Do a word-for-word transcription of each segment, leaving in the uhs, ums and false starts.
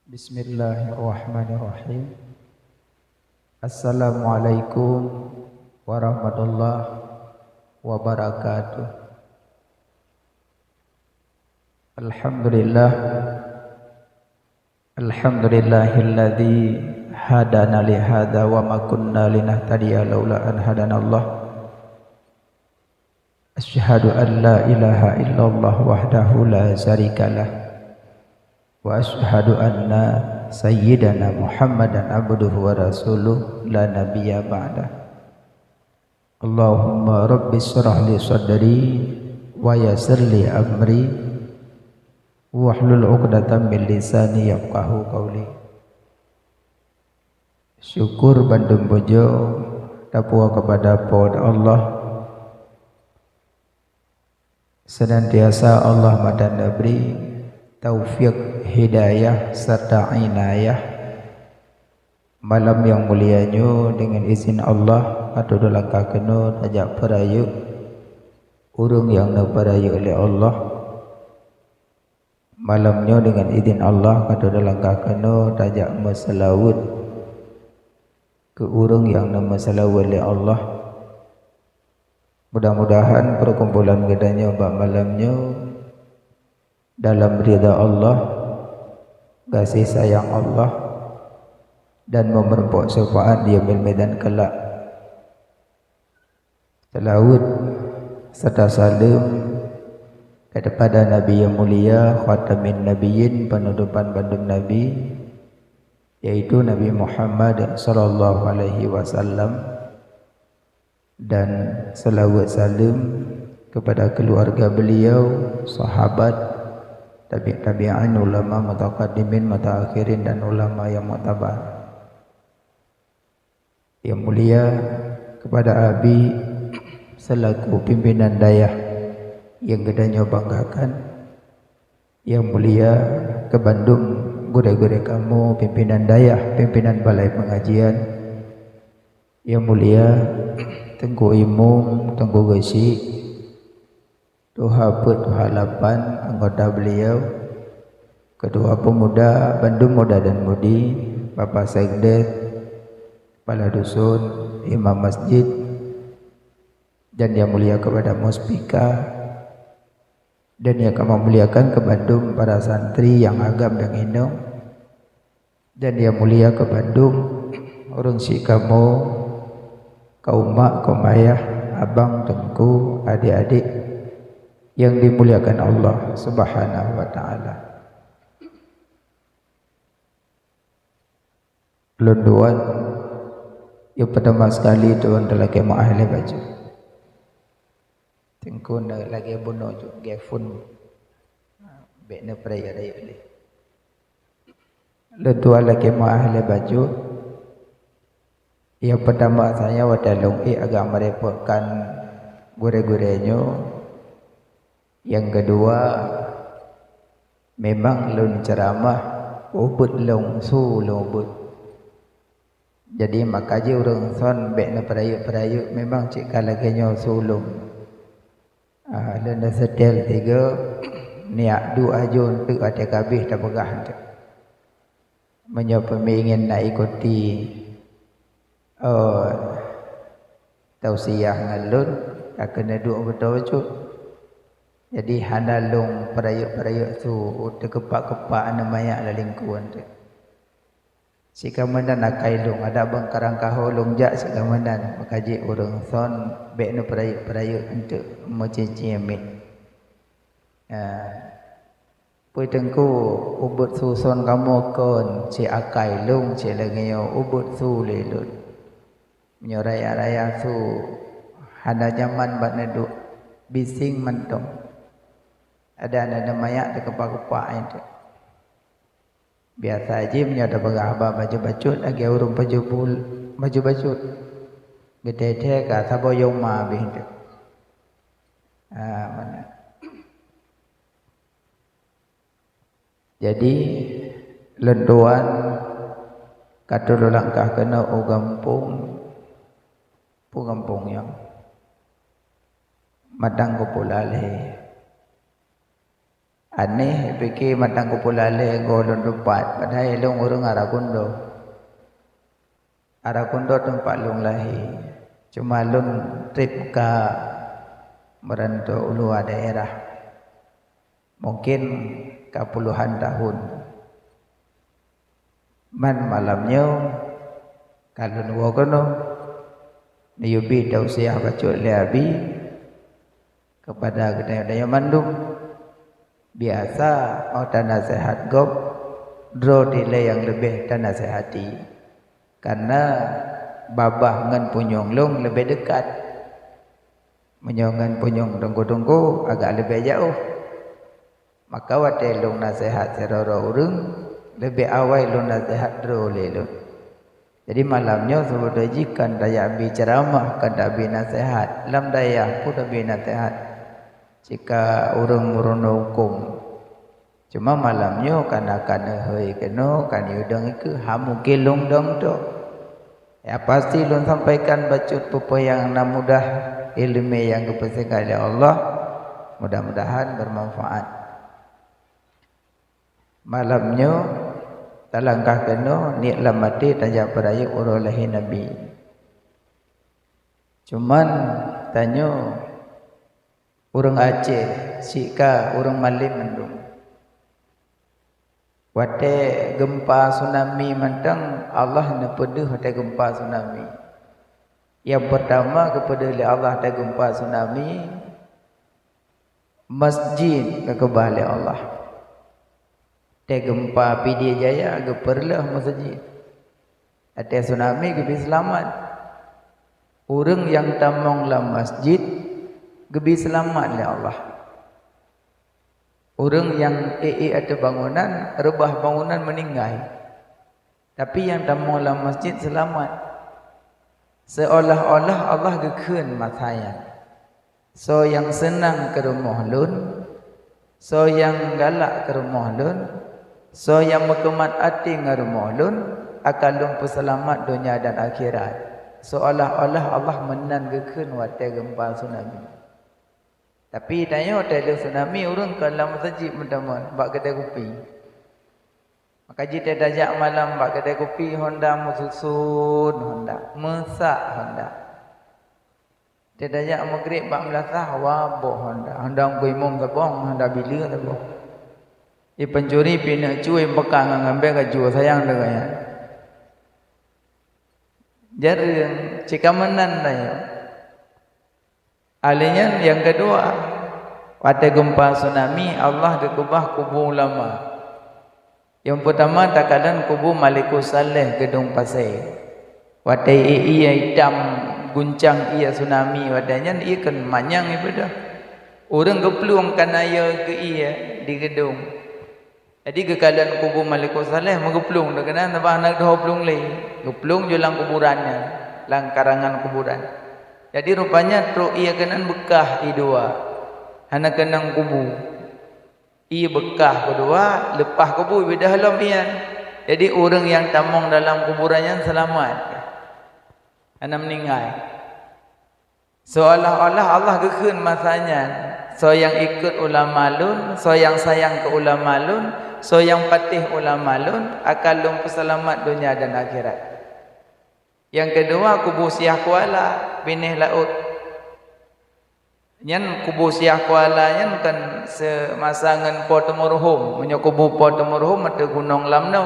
Bismillahirrahmanirrahim. Assalamualaikum warahmatullahi wabarakatuh. Alhamdulillah. Alhamdulillahilladzi hadana li hadza wa ma kunna linahtadiya laula an hadanallah. Asyhadu an la ilaha illallah wahdahu la syarikalah. Wa asyhadu anna sayyidana Muhammadan abduhu wa rasuluh la nabiyya ba'dah. Allahumma rabbi syrah li sadri wa yassir li amri wahlul 'uqdatam min lisani yafqahu qauli. Syukur bandum pujoe tapuwoe keupada Po teu Allah. Seunantiasa Allah meudan neubri taufik, hidayah, serta inayah. Malam nyang mulia nyoe, deungon izin Allah, ka tuduek langkah keunoe tajak peurayeuk ureuëng nyang neupeurayeuk lé Allah. Malam nyoe deungon idhin Allah ka tuduek langkah keunoe tajak meuseulaweuet keu ureuëng nyang neumeuseulaweuet lé Allah. Mudah-mudahan peukumpulan geutanyoe bak malam nyoe dalam ridha Allah, gaséh sayang Allah, dan meureumpok syafaat di yaumil mizan kelak. Seulaweuet serta saleuem keupada Nabi nyang mulia, khatamin nabiyyin, peunutopan bandum nabi, yaitu Nabi Muhammad sallallahu alaihi wasallam, dan seulaweuet saleuem keupada keuluwarga beliau, sahabat, tabi'-, tabi'in, ulama mutaqaddimin, mutaakhirin, dan ulama nyang muktabar. Nyang mulia keupada Abi seulaku pimpinan dayah nyang geutanyoe banggakan. Nyang mulia keu bandum gurée-gurée kamoe pimpinan dayah, pimpinan balai peungajian. Nyang mulia Teungku Imum, Teungku Geuchik, Tuha Peuet, Tuha Lapan, anggota beliau, Ketua Pemuda, bandum muda dan mudi, Bapak Sekdes, Kepala Dusun, Imam Masjid, dan yang mulia kepada Muspika, dan yang kami muliakan keu bandum para santri nyang agam nyang inong, dan nyang mulia keu bandum ureuëng syik kamoe, kaum mak, kaum ayah, abang, teungku, adik-adik nyang dimuliakan Allah Subhanahu wa Taala. Lôn tuan, nyang peutama sekali tuan talakée meu'ah lé bacut. Teungku na lagée bunoe cut gée phon. Bék na peurayeuk-rayeuk lé. Lôn tuan lakée meu'ah lé bacut. Nyang peutama, saya watée lôn ék agak meurepotkan gurée-gurée nyoe. Nyang keudua, memang lôn ceuramah ubeuet lôn su lôn ubeuet. Jadi maka jih ureuëng son bék na peurayeuk-peurayeuk, memang cit ka lagée nyoe su lôn. Ah, lôn neuseutée tiga, niyak duek ajo teuk até kabéh tapeugah teuk. Meunyoe peumingin na ikuti, eh, tausiah ngon lôn, ka keuneuk duek beutôi cut. Jadi hana lôn peurayeuk-peurayeuk su, teukeupak-keupak aneuk manyak lam lingkuan teuk. Sikameunan akai lôn, adak bang karang kaho lôn jak sikameunan, maka jih ureuëng son bék na peurayeuk-peurayeuk eunteuk meucincin miet. Ah, peue teungku, ubeuet su son kamoe kon, cit akai lôn, cit lagée nyoe ubeuet su lé lôn. Meunyoe raya-raya su hana nyaman bak neuduek, bising mantong. Adak aneuk manyak teukeupak-keupak eunteuk. Biasa jih meunyoe tapeugah haba bacut-bacut lagée ureuëng pajoh bul-, bacut-bacut. Geuthée-thée ka saboh yoma abéh teuk. Ah, meunan. Jadi lôn tuan ka tuduek langkah keunoe u gampông, peue gampông nyan? Madang Geupula lé. Aneh, pike mantong kupeulalée goe lôn teumpat, padahai lôn ureuëng Arakundo. Arakundo teumpat lôn lahé. Cuma lôn treb ka meuranto u luwa daerah. Mungken ka puluhan tahun. Man malam nyoe ka lôn woe keunoe, neuyue bi tausiah bacut lé Abi keupada geutanyoe mandum. Biasa óh tanaseuhat gob, droe dilée nyang leubeh tanaseuhati, kareuna babah ngon punyueng lôn leubeh deukat. Meunyoe ngon punyueng teungku-teungku agak leubeh jaoh. Maka watée lôn naseuhat sidroe-droe ureuëng, leubeh awai lôn naseuhat droe lé lôn. Jadi malam nyoe seubeutôi jih kon tajak bi ceuramah, kon tabi naseuhat. Lam dayah pun tabi naseuhat. Cit ka ureuëng meurunoe hukôm. Cuma malam nyoe kana-kana hôi keunoe kan yue dong ikeue, ha mungken lôn dong tok. Ya, pasti lôn sampaikan bacut peue-peue nyang na mudah iéleumé nyang geupeusingat lé Allah. Mudah-mudahan bermanfaat. Malam nyoe talangkah keunoe niet lam até tajak peurayeuk uroe lahé Nabi. Cuman tanyoe ureuëng Aceh, sika ureuëng malém mandum. Watée geumpa tsunami mantong, Allah neupeudeuh watée geumpa tsunami. Nyang peurtama geupeudeuh lé Allah watée geumpa tsunami, masjid geukeubah lé Allah. Watée geumpa Pidie Jaya geupeureuloh masjid. Watée tsunami geubi seulamat. Ureuëng nyang tamong lam masjid geubi seulamat lé Allah. Ureuëng nyang ék-ék ateueh bangunan, reubah bangunan meuninggai. Tapi nyang tamong lam masjid seulamat. Seolah-olah Allah geukheun masa nyan, "Soe nyang seunang keu rumoh lôn, soe nyang galak keu rumoh lôn, soe nyang meukeumat até ngon rumoh lôn, akan lôn peuseulamat donya dan akhirat." Seolah-olah Allah meunan geukheun watée geumpa tsunami. Tapi tanyoe watée lheueh tsunami ureuëng kon lam meuseujid meuteumon bak keudée kupi. Maka jih tajak malam bak keudée kupi, honda meususon honda, meusak honda. Tajak meugreb bak meulasah, wa boh honda. Honda Teungku Imum saboh, honda Bileu saboh. Di pencuri pineuk cue beukah ngon ngambek ka jua sayang deungon nyan. Jareueng, cit ka meunan tanyoe. Alheuh nyan nyang keudua, watée geumpa tsunami, Allah geukeubah kubu ulama. Nyang peurtama takalon kubu Malikus Saleh Geudong Pasé. Watée ié itam guncang ié tsunami watée nyan, ié kon manyang ié beudôh. Ureuëng geuplueng kana ié keu ié di geudong. Jadi geukalon kubu Malikus Saleh meugeuplueng deukeunan, sabab hana geudoh plueng lé. Geuplueng jih lam kuburan nyan, lam karangan kuburan. Jadi rupanya trok ié keunan beukah ié dua, hana keunong kubu. Ié beukah keudua, leupah kubu, ié beudôh lom ié nyan. Jadi ureuëng nyang tamong dalam kuburan nyan seulamat, hana meuninggai. Seolah-olah Allah geukheun masa nyan, "Soe nyang ikot ulama lôn, soe nyang sayang keu ulama lôn, soe nyang patéh ulama lôn, akan lôn peuseulamat donya dan akhirat." Nyang keudua, kubu Syiah Kuala, binéh laôt. Nyan kubu Syiah Kuala nyan kon seumasa ngon Po Teumeuruhom. Meunyoe kubu Po Teumeuruhom ateueh gunong Lamno.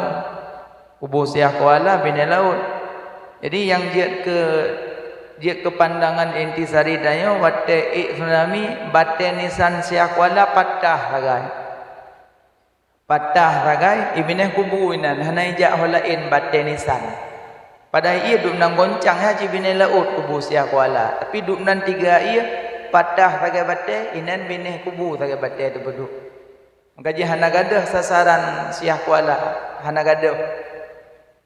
Kubu Syiah Kuala binéh laôt. Jadi nyang jeuet keu, jeuet keu pandangan intisari tanyoe, watée ék tsunami, batée nisan Syiah Kuala patah sagai. Patah sagai, ié binéh kubu inan, hana ijak ho laén batée nisan. Padahai ié dum nan goncang ya cit binéh laôt kubu Syiah Kuala, tapi dum nan tiga ié patah sagai batée, inan binéh kubu sagai batée teupeuduek. Maka jih hana gadôh sasaran Syiah Kuala, hana gadôh.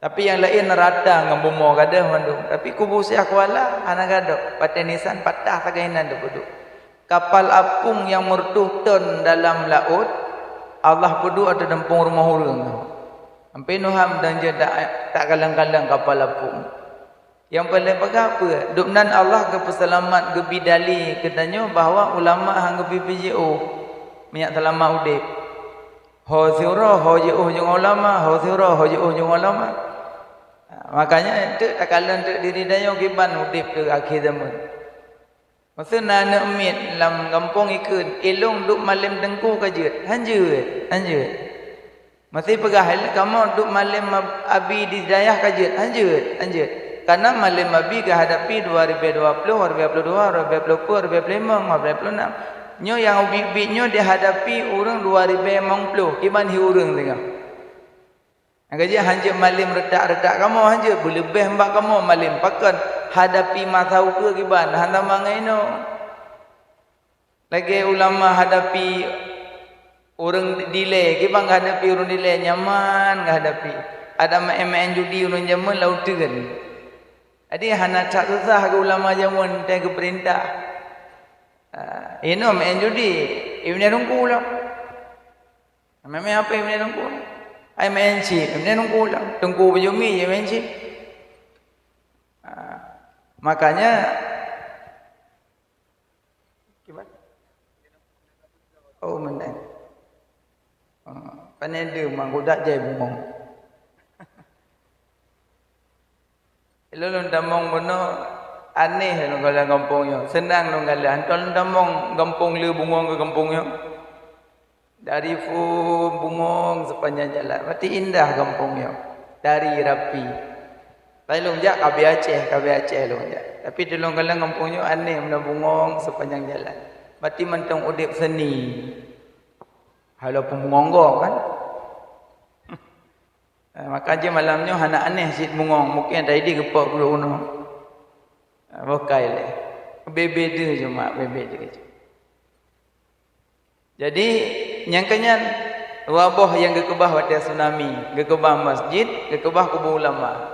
Tapi nyang laén rata ngon bumoe gadôh mandum. Tapi kubu Syiah Kuala hana gadôh, batée nisan patah sagai inan teupeuduek. Kapal apung nyang meureutoh ton dalam laôt, Allah peuduek ateueh dampông rumoh ureuëng. Sampoe neuham dan jeuet tak, tak kalon-kalon kapal apung. Nyang paleng peugah peue? Dum nan Allah geupeuseulamat, geubi dali keu tanyoe bahwa ulama han geubi jiôh meunyo seulama udeb. Ho siuroe ho jiôh nyang ulama, ho siuroe ho jiôh nyang ulama. Makanya teuk takalon teuk diri tanyoe kiban udeb keu akhé zaman. Masa na aneuk miet lam gampông ikheun, "Ilong duek malem teungku ka jeuet." "Han jeuet, han jeuet." Masa peugah, "Kamoe duek malem abi di dayah ka jeuet." "Han jeuet, han jeuet." Karena malem abi geuhadapi dua ribèe dua ploh, dua ribèe dua ploh dua, dua ribèe dua ploh limong, dua ribèe dua ploh nam. Nyoe nyang ubit-ubit nyoe dihadapi ureuëng dua ribèe limong ploh, kiban hi ureuëng singoh. Nyang ka jeuet han jeuet malem reutak-reutak kamoe, han jeuet beuleubeh bak kamoe malem. Pakon? Hadapi masa ukeue kiban, han sama ngon inoe. Lagèe ulama hadapi ureuëng dilèe, kiban geuhadapi ureuëng dilèe, nyaman geuhadapi. Adak meu'en-meu'en judi ureuëng jameun lam uteuen. Jadi hana that susah keu ulama jameun watèe geupeurintah. Ah, inoe meu'en judi, i binéh teungku lom. Meu'en-meu'en apa i binéh teungku? Ai meu'en chip, i binéh teungku lom. Teungku beujeumi, i binéh meu'en chip. Ah, makanya, kiban? Oh, meunan. Ah, pane deuh manggodak jai bungong. Lôn tamong bunoe, aneh lôn kalon gampông nyoe. Seunang lôn kalon, hantom lôn tamong gampông le bungong keu gampông nyoe. Dari phôn bungong sepanjang jalan. Berarti indah gampông nyoe. Dari rapi. Tapi lôn jak ka bèe Aceh, ka bèe Aceh lôn jak. Tapi di lôn kalon gampông nyoe aneh, meunan bungong sepanjang jalan. Berarti mantong udeb seni. Walaupun bungong gob kan. Eh, maka jih malam nyoe hana aneh cit bungong, mungken tadi geupok keu unoe. Eh, boh kai lé. Bebe deuh cuma, bebe deuh cuma. Jadi, nyang keunyan, dua boh nyang geukeubah watèe tsunami, geukeubah masjid, geukeubah kubu ulama.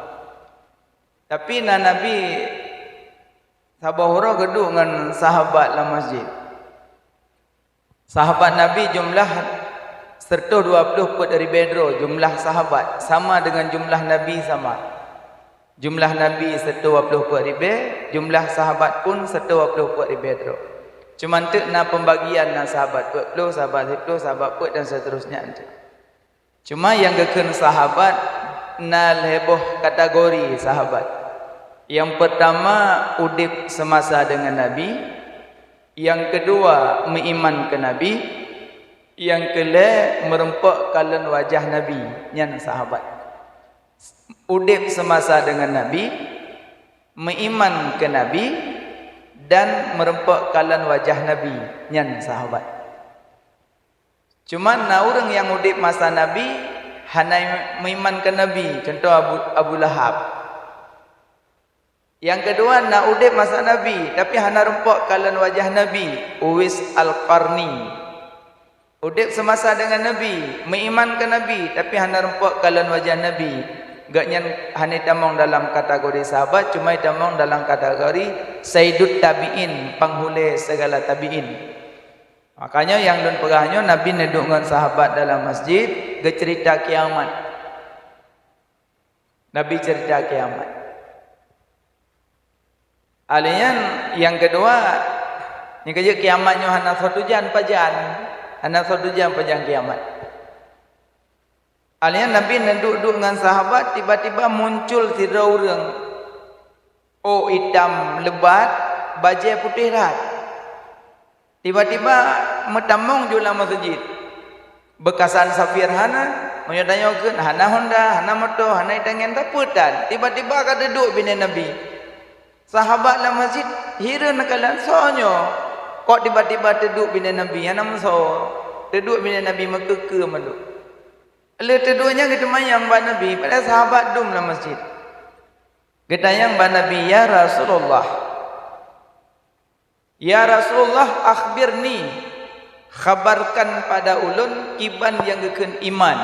Tapi na Nabi saboh uroe geuduek ngon sahabat lam masjid. Sahabat Nabi jumlah seratus dua puluh peuet ribèe droe jumlah sahabat, sama dengan jumlah Nabi sama. Jumlah Nabi seratus dua puluh peuet ribèe, jumlah sahabat pun seratus dua puluh peuet ribèe droe. Cuma teuk na pembagian, na sahabat peuet ploh, sahabat siploh, sahabat peuet dan seterusnya. Cuma nyang geukheun sahabat na lhèe boh kategori sahabat. Nyang peurtama udeb seumasa deungon Nabi, nyang keudua meuiman keu Nabi, nyang keulhèe meureumpok kalon wajah Nabi, nyan sahabat. Udeb seumasa deungon Nabi, meuiman keu Nabi, dan meureumpok kalon wajah Nabi, nyan sahabat. Cuman na ureuëng nyang udeb masa Nabi hana meuiman keu Nabi, cuntoh Abu, Abu Lahab. Nyang keudua na udeb masa Nabi, tapi hana reumpok kalon wajah Nabi, Uwais Al-Qarni. Udeb seumasa deungon Nabi, meuiman keu Nabi, tapi hana reumpok kalon wajah Nabi. Gobnyan hana tamong dalam kategori sahabat, cuma tamong dalam kategori Sayyidut Tabi'in, panghulèe segala tabi'in. Makanya nyang lôn peugah nyoe, Nabi neuduek ngon sahabat dalam masjid, geuceurita kiamat. Nabi ceurita kiamat. Alèh nyan, nyang keudua, nyang keujeuet kiamat nyoe hana soe tujan pajan, hana soe tujan pajan kiamat. Alèh nyan Nabi neuduek-duek ngon sahabat, tiba-tiba muncul sidroe ureuëng. Oh itam leubat, bajèe putéh that. Tiba-tiba meutamong ju lam masjid. Beukasan safir hana, meunyoe tanyoe kheun hana honda, hana moto, hana itangen, tapi tan. Tiba-tiba ka teuduek binéh Nabi. Sahabat lam masjid hireuen neukalon, "Soe nyoe? Kok tiba-tiba teuduek binéh Nabi, hana meusoe?" Teuduek binéh Nabi meukeue-keue mandum. Lheueh teuduek nyan geuteumanyong bak Nabi, padahai sahabat dum lam masjid. Geutanyong bak Nabi, "Ya Rasulullah, ya Rasulullah, akhbirni, khabarkan pada ulôn kiban nyang geukheun iman."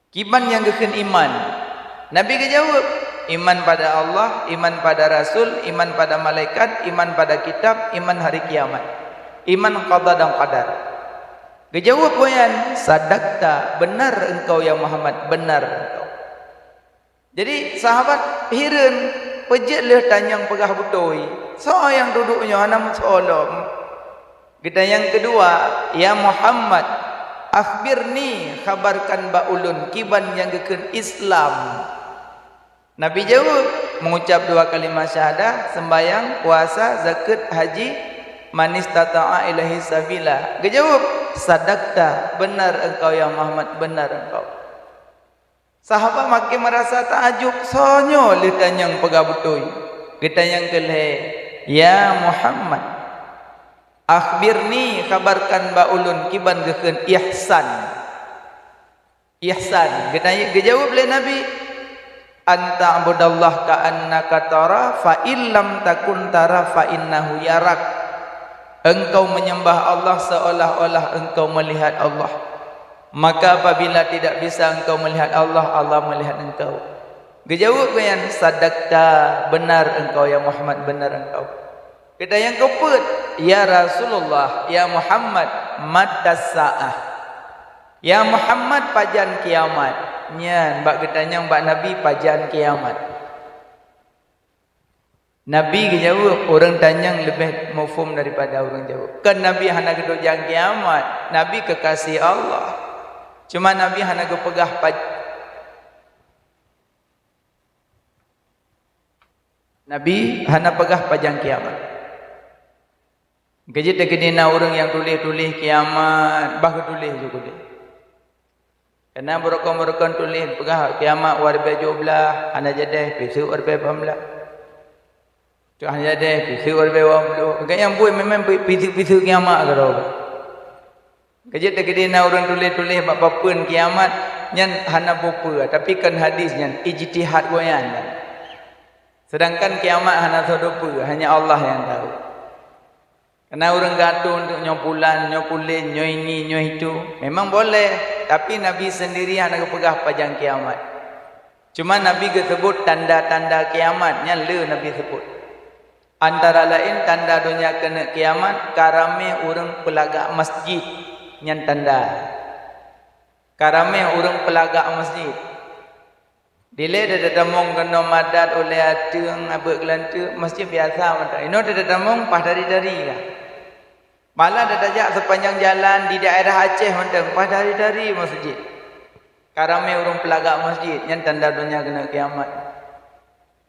Kiban nyang geukheun iman? Nabi geujaweueb, "Iman pada Allah, iman pada Rasul, iman pada malaikat, iman pada kitab, iman hari kiamat, iman qada dan qadar." Geujaweueb bunoe, "Sadaqta, benar engkau ya Muhammad, benar engkau." Jadi sahabat hireuen, peue jeuet lheueh tanyong peugah beutôi, "Soe nyang duduek nyoe hana meusoe lom?" Geutanyong keudua, "Ya Muhammad, "Akhbirni, khabarkan bak ulôn, kiban nyang geukheun Islam." Nabi jaweueb, mengucap dua kalimat syahadah, sembahyang, puasa, zakeuet, haji, "Man istata'a ilaihi sabila." Geujaweueb, "Sadaqta, benar engkau ya Muhammad, benar engkau." Sahabat makin merasa taajub, "Soe nyoe lheueh tanyong peugah beutôi?" Geutanyong keu lhèe, "Ya Muhammad, akhbirni, khabarkan bak ulôn, kiban geukheun ihsan." Ihsan, geutanyong, geujaweueb lé Nabi, "An ta'budallaha ka'annaka tara, fa in lam takun tara, fa innahu yarak." Engkau menyembah Allah seolah-olah engkau melihat Allah. Maka apabila tidak bisa engkau melihat Allah, Allah melihat engkau. Geujaweueb gobnyan, "Sadaqta, benar engkau ya Muhammad, benar engkau." Geutanyong keupeuet, "Ya Rasulullah, ya Muhammad, matas sa'ah?" "Ya Muhammad, pajan kiamat?" Nyan bak geutanyong bak Nabi, "Pajan kiamat?" Nabi geujaweueb, ureuëng tanyong leubeh muphom daripada ureuëng jaweueb. Kan Nabi hana geuduek jan kiamat, Nabi kekasih Allah. Cuma Nabi hana geupeugah pa-, Nabi hana peugah pajan kiamat. Keujeuet teukeudi na ureuëng nyang tuléh-tuléh kiamat, bah geutuléh ju keudeh. Kana beurukon-beurukon tuléh peugah kiamat dua ribèe tujoh blah, hana jadeh, piseuk dua ribèe lapan blah. Cok hana jadeh, piseuk dua ribèe dua ploh. Gobnyan buet memang pi-, piseuk-piseuk kiamat keudroe. Keujeuet teukeudi na ureuëng tuléh-tuléh bak papeuen kiamat, nyan hana peue-peue, tapi kon hadis nyan, ijtihad gobnyan. Sedangkan kiamat hana soe teupeue, hanya Allah nyang tahu. Kana ureuëng geuatoe untuk nyoe pulan, nyoe pulen, nyoe ini, nyoe itu. Memang boleh, tapi Nabi sendiri hana geupeugah pajan kiamat. Cuma Nabi geuseubut tanda-tanda kiamat, nyan le Nabi seubut. Antara laén tanda donya keuneuk kiamat, ka ramé ureuëng peulagak masjid, nyan tanda. Ka ramé ureuëng peulagak masjid. Dilèe tatamong keunoe madat ulèe ateueng abeuet geulanteuk, masjid biasa mantong. Inoe tatamong paih tari-tari ka. Malah tajak sepanjang jalan di daerah Aceh mantong, paih tari-tari masjid. Ka ramé ureuëng peulagak masjid, nyan tanda donya keuneuk kiamat.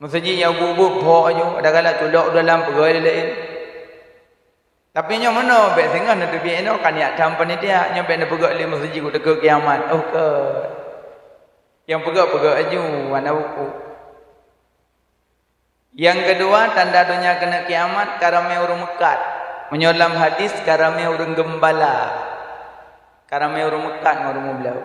Masjid nyang ubit-ubit phok aju, ada galak culok u dalam peugöt lé laén. Tapi nyoe meunoe, bèk singoh neuteubiet inoe, ka niat tham panitia, nyoe bèk neupeugöt lé masjid u teuka kiamat. Oh, keu. Nyang peugöt-peugöt aju, hana buku. Nyang keudua, tanda donya keuneuk kiamat, ka ramé ureuëng meukat. Meunyoe lam hadis, ka ramé ureuëng geumbala. Ka ramé ureuëng meukat ngon ureuëng meubloe.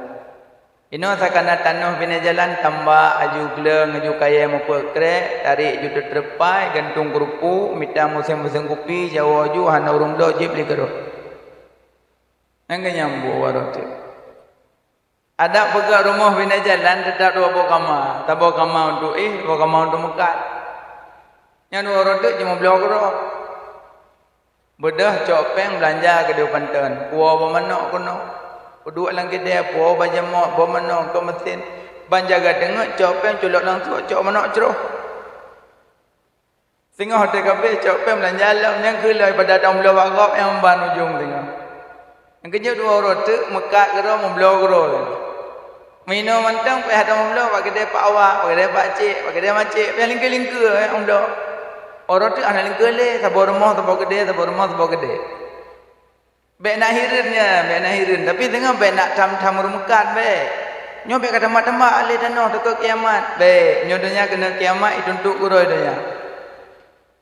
Inoe sakana tanoh binéh jalan tambak, aju gleueng, aju kayèe meupeuet krek, tarek ju teutreuk pai, gantung keurupu, mita musém-musém kupi, jawoe ju hana ureuëng bloe jieb lé keudroe. Nyang keu nyang buet waroe teuk. Adak peugöt rumoh binéh jalan teutap dua boh kama, saboh kama untuk éh, saboh kama untuk meukat. Nyan waroe teuk jimeubloe keudroe. Beudôh cok péng beulanja keudéh u Panton, puwoe boh manok keunoe. Peuduek lam keudè, puwoe bajèe mot, boh manok keu meusen. Ban jaga teungeut, cok péng culok lam suet, cok manok croh. Singoh teuka beh cok péng beulanja lom, nyang keu lheueh pada tameubloe bak gob nyang ban ujong singoh. Nyang keujeuet dua uroe teuk meukat keudroe meubloe keudroe. Meuinoe mantong payah tameubloe bak keudè Pak Awak, bak keudè Pak Cek, bak keudè Mak Cek, payah lingkeue-lingkeue, eh, meubloe. Uroe teuk hana lingkeue lé, saboh rumoh saboh keudè, saboh rumoh saboh keudè. Bèk na hireuen nyan, bèk na hireuen. Tapi singoh bèk na tham-tham ureueng meukat, bèk. Nyoe bèk ka tambah-tambah lé tanoh teuka kiamat. Bèk, nyoe donya keuneuk kiamat, ituntuk keudroe donya.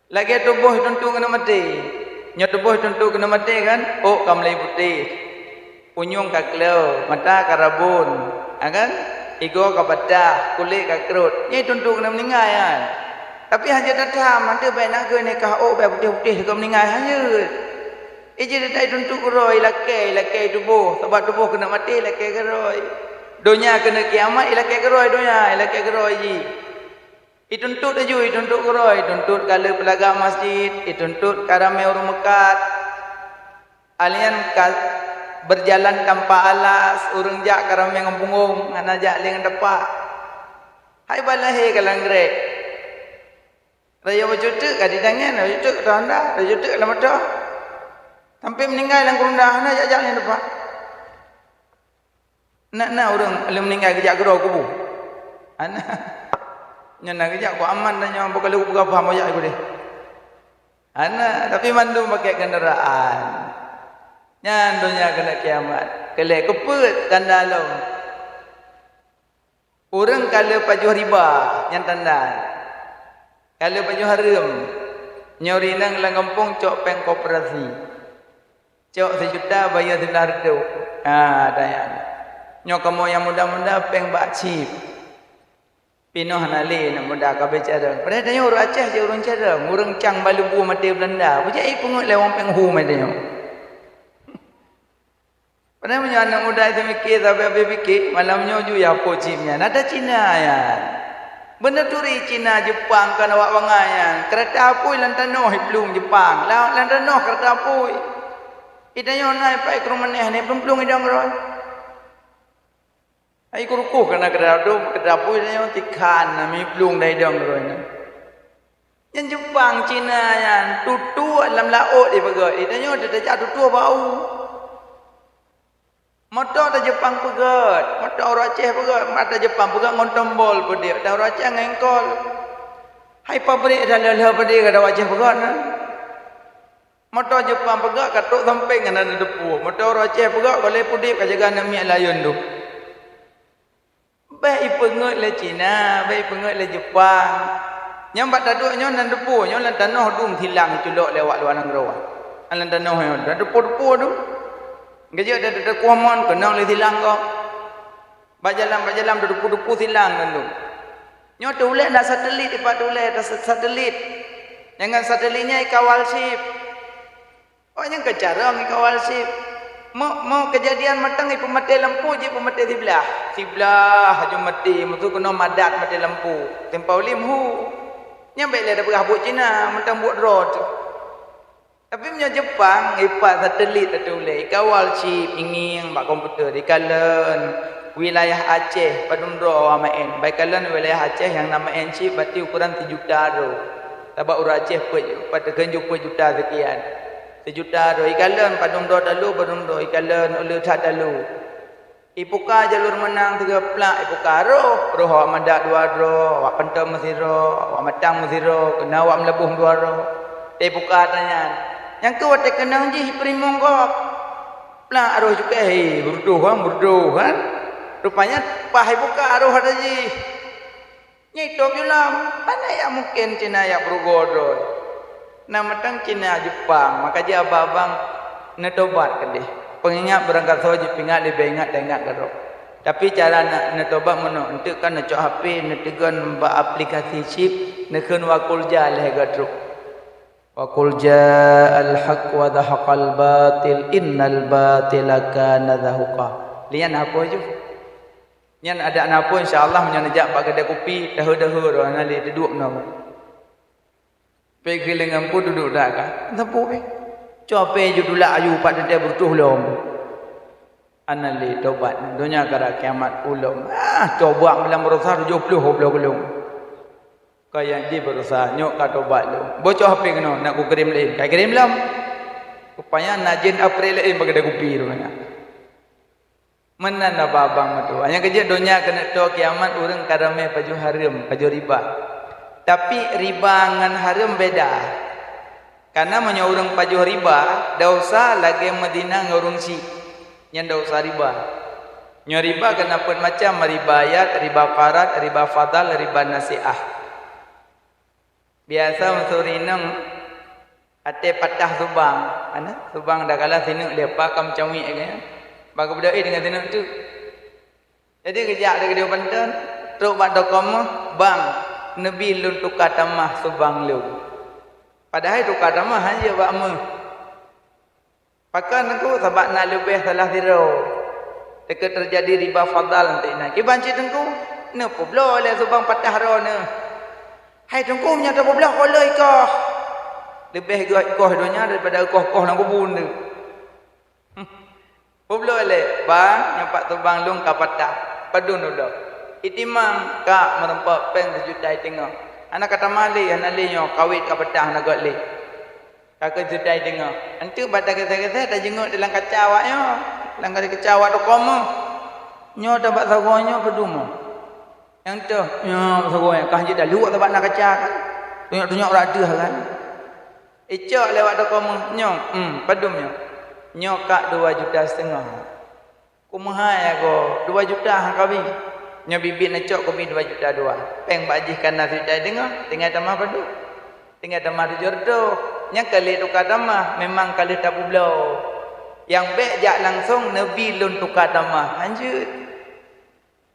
Lagèe tuboh ituntuk keuneuk maté. Nyoe tuboh ituntuk keuneuk maté kan? Ôk ka mulai putéh. Unyueng ka kleu, mata ka rabon, ha kan? Igoe ka patah, kulét ka krot. Nyan ituntuk keuneuk meuninggai nyan. Tapi hanjeuet that-that, mandum bèk na keuneuk kah ôk bèk putéh-putéh teuka meuninggai, hanjeuet. Ijeuet that-that ituntuk keudroe, ilakèe, ilakèe tuboh, sabab tuboh keuneuk maté ilakèe keudroe. Donya keuneuk kiamat ilakèe keudroe donya, ilakèe keudroe jih. Ituntuk laju, ituntuk keudroe, ituntuk ka lheueh peulaga masjid, ituntuk ka ramè ureueng meukat. Alèh nyan ka berjalan tanpa alas, ureueng jak ka ramè ngon punggong, hana jak lé ngon tapak. Hai bah lahé ka lam grek. Rayeuk bacut teuk ka di tangan, bacut teuk ka honda, bacut teuk ka lam moto. Sampai meuninggai lam kurunda, hana jak-jak ngon tapak. Na, na ureuëng lheueh meuninggai geujak keudroe kubu. Hana. Nyan na geujak ku aman tanyoe, bukon lé kupeugah paham jak ku deh. Hana, tapi mandum pakai kendaraan. Nyan donya keuneuk kiamat. Keu lhée keupeuet tanda lom. Ureuëng ka le pajoh riba, nyan tanda. Ka le pajoh hareuem. Nyoe rinang lam gampông cok péng koperasi. Cok sijuta, bayeue sibeulaih reutôh. Ha, tanya. Nyoe kamoe nyang muda-muda péng bak chip. Pinoh hana lé nyang muda ka beucarông. Padahai tanyoe ureuëng Aceh jeuet ureuëng carông, ureuëng cang bak lubue maté Beulanda. Peue jak ipeungeuet lé wong péng hu mé tanyoe. Padahai meunyoe aneuëk muda itu mikir sampai habéh pikir, malam nyoe ju ya po chip nyan. Ada Cina nyan. Beuneuh turi Cina, Jepang kon awak bangai nyan. Keurata apui lam tanoh iplueng Jepang. Lam, lam tanoh keurata apui. Itanyoe na ipak i krueng maneh ni plueng-plueng idong rot. Ai kurukoh kana keurata apui, keurata apui itanyoe tikhan na miplueng dai idong rot nyan. Nyan Jepang, Cina nyan tutuek lam laôt ipeugöt. Itanyoe teutajak tutoe bak u. Moto ta Jepang peugöt, moto ureuëng Aceh peugöt, mata Jepang peugöt ngon tombol peudeh, ta ureuëng Aceh ngon engkol. Hai pabrik dah lheueh-lheueh peudeh ka ta ureuëng Aceh peugöt na. Moto Jepang peugöt ka trok sampéng ngon aneuk deupue, moto ureuëng Aceh peugöt ka lheueh peudeh ka jaga aneuk miet layeuen tu. Bék ipeungeuet lé Cina, bék ipeungeuet lé Jepang. Nyang bak taduek nyoe nan deupue, nyoe lam tanoh dum silang iculok lé awak luwa nanggroe. Lam tanoh nyoe, lam deupue-deupue dum. Geujeuet dan teukuah mon, keunong lé silang gob. Bak jalan, bak jalan, deupue-deupue silang nan dum. Nyoe teuulée na satelit, ipak teuulée, satelit. Nyang ngon satelit nyan ikawal chip. Oh, nyang keu carông ikawal chip. Mo, mo keujadian mantong ipeumaté lampu jih peumaté siblah. Siblah aju maté, meusu keunoe madat maté lampu. Teumpat ulém hu. Nyan bék lé tapeugah buet Cina, mantong buet droe tu. Tapi meunyoe Jepang, ipak satelit ateueh ulée, ikawal chip, ingieng bak komputer, ikalon wilayah Aceh, padum droe awak maén. Bak ikalon wilayah Aceh nyang na maén chip, berarti ukuran sijuta droe. Sabab ureuëng Aceh peuet, pat teukheun ju peuet juta sekian. Sijuta droe ikalon, padum droe talu, padum droe ikalon, uleue that talu. Ipuka jalur meunang sigoe plak, ipuka roh, roh awak madat dua droe, awak pantom meusidroe, awak matang meusidroe, keunan awak meulaboh dua droe. Ipuka tanyan. Nyang keu watée keunong jih ipeurimong gob. Plak roh cukéh, he, beureudoh kan, beureudoh kan. Rupanya paih ipuka roh ata jih. Nyan itôb ju lom, hana nyang mungken Cina nyang beurugoe droe. Na mantong Cina Jepang, maka jih abang-abang neutobat keudeh. Peungingat beurangkasoe jipeuingat leubeh ingat taingat keudroe. Tapi cara na-, neutobat meunoe, eunteuk ka neucok H P, neuteugon bak aplikasi chip, neukheun wa qul ja lhée goe trok. Wa qul ja'al haqq wa zahaqal batil, innal batila kana zahuqa. Lian apa ju? Nyan adak na peue, insya Allah, meunyoe neujak bak keudè kupi, daheu-daheu droe hana lé teuduek meunoe. Pih geulengan peue duduek dak ka? Sapeue pih? Coe pih ju tulak aju pat teuntèe beureutôh lom. Hana lé tobat. Donya ka rab kiamat ulom. Ah, coba malam baroesa tujoh ploh gob lom. Ka nyang jih baroesa, nyoe ka tobat lom. Bocoh H P keunoe, nak kukirém laén. Ka kirém lom. Rupanya na jén apré laén bak keudè kupi rupanya. Meunan abang-abang meutuah. Nyang keujeuet donya keuneuk toe kiamat, ureueng ka ramé pajoh hareuem, pajoh riba. Tapi riba ngon hareuem beda. Kareuna meunyoe ureueng pajoh riba, desya lagèe meuzina ngon ureueng syik. Nyan desya riba. Nyoe riba keunan peuet macam, riba yad, riba qarad, riba fadhal, riba nasiah. Biasa meusuri inong até patah subang. Ana, subang dak kala sineuk lé apa ka meucawiek lagèe nyan. Bak geubeudôh, "Eh, deungon sineuk teuk." Jadi geujak lé keudua panton, trok bak toko eumah, "Bang, neubi lôn tuka tamah subang lôn." Padahai tuka tamah hana jeuet bak eumah. Pakon Teungku? Sabab na leubeh salah sidroe. Teukeu teujadi riba fadhal nyan. Kiban cit Teungku, neupeubloe lé subang patah droeneuh. Hai Teungku, meunyoe tapeubloe, koh lheueh ikoh. Leubeh gét ikoh donya daripada ikoh-koh lam kubun tu. Peubloe lé, "Bang, nyoe pat subang lôn ka patah. Padum uroe?" "Itimang, ka meureumpok péng sijuta iteungoh." "Hana ka tamah lé, hana lé nyoe, kawét ka patah, hana göt lé." Ka keuh sijuta iteungoh. Eunteuk bak takeusé-keusé tajeungeuk di lam kaca awak nyoe. Lam kaca awak toko eumah. Nyoe tabak sagoe nyoe padum? Nyang toh, nyoe sagoe nyoe kah jeuet taluek tabak na kaca kan? Tunyok-tunyok brat deuh kan? Icok lewat toko meuh, nyoe, hmm, padum nyoe? Nyoe kak dua juta setengah. Kumeuhai agoe, dua juta han kabi. Nyoe biet-biet neucok kubi dua juta dua. Péng bak jih kana sijuta deungoe, tinggai tamah padum? Tinggai tamah tujoh reutôh. Nyan ka lheueh tuka tamah, memang ka lheueh tapeubloe. Nyang bék jak langsong neubi lôn tuka tamah. Hanjeuet.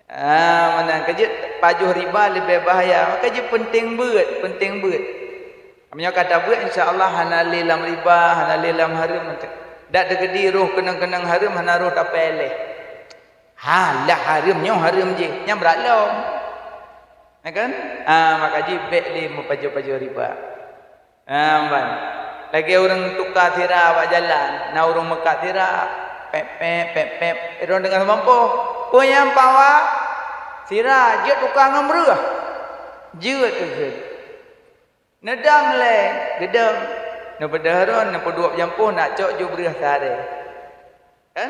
Ah, meunan ka jeuet pajoh riba leubeh bahaya. Maka jeuet peunteng beuet, peunteng beuet. Meunyoe ka tabeuet, insya Allah hana lé lam riba, hana lé lam hareuem. Dak teukeudi roh keunong-keunong hareuem, hana roh tapeuleh. Ha, lah hareuem nyoe hareuem jih, nyan brat lom. Ya kan? Ah, maka jih bék lé meupajoh-pajoh riba. Ah, ban. Lagée ureuëng tuka sira bak jalan, na ureuëng meukat sira, pép-pép, pép-pép. Ureuëng deungon seumampôh, "Peue nyang pawa? Sira jeuet tuka ngon breueh." Jeuet keuh. Neudong lé, geudong. Neupeudeuh rhon, neupeuduek jampôh, nak cok ju breueh sare. Kan?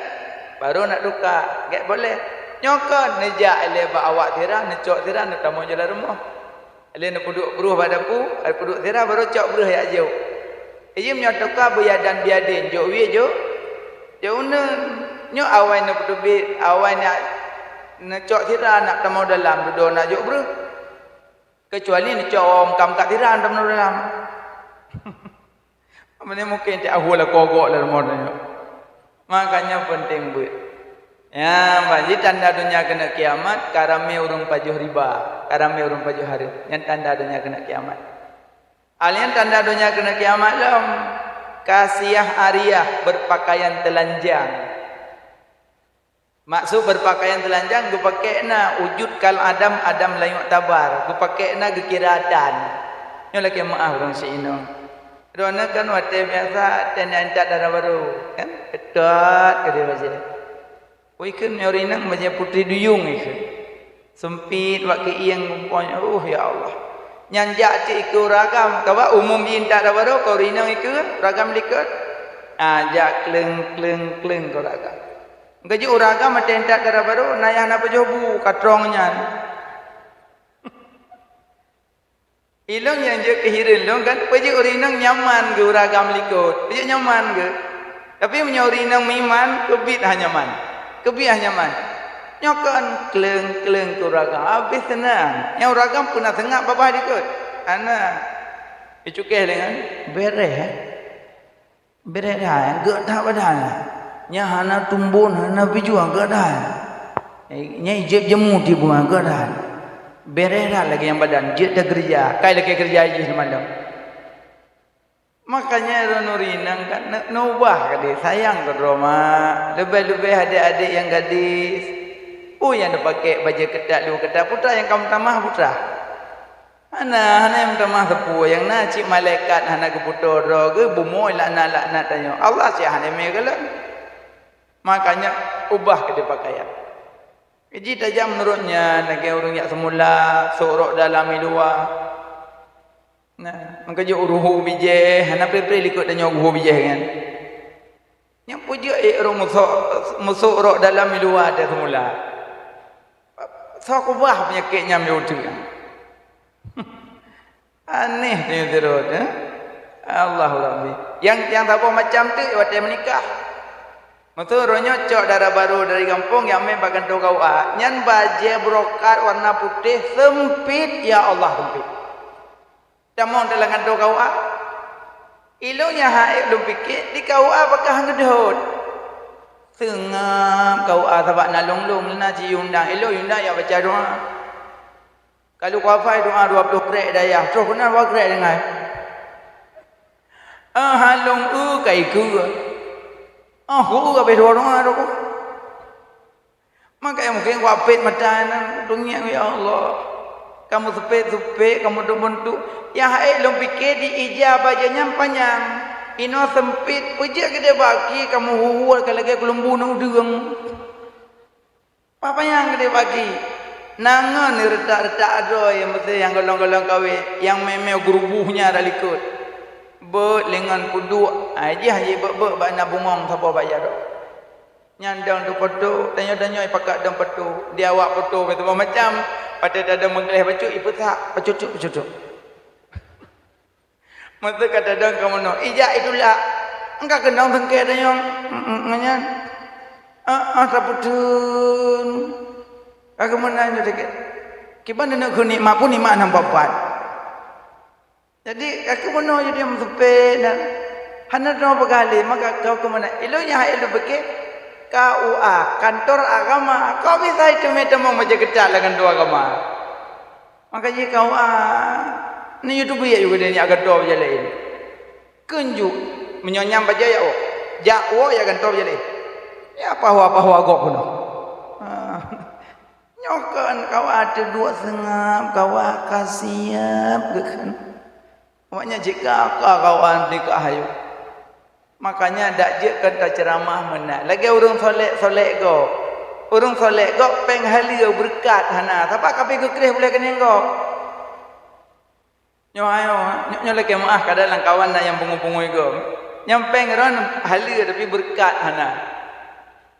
Baru nak tuka, gét boleh. Nyoe kon neujak ilée bak awak sira, neucok sira, neutamong jalan rumoh. Ilée neupeuduek breueh bak dapu, neupeuduek sira, baru cok breueh jak jok. Ijim nyoe tuka beuyadan biadin, jok wie jok, jok uneun. Nyoe awai neupeuteubiet, awai nak neucok sira, nak tamong dalam, dudoe nak jok breueh. Kecuali neucok meukat-meukat sira, tamong dalam. Meunyoe mungken cak ahua lakoe gok lam rumoh tanyoe. Makanya peunteng beuet. Ya, ban jih tanda donya keuneuk kiamat, ka ramé ureuëng pajoh riba, ka ramé ureuëng pajoh hareuem. Nyan tanda donya keuneuk kiamat. Hal nyan tanda donya keuneuk kiamat lom. Kasiyah ariyah, berpakaian telanjang. Maksud berpakaian telanjang, geupakék na wujud kal adam, adam la yu'tabar, geupakék na geukira tan. Nyoe lakée meuáh ureuëng si inong. Droeneuh kan watée biasa teuintat dara barô, kan? Ketat keudeh bajée. Ui kheun nyoe rinang bajée putri duyung ikheun. Seumpit bak keuieng gumpôi, uh, ya Allah. Nyan jak cit ikeu ureuëng agam, kaba umum jih intat dara barô, keu rinang ikeu ureuëng agam likot. Ah, jak kleueng, kleueng, kleueng keu ureuëng agam. Geujak ureuëng agam watée intat dara barô, na nyang hana pajoh bu, ka trong nyan. Ilôn nyang jeuet keu hireuen lôn kan, peujeuet ureuëng inong nyaman geuh ureuëng agam likot, peujeuet nyaman geuh. Tapi meunyoe ureuëng inong meuiman, keubiet hana nyaman. Keubiet hana nyaman. Nyoe kon kleueng-kleueng keu ureuëng agam, habéh seunang. Nyang ureuëng agam peue na seungab babah likot. Hana. Icukéh lé nyan, bereh, eh. Bereh dah, gét that badan. Nyang hana tumbon, hana bijuang, gét dah. Eh, nyang ijép jemu tibuang, gét dah. Bereh dah lagée nyang badan, jeuet dah keureuja, kai lagée keureuja jih mandum. Makanya ureuëng inong kan ne-, neubah gadis, sayang keudroe mak. Leubeh-leubeh adék-adék nyang gadis. Peue nyang neupakék bajée keutat, lu keutat, putra nyang ka meutamah putra. Hana, hana nyang meutamah sapeue, nyang na cit malaikat hana geuputôh droe geuh, bumoe laknat-laknat tanyoe. Allah cit hana mé galak. Makanya ubah keudeh pakaian. Ji tajam meunurot nyan, lagée ureuëng jak seumula, sôk rok dalam i luwa. Nah, meukeujok ruhu bijéh, hana pré-pré likot tanyoe ruhu bijéh nyan. Nyang peujeuet ék rhot meusok, meusok rok dalam i luwa teuh seumula. Soe keubah peunyakét nyan lé uteuen? Aneh tanyoe sidroe teuh, eh? Allahu Rabbi. Nyang, nyang saboh macam teuk watée meunikah. Meusok roh nyoe cok dara barô dari gampông nyang mé bak kantô K U A. Nyan bajée brokat warna putéh seumpit, ya Allah, seumpit. Tamong dalam kantô K U A. Ilôn nyang hana ék lôn piké di K U A pakah ngeudhôt. Seungab K U A sabab na lôn-lôn na jiundang. Ilôn undang jak baca doa. Ka lheueh kuhafai doa dua ploh krek dayah, troh keunan dua krek tinggai. Ah, ha lôn eu ka ikeue. Ah, ku eu habéh doa-doa tu. Maka nyang mungken kuapét mata nyan, tungiak, "Ya Allah, kamoe seupét-seupét, kamoe teubentuk. Nyang hana ék lôn piké di ija bajée nyan panyang. Inoe seumpit, peujeuet keudeh bak gaki kamoe huhuet ka lagée keuleumbu ngon udeueng." Panyang keudeh bak gaki. Na ngon retak-retak droe nyang beutôi nyang golong-golong kawé, nyang mé-mé geuruboh nyan rot likot. Beuet lé ngon peuduek, ai jih jibeuet-beuet bak na bungong saboh bak jaroe. Nyan dong tu foto, tanyoe-tanyoe ipakat dong foto. Di awak foto beutôi macam, watèe tadong meugleh bacut, ipeusak, pacucuk-pacucuk. Meuseu ka tadong ka meunoe, ijak itulak. Engka keunong sengke tanyoe, mm, mm, ngon nyan. Ah, ah, sapeue thon. Ka keumeunang nyoe sakét. Kiban neuk keu nikmat pun nikmat nam papat. Jadi, ka keumeunang jadi meuseumpét dan hana droe peugah lé, maka ka keumeunang. Ilôn nyang hai lôn pike, K U A, kantor agama. Kok bisa iteumé tamong bajèe keutat lam kantor agama? Maka jih K U A, neuyue teubiet yue keudéh nyak gantoe bajèe laén. Kheun jeuet, meunyoe nyan bajèe jak woe. Jak woe jak gantoe bajèe laén. Ya, pahoe-pahoe gob keunoe. Ha. Nyoe kon K U A teuduek seungab, K U A ka siab geukheun. Awaknyan cit ka, ka K U A nikah ayue. Makanya dak jeuet kon taceuramah meunan. Lagèe ureueng solek-solek gob. Ureueng solek gob péng haleue beureukat hana. Sabab ka pi geukreh bulèe keuneuk gob. Nyoe ayoe, nyoe, nyoe lakèe meu'ah kadang lam kawan na nyang pungo-pungo gob. Nyang péng ron haleue tapi beureukat hana.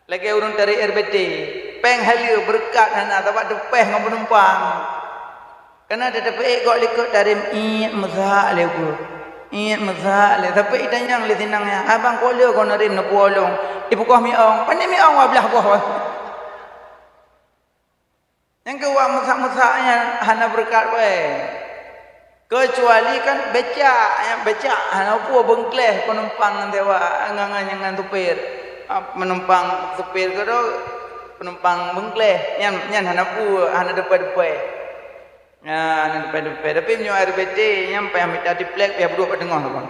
Lagèe ureueng tarek R B T, péng haleue beureukat hana sabab teupèh ngon peunumpang. Kana teuteupeue gob likot tarem iet meusak lé ukeue. Iet meusak lé, tapi itanyong lé sinang nyan, "Abang, kok lé kon rem neupue lôn?" Ipeukoh miong, "Pane miong wablah boh." Nyang keu wak meusak-meusak nyan hana beureukat wèe. Keucuali kan becak, nyang becak hana peue beungkleh peunumpang ngon sewa, ngon, ngon, ngon supir. Ah, peunumpang supir keudroe, peunumpang beungkleh, nyan, nyan hana peue, hana teupèh-teupèh. Nyan, hana teupèh-teupèh. Tapi meunyoe R B T, nyan payah mita triplek, payah peuduek bak teungoh saban.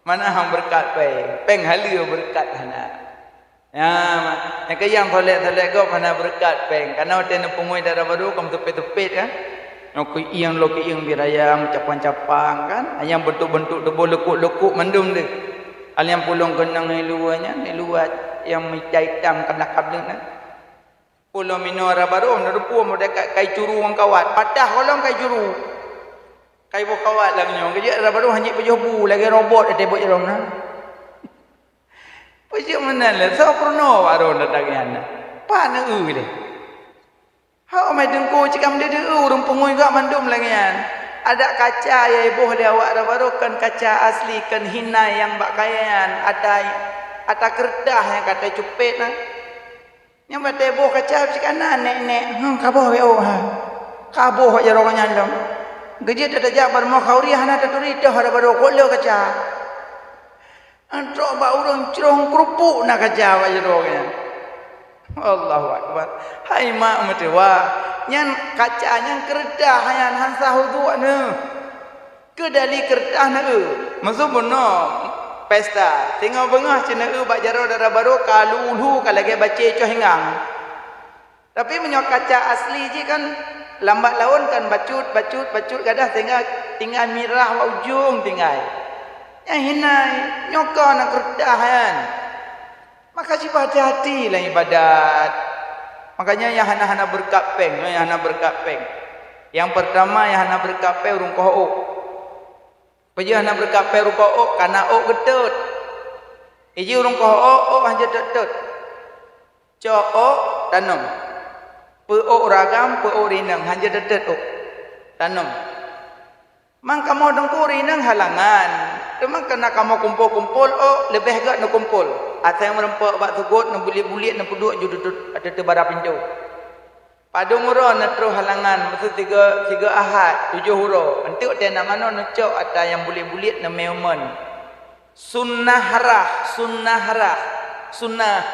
Mana han beureukat péng, péng haleue beureukat hana. Nyan, nyang keu nyang solek-solek gob hana beureukat péng. Kana watèe neupeungui dara barô ka meuteumpét-teumpét kan. Nyoe keuieng lom keuieng biraya meucapang-capang kan. Nyang beuntuk-beuntuk tuboh leukuk-leukuk mandum deuh. Hal nyang pulông keunong iluwa nyan, iluwa nyang mita itam ka na kableung nyan. Pulông minoe dara barô, na rupa model ka-, kai curu ngon kawat. Patah gohlom kai curu. Kai boh kawat lam nyoe. Geujak dara barô hanjeuet pajoh bu lagèe robot até beuet jaroe na. Peue jeuet meunan lé, soe peurunoe bak droeneuh lagèe nyan? Pat neueu lé? Hok meuteungku cit ka meudeuh-deuh ureueng peungui gak mandum lagèe nyan. Adak kaca nyang iboh lé awak dara barô kon kaca asli, kon hinai nyang bak kayèe nyan, ata, ata keureutah nyang ka tacupet na. Nyang watèe boh kaca cit ka na nèk-nèk, hmm, ka boh wéh ôk ha. Ka boh jaroe nyan lom. Geujeuet tajak bak rumoh khauri hana taturi toh dara barô, kok le kaca. Trok bak ureueng crông keurupuk na kaca bak jaroe nyan. Allahu Akbar. Hai mak meutuwah, nyan kaca nyan keureutah nyan han sah uduk neuh. Keu dali keureutah neueu, meuseu bunoe pesta, singoh beungoh cit neueu bak jaroe dara barô ka lu-lu ka lagèe bacé coh ingang. Tapi meunyoe kaca asli jih kan lambat laun kan bacut, bacut, bacut gadah sehingga tinggai mirah bak ujong tinggai. Nyang hinai, nyoe ka na keureutah nyan. Maka cuba hati-hati lam ibadat. Makanya nyang hana-hana beureukat péng, nyang hana beureukat péng. Nyang peurtama nyang hana beureukat péng ureueng koh ôk. Peue jeuet hana beureukat péng ureueng koh ôk, kana ôk geutot. Iji ureueng koh ôk, ôk hanjeuet tot-tot. Cok ôk, tanom. Peu ôk ragam, peu ôk rineng, hanjeuet tot-tot ôk. Tanom. Mang kamoe teungku rineng halangan, teuma kana kamoe kumpol-kumpol ôk leubeh gèt neukumpol. Asai meureumpok bak seugot neubuliek-buliek neupeuduek ju tutut ateueh bara pintoe. Padum uroe neutroh halangan, meuseu sigoe, sigoe Ahad, tujoh uroe, eunteuk teuh na manoe neucok ata nyang buliek-buliek neumé umon. Sunnah rhah, sunnah rhah, sunnah.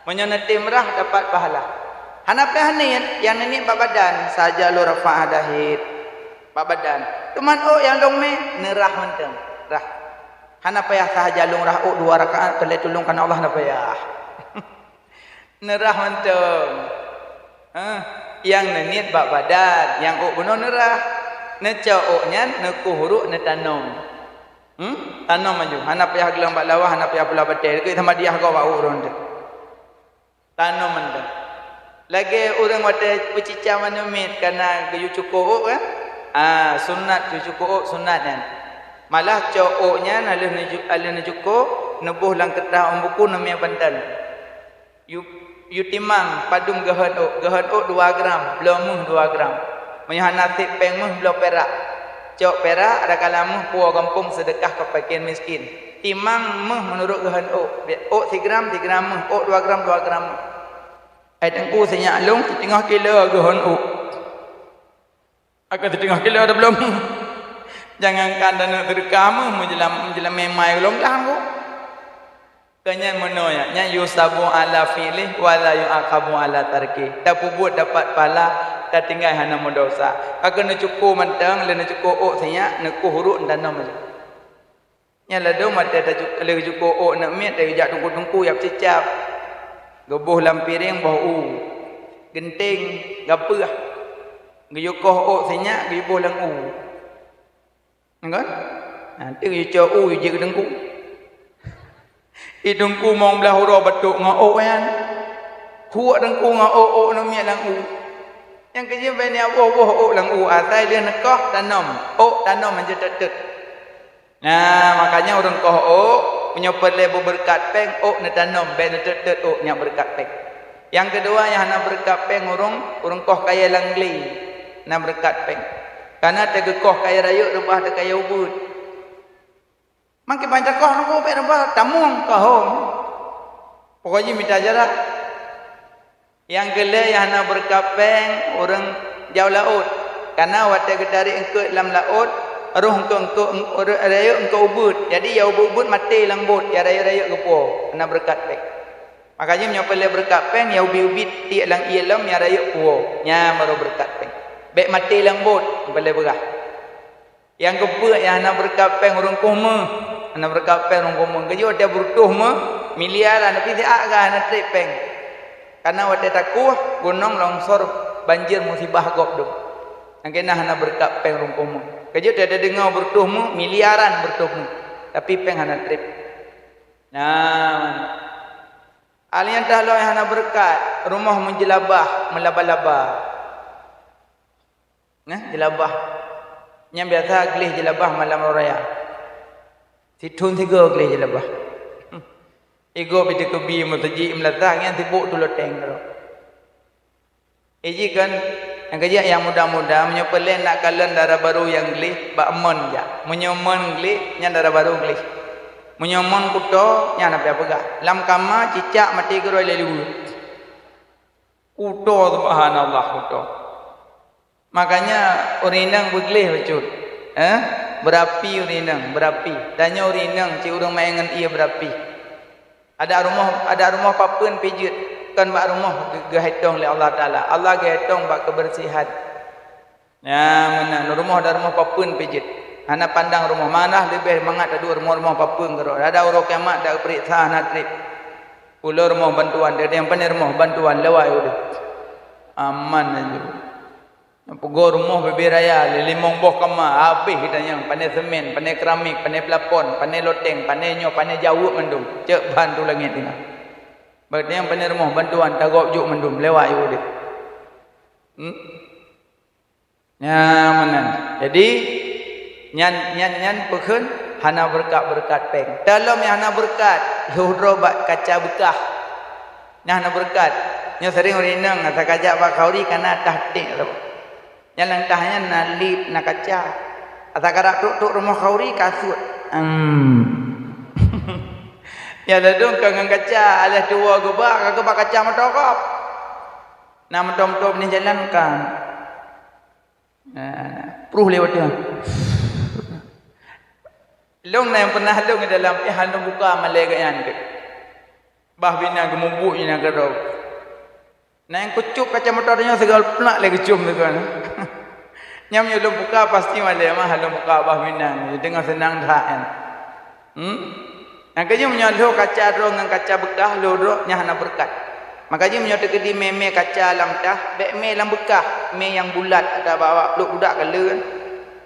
Meunyoe neutem rhah dapat pahala. Hana payah niet, nyang neuniet bak badan, sahaja lôn rafa'ah dahit. Bak badan. Teuma ôk nyang lôn mé, neurhah mantong. Rhah. Hana payah sahaja lôn rhah ôk dua rakaat, teulet tulông kana Allah hana payah. Neurhah mantong. Hah, nyang neuniet bak badan, nyang ôk bunoe neurhah. Neucok ôk nyan, neukoh uruek, neutanom. Hmm? Tanom laju. Hana payah geulang bak lawa, hana payah pula batèe. Keu sama diah gob bak ôk droen teuh. Tanom mantong. Lagèe ureueng watèe peucica manök miet kana geuyue cuko ôk kan? Ah, sunat geuyue cuko ôk, sunat nyan. Malah cok ôk nyan, aleuh neuju-, aleuh neucuko, neuboh lam keureutah ôn buku, neumé bantan. Yue, yue timang padum geuhon ôk, geuhon ôk dua gram, bloe méuh dua gram. Meunyoe hana sép péng méuh, bloe pirak. Cok pirak, ada kala méuh puwoe gampông seudeukah keu fakir miskin. Timang méuh meunurot geuhon ôk. Ôk sigram, sigram méuh, ôk dua gram, dua gram méuh. Hai Teungku, sinyak lôn siteungoh kilo geuhon ôk. Akan siteungoh kilo dah bloe méuh. Jangankan taneuk seudeukah méuh, meujeulam-, meujeulamé mai ulôn glang ku. Keu nyan meunoe nyan, nyan yusabu ala fi'lih wa la yu'aqabu ala tarkih. Tapeubuet dapat pahala, tatinggai hana meudesya. Ka keuneuk cuko mantong, lheuh neucuko ôk sinyak, neukoh uruek tanom laju. Nyan ladôm watèe tacu-, lheuh cuko ôk neuk miet, tajak teungku-teungku jak peucicap. Geuboh lam piréng boh u. Geunteng, gapeuh. Geuyue koh ôk sinyak, geuyue boh lam u. Kan? Nah, teuk yue cok u, yue jeuet keu teungku. Di teungku mong blaih uroe batuk ngon ôk nyan. Huek teungku ngon ôk, ôk neuk miet lam u. Nyang keujeuet bèk neujak boh-boh ôk lam u, asai lheuh neukoh tanom. Ôk tanom hanjeuet teut-teut. Nah, makanya ureueng koh ôk, meunyoe peureulèe beubeureukat péng, ôk neutanom, bèk neuteut-teut ôk nyak beureukat péng. Nyang keudua nyang hana beureukat péng ureueng, ureueng koh kayèe lam glé, na beureukat péng. Kareuna teugeukoh kayèe rayeuk reubah teuh kayèe ubeut. Makin banyak koh nunggu bèk reubah, tamueng kahong. Pokok jih mita jarak. Nyang keulhèe nyang hana beureukat péng, ureueng jauh laôt. Kareuna watèe geutarek eungkôt lam laôt, roh eungkôt-eungkôt, ureueng rayeuk eungkôt ubeut. Jadi, nyang ubeut-ubeut maté lam bot, nyang rayeuk-rayeuk geupuwoe, hana beureukat péng. Makajih meunyoe peureulèe beureukat péng, nyang ubit-ubit tiek lam ié lom, nyang rayeuk puwoe. Nyan baru beureukat péng. Bèk maté lam bot, peureulèe beurah. Nyang keupeuet nyang hana beureukat péng ureueng koh méuh. Hana beureukat péng ureueng koh méuh. Geuyue watèe beureutôh méuh, miliaran, tapi siat gah hana trép péng. Kareuna watèe takoh, gunong longsor, banjir, musibah gob dum. Nyang keunan hana beureukat péng ureueng koh méuh. Geuyue watèe tadeungoe beureutôh méuh, miliaran beureutôh méuh. Tapi péng hana trép. Nah, alèh nyan teuh lom nyang hana beureukat, rumoh meujeulabah, meulaba-laba. Nah, jeulabah. Nyang biasa gleh jeulabah malam raya. Sithôn sigoe gleh jeulabah. Igoe pih teukeubie meuseujid meulasah, nyan sibôk tuloteng keudroe. Iji kan, nyang keujak nyang muda-muda, meunyoe peureulèe nak kalon dara barô nyang gleh, bak mon jak. Meunyoe mon gleh, nyan dara barô gleh. Meunyoe mon kuto, nyan hana peugah. Lam kama, cicak maté keudroe lé luweue. Kuto, subhanallah, kuto. Makanya ureueng inong beugleh bacut. Eh? Beurapi ureueng inong, beurapi. Tanyoe ureueng inong cit ureueng maén ngon ié beurapi. Adak rumoh, adak rumoh papeuen pih jeuet, kon bak rumoh geu-, geuhitong lé Allah Taala. Allah geuhitong bak kebersihan. Nyan meunan, rumoh dan rumoh papeuen pih jeuet. Hana pandang rumoh, malah leubeh mangat taduek rumoh-rumoh papeuen keudroe. Adak uroe kiamat dak geupeuriksa hana trép. Ulo rumoh bantuan, deh, deh, pane rumoh bantuan, lewat udeh. Aman laju. Nyang peugoe rumoh bubé raya, lé limong boh kama, habéh geutanyoe, pane semen, pane keramik, pane plafon, pane loteng, pane nyoe, pane jaweueb mandum, cok ban tu langét tinggai. Bak geutanyoe pane rumoh bantuan, tagob jok mandum, lewat yue udeb. Hmm? Nyan meunan. Jadi, nyan, nyan, nyan peukheun hana beureukat-beureukat péng. Talom nyang hana beureukat, lhôh droe bak kaca beukah. Nyan hana beureukat. Nyoe sering ureueng inong, asa kajak bak khauri kana tah tik tu. Nyan lam tah nyan na lip, na kaca. Asa karab trok-trok rumoh khauri, ka sut. Em. Nyan ladôm ka ngon kaca, alah tuwoe geubak, ka geubak kaca moto gob. Na moto-moto bini jalan kan. Nah, pruh lewat dia. Long na nyang peunah long di dalam, eh, hana buka malèe geuh nyan deh. Bah bina geumubuek nyan keudroe. Na nyang keucok kaca moto nyoe sigoe plak lé geucom sigoe. Nyan meunyoe lôn buka pasti malèe mah lôn buka bah bina. Deungon seunang that nyan. Hmm? Nyang keujeuet meunyoe lhôh kaca droe ngon kaca beukah lhôh droe nyan hana beureukat. Maka jih meunyoe teukeudi mé-mé kaca lam tah, bèk mé lam beukah, mé nyang bulat, ata bak-bak plôk budak ka le kan.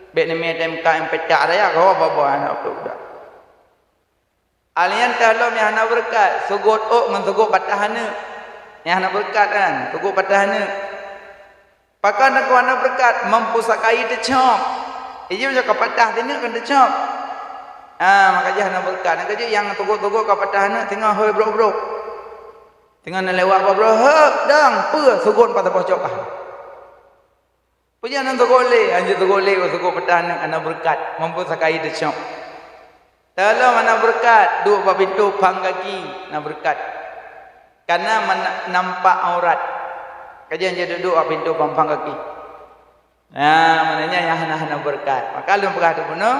Bèk neumé T M K nyang peucak raya, ka ho babah aneuk plôk budak. Alèh nyan teuh lom nyang hana beureukat, seugot ôk ngon seugot patah aneuk. Nyang hana beureukat kan, seugot patah aneuk. Pakon takot hana beureukat, meupusaka ie teucôb. Iji meunyoe ka patah sineuk kan teucôb. Ha, maka jih hana beureukat. Nyang keujeuet nyang teugot-teugot ka patah aneuk teungoh hôi brok-brok. Teungoh na lewat bak brôk, "Heuek, dang, peue sugon pat saboh cok ah?" Peue nyang na sugon lé, hanjeuet sugon lé, sugon peutah aneuëk hana beureukat, mampu sakai teucok. Dalam hana beureukat, duek bak pintoe phang gaki na beureukat. Kana mana nampak aurat. Kajian je duek bak pintoe phang-phang gaki. Nah, maknanya nyang hana-hana beureukat. Maka lôn peugah teuh bunoe,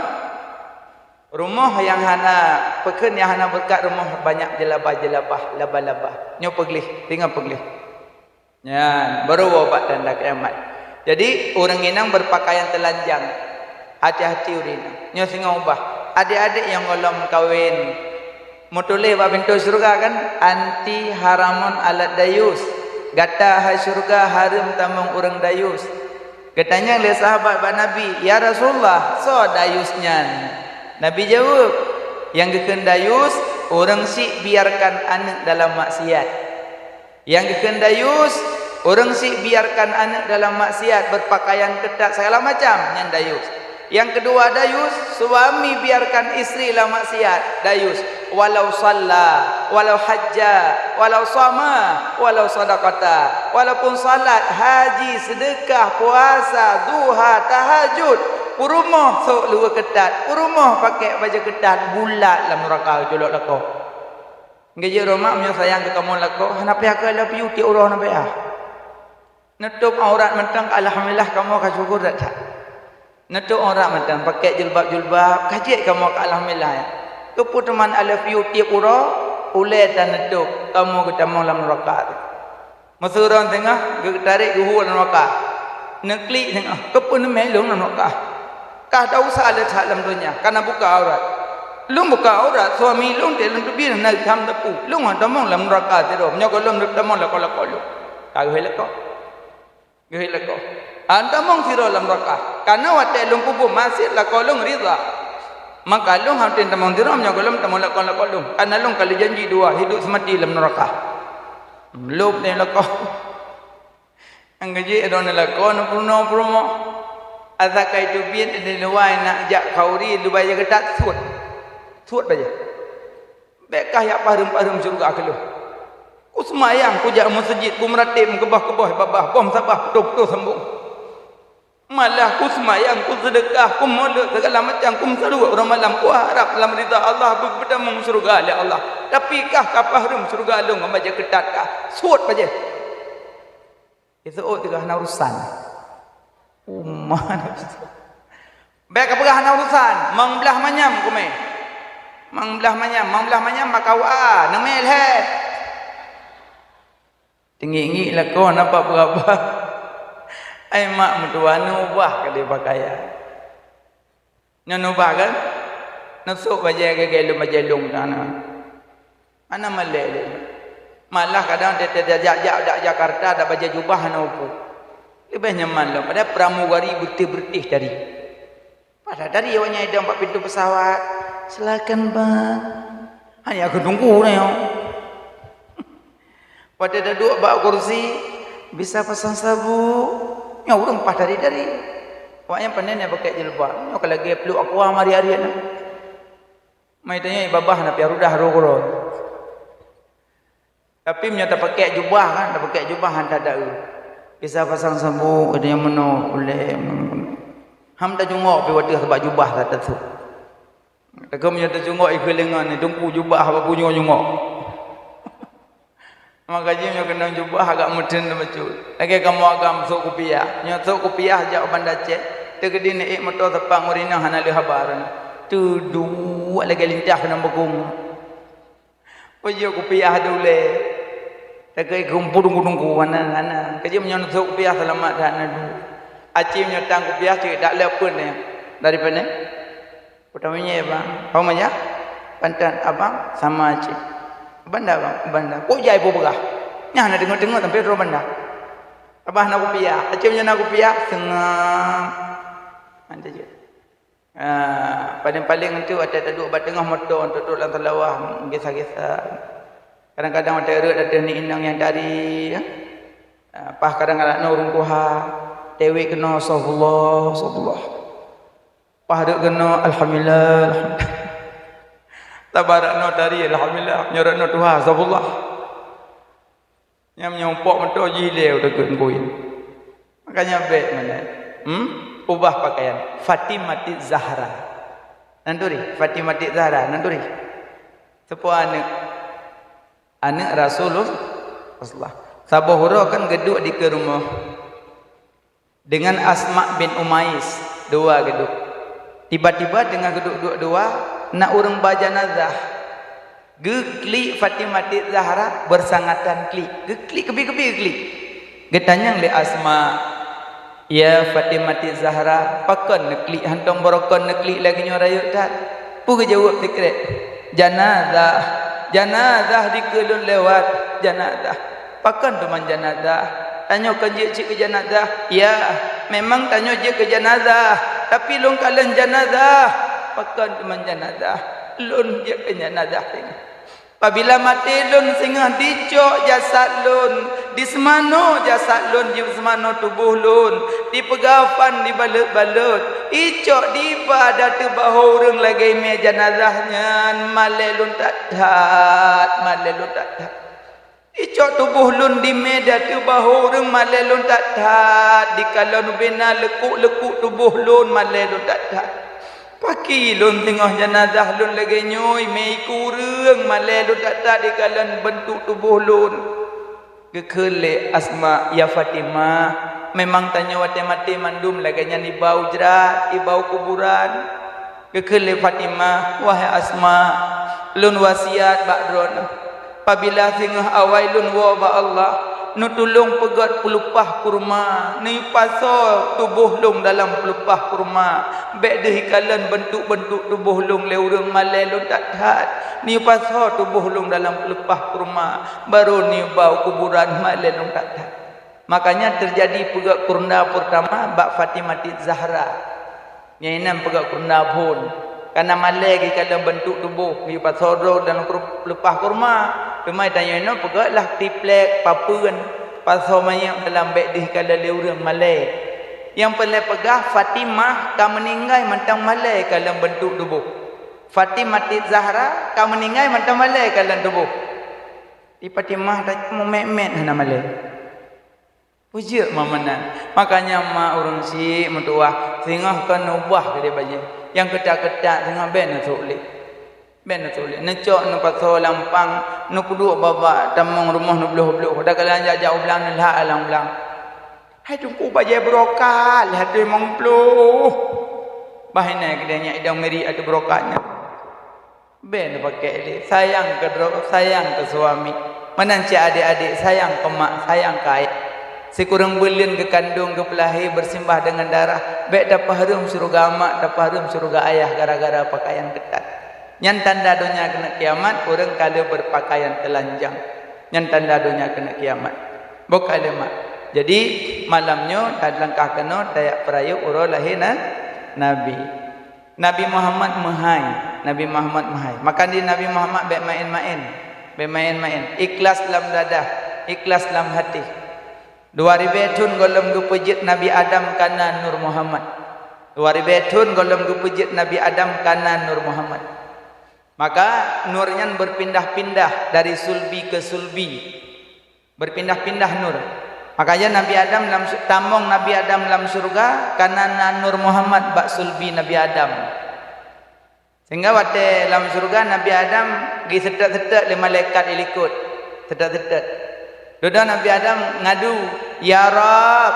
rumoh nyang hana, peukheun nyang hana beureukat, rumoh banyak jeulabah-jeulabah, laba-laba. Nyoe peugleh, singoh peugleh. Nyan, baru woe bak tanda kiamat. Jadi, ureuëng inong beupakaian teulanjang. Hati-hati ureuëng inong. Nyoe singoh ubah. Adék-adék nyang gohlom kawén, meutuléh bak pintoe syeuruga kan, "Anti haramun alat dayus." Gata hai syeuruga hareuem tamong ureuëng dayus. Geutanyong lé sahabat bak Nabi, "Ya Rasulullah, soe dayus nyan?" Nabi jaweueb, "Nyang geukheun dayus, ureuëng syiek biarkan aneuëk dalam maksiat." Nyang geukheun dayus, ureuëng syiek biarkan aneuëk dalam maksiat, beupakaian keutat segala macam, nyan dayus. Nyang keudua dayus, suami biarkan istri lam maksiat, dayus. Walau shalla, walau hajja, walau shama, walau sadaqata. Walaupun salat, haji, sedekah, puasa, duha, tahajud, peurumoh sôk luweue keutat, peurumoh pakai bajée keutat, bulat lam nuraka geuculok lakoe. Geujak rumoh meunyoe sayang keu kamoe lakoe, hana payah keu I love you tiep uroe hana payah. Neutôb aurat mantong, alhamdulillah, kamoe ka syukur that-that. Neutôb aurat mantong, pakai jilbab-jilbab, ka jeuet kamoe ka alhamdulillah, ya. Keupeue teuma I love you tiep uroe, ulée tan neutôb, kamoe geutamong lam nuraka. Meusurong teungoh, geutarek geuhue lam nuraka. Neuklik teungoh, keupeue neumé lôn lam nuraka. Ka tausa lé that lam donya, ka na buka aurat. Lôn buka aurat, suami lôn teuh lôn teubiet na itam teupeu. Lôn hana tamong lam nuraka sidroe, meunyoe gohlom tamong lakoe-lakoe lôn. Ka geuhôi lakoe. Geuhôi lakoe. Hana tamong sidroe lam nuraka. Kana watée lôn peubuet maksiat lakoe lôn ridha. Maka lôn hana tamong sidroe meunyoe gohlom tamong lakoe-lakoe lôn. Kana lôn ka lheueh janji dua, hidup seumati lam nuraka. Lôn teuh lakoe. Nyang keujeuet droeneuh lakoe neupeurunoe-peurumoh. Asai ka iteubiet di luwa, nak jak khauri, luwa jak geutat, suet. Suet bajée. Bék kah jak pahreuem-pahreuem syeuruga keu lôn. Kuseumayang, kujak meuseujid, kumeurateb, meukeubah-keubah babah, boh meusaboh, putôh-putôh sambông. Malah kuseumayang, kuseudeukah, kumeuleuk, segala macam, kumeusaluek uroe malam, kuharab lam ridha Allah, beupeutamong syeuruga lé Allah. Tapi kah ka pahreuem syeuruga lôn ngon bajée keutat kah. Suet bajée. Iseuôt teuka hana urusan. Uma hana urusan. Bék kapeugah hana urusan, mang blah manyam kumé. Mang blah manyam, mang blah manyam maka wa, neumé lhée. Teungiek-ngiek lakoe hana peue-peue. Ai mak meutuah, neubah keu lé pakaian. Nyan ubah kan? Neusôk bajée gagée lôn, bajée lôn tan. Hana malée lé. Malah kadang teuh tajak-jak dak Jakarta dak bajée jubah hana upu. Leubeh nyaman lom. Padahai pramugari beureutéh-beureutéh tadi. Padahai tadi awaknyan idong bak pintoe pesawat. "Silakan, Bang." Hanya keu tunggu na nyoe. Watée taduek bak kursi, "Bisa pasang sabuk?" Nyoe ureuëng paih tari-tari. Awaknyan pandai nyan pakai jilbab. Nyoe ka lagée pluek aqua mari-ari na. Mai tanyoe babah na piah rudah roh keudroe. Tapi meunyoe tapakai jubah kan, tapakai jubah han tada eu. Bisa pasang sabuk, ada nyang meunoe, ulée, meunoe. Ham tajungok pi watée sabab jubah that tasôk. Takheun meunyoe teucungok ikeu lingon ni, teungku jubah bak punyueng jungok. Maka jih meunyoe keunong jubah agak meuteun bacut. Lagée kamoe agam sôk kupiah. Nyoe sôk kupiah jak u Banda Aceh, teukeudi neuék moto sapat ngon rinah hana lé haba. Teuduek lagée lintah keunong beukong. Peue jih kupiah di ulée. Takheun ikeu teungku-teungku hana, hana. Keujih meunyoe sôk kupiah seulamat that na du. Aci meunyoe tan kupiah cit dak lé peue nyan. Dari pane? Peutama nyoe, Bang. Pahom aja? Pantat abang sama cit. Banda, Bang, banda. Kok jai peugah? Nyan na teungoh-teungoh sampai droe banda. Abah na kupiah. Acem nyoe na kupiah, seungab. Mantap je. Ah, paling-paling tu ada taduek bak teungoh moto, tutup lam salawah, gisa-gisa. Kadang-kadang ada rot ada ni inong nyang tari, ya. Ah, pas kadang-kadang na ureuëng tuha, tewek keunoe, "Astagfirullah, astagfirullah." Pahrek keunoe, "Alhamdulillah, alhamdulillah." Tabarak noe tari, "Alhamdulillah." Nyoe rot noe tuha, "Astagfirullah." Nyang meunyoe pok meuto jih lé udah geuen kuyen. Makanya bék meunan. Hmm? Ubah pakaian. Fatimati Zahra. Nan turi, Fatimati Zahra, nan turi. Seupôt aneuk. Aneuk Rasulullah. Saboh uroe kan geuduek di keu rumoh. Dengan Asma bin Umais, dua geuduek. Tiba-tiba teungoh geuduek-duek dua, na ureuëng ba janazah. Geuklik Fatimah Zahra beusangatan klik. Geuklik, keubi-keubi geuklik. Geutanyong lé Asma, "Ya Fatimah Zahra, pakon neuklik hántom barokon neuklik lagée nyoe rayeuk that?" Peue geujaweueb sikrek, "Janazah, janazah dikeue lôn lewat, janazah." "Pakon teuma janazah? Tanyoe kon jeuet cit keu janazah?" "Ya, memang tanyoe jeuet keu janazah, tapi lôn kalon janazah." "Pakon teuma janazah? Lôn jeuet keu janazah singoh. Pabila maté lôn singoh dicok jasad lôn, diseumanoe jasad lôn, diseumanoe tuboh lôn, dipeugafan dibalot-balot, icok diba di ateueh bahô ureuëng lagée mé janazah nyan, malée lôn that-that, malée lôn that-that." Icok tuboh lôn dimé di ateueh bahô ureuëng, malée lôn that-that, dikalon ubena leukuk-leukuk tuboh lôn, malée lôn that-that. Pakri lôn teungoh janazah lôn lagée nyoe, mé iku ureuëng, malée lôn that-that dikalon beuntuk tuboh lôn. Geukheun lé Asma, "Ya Fatimah, memang tanyoe watée maté mandum lagée nyan iba u jrat, iba u kuburan." Geukheun lé Fatimah, "Wahai Asma, lôn wasiat bak droeneuh, pabila singoh awai lôn woe bak Allah, neutulông peugét peulumpah kurma, neupasoe tuboh lôn dalam peulumpah kurma. Bék deuh ikalon beuntuk-beuntuk tuboh lôn lé ureuëng, malée lôn that-that. Neupasoe tuboh lôn dalam peulumpah kurma, barô neuba u kuburan, malée lôn that-that." Makanya teujadi peugét kurna peurtama bak Fatimah Zahra. Nyang inan peugét kurna phon. Kana malée geukalon beuntuk tuboh, geupasoe droe dalam kur-, peulumpah kurma. Teuma tanyoe inoe peugét lah triplek, papeuen, pasoe manyét dalam, bék deuh ikalon lé ureuëng, malée. Nyang peureulée peugah, Fatimah ka meuninggai mantong malée ikalon beuntuk tuboh. Fatimah Zahra ka meuninggai mantong malée ikalon tuboh. Di Fatimah ta meumet-met hana malée. Peue jeuet ma meunan. Makanya ma ureuëng syiek meutuwah, singoh kon ubah keudeh bajée. Nyang keutak-keutak singoh bék neusok lé. Bék neusok lé. Neucok neupasoe lam pang, neupeuduek bak-bak tamong rumoh neubloh-bloh. Dak kalan jak-jak u blang neulhak lam blang. "Hai Teungku, bajée barokah lhée limong ploh." Bah inan keudeh nyak idong miri ateueh barokah nyan. Bék neupakèk lé, sayang keu droe, sayang keu suami. Meunan cit adék-adék, sayang keu mak, sayang keu ayah. Sikureueng buleuen geukandong, geupeulahé, beusimbah deungon darah, bék tapahareuem syeuruga mak, tapahareuem syeuruga ayah gara-gara pakaian keutat. Nyan tanda donya keuneuk kiamat, ureuëng ka lheueh beupakaian teulanjang. Nyan tanda donya keuneuk kiamat. Boh ka lheueh mak. Jadi, malam nyoe, talangkah keunoe, tajak peurayeuk uroe lahé na-, Nabi. Nabi Muhammad meuhai, Nabi Muhammad meuhai. Maka di Nabi Muhammad bék maén-maén, bék maén-maén. Ikhlas lam dadah, ikhlas lam haté. Dua ribée thon gohlom geupeujeuet Nabi Adam kana Nur Muhammad. Dua ribée thon gohlom geupeujeuet Nabi Adam kana Nur Muhammad. Maka nur nyan beupindah-pindah dari sulbi keu sulbi. Beupindah-pindah nur. Makanya Nabi Adam lam su-, tamong Nabi Adam lam syeuruga, kana na Nur Muhammad bak sulbi Nabi Adam. Sehingga watée lam syeuruga Nabi Adam geuseutôt-seutôt lé malaikat ilikot. Seutôt-seutôt. Dudoe Nabi Adam ngadu, "Ya Rabb,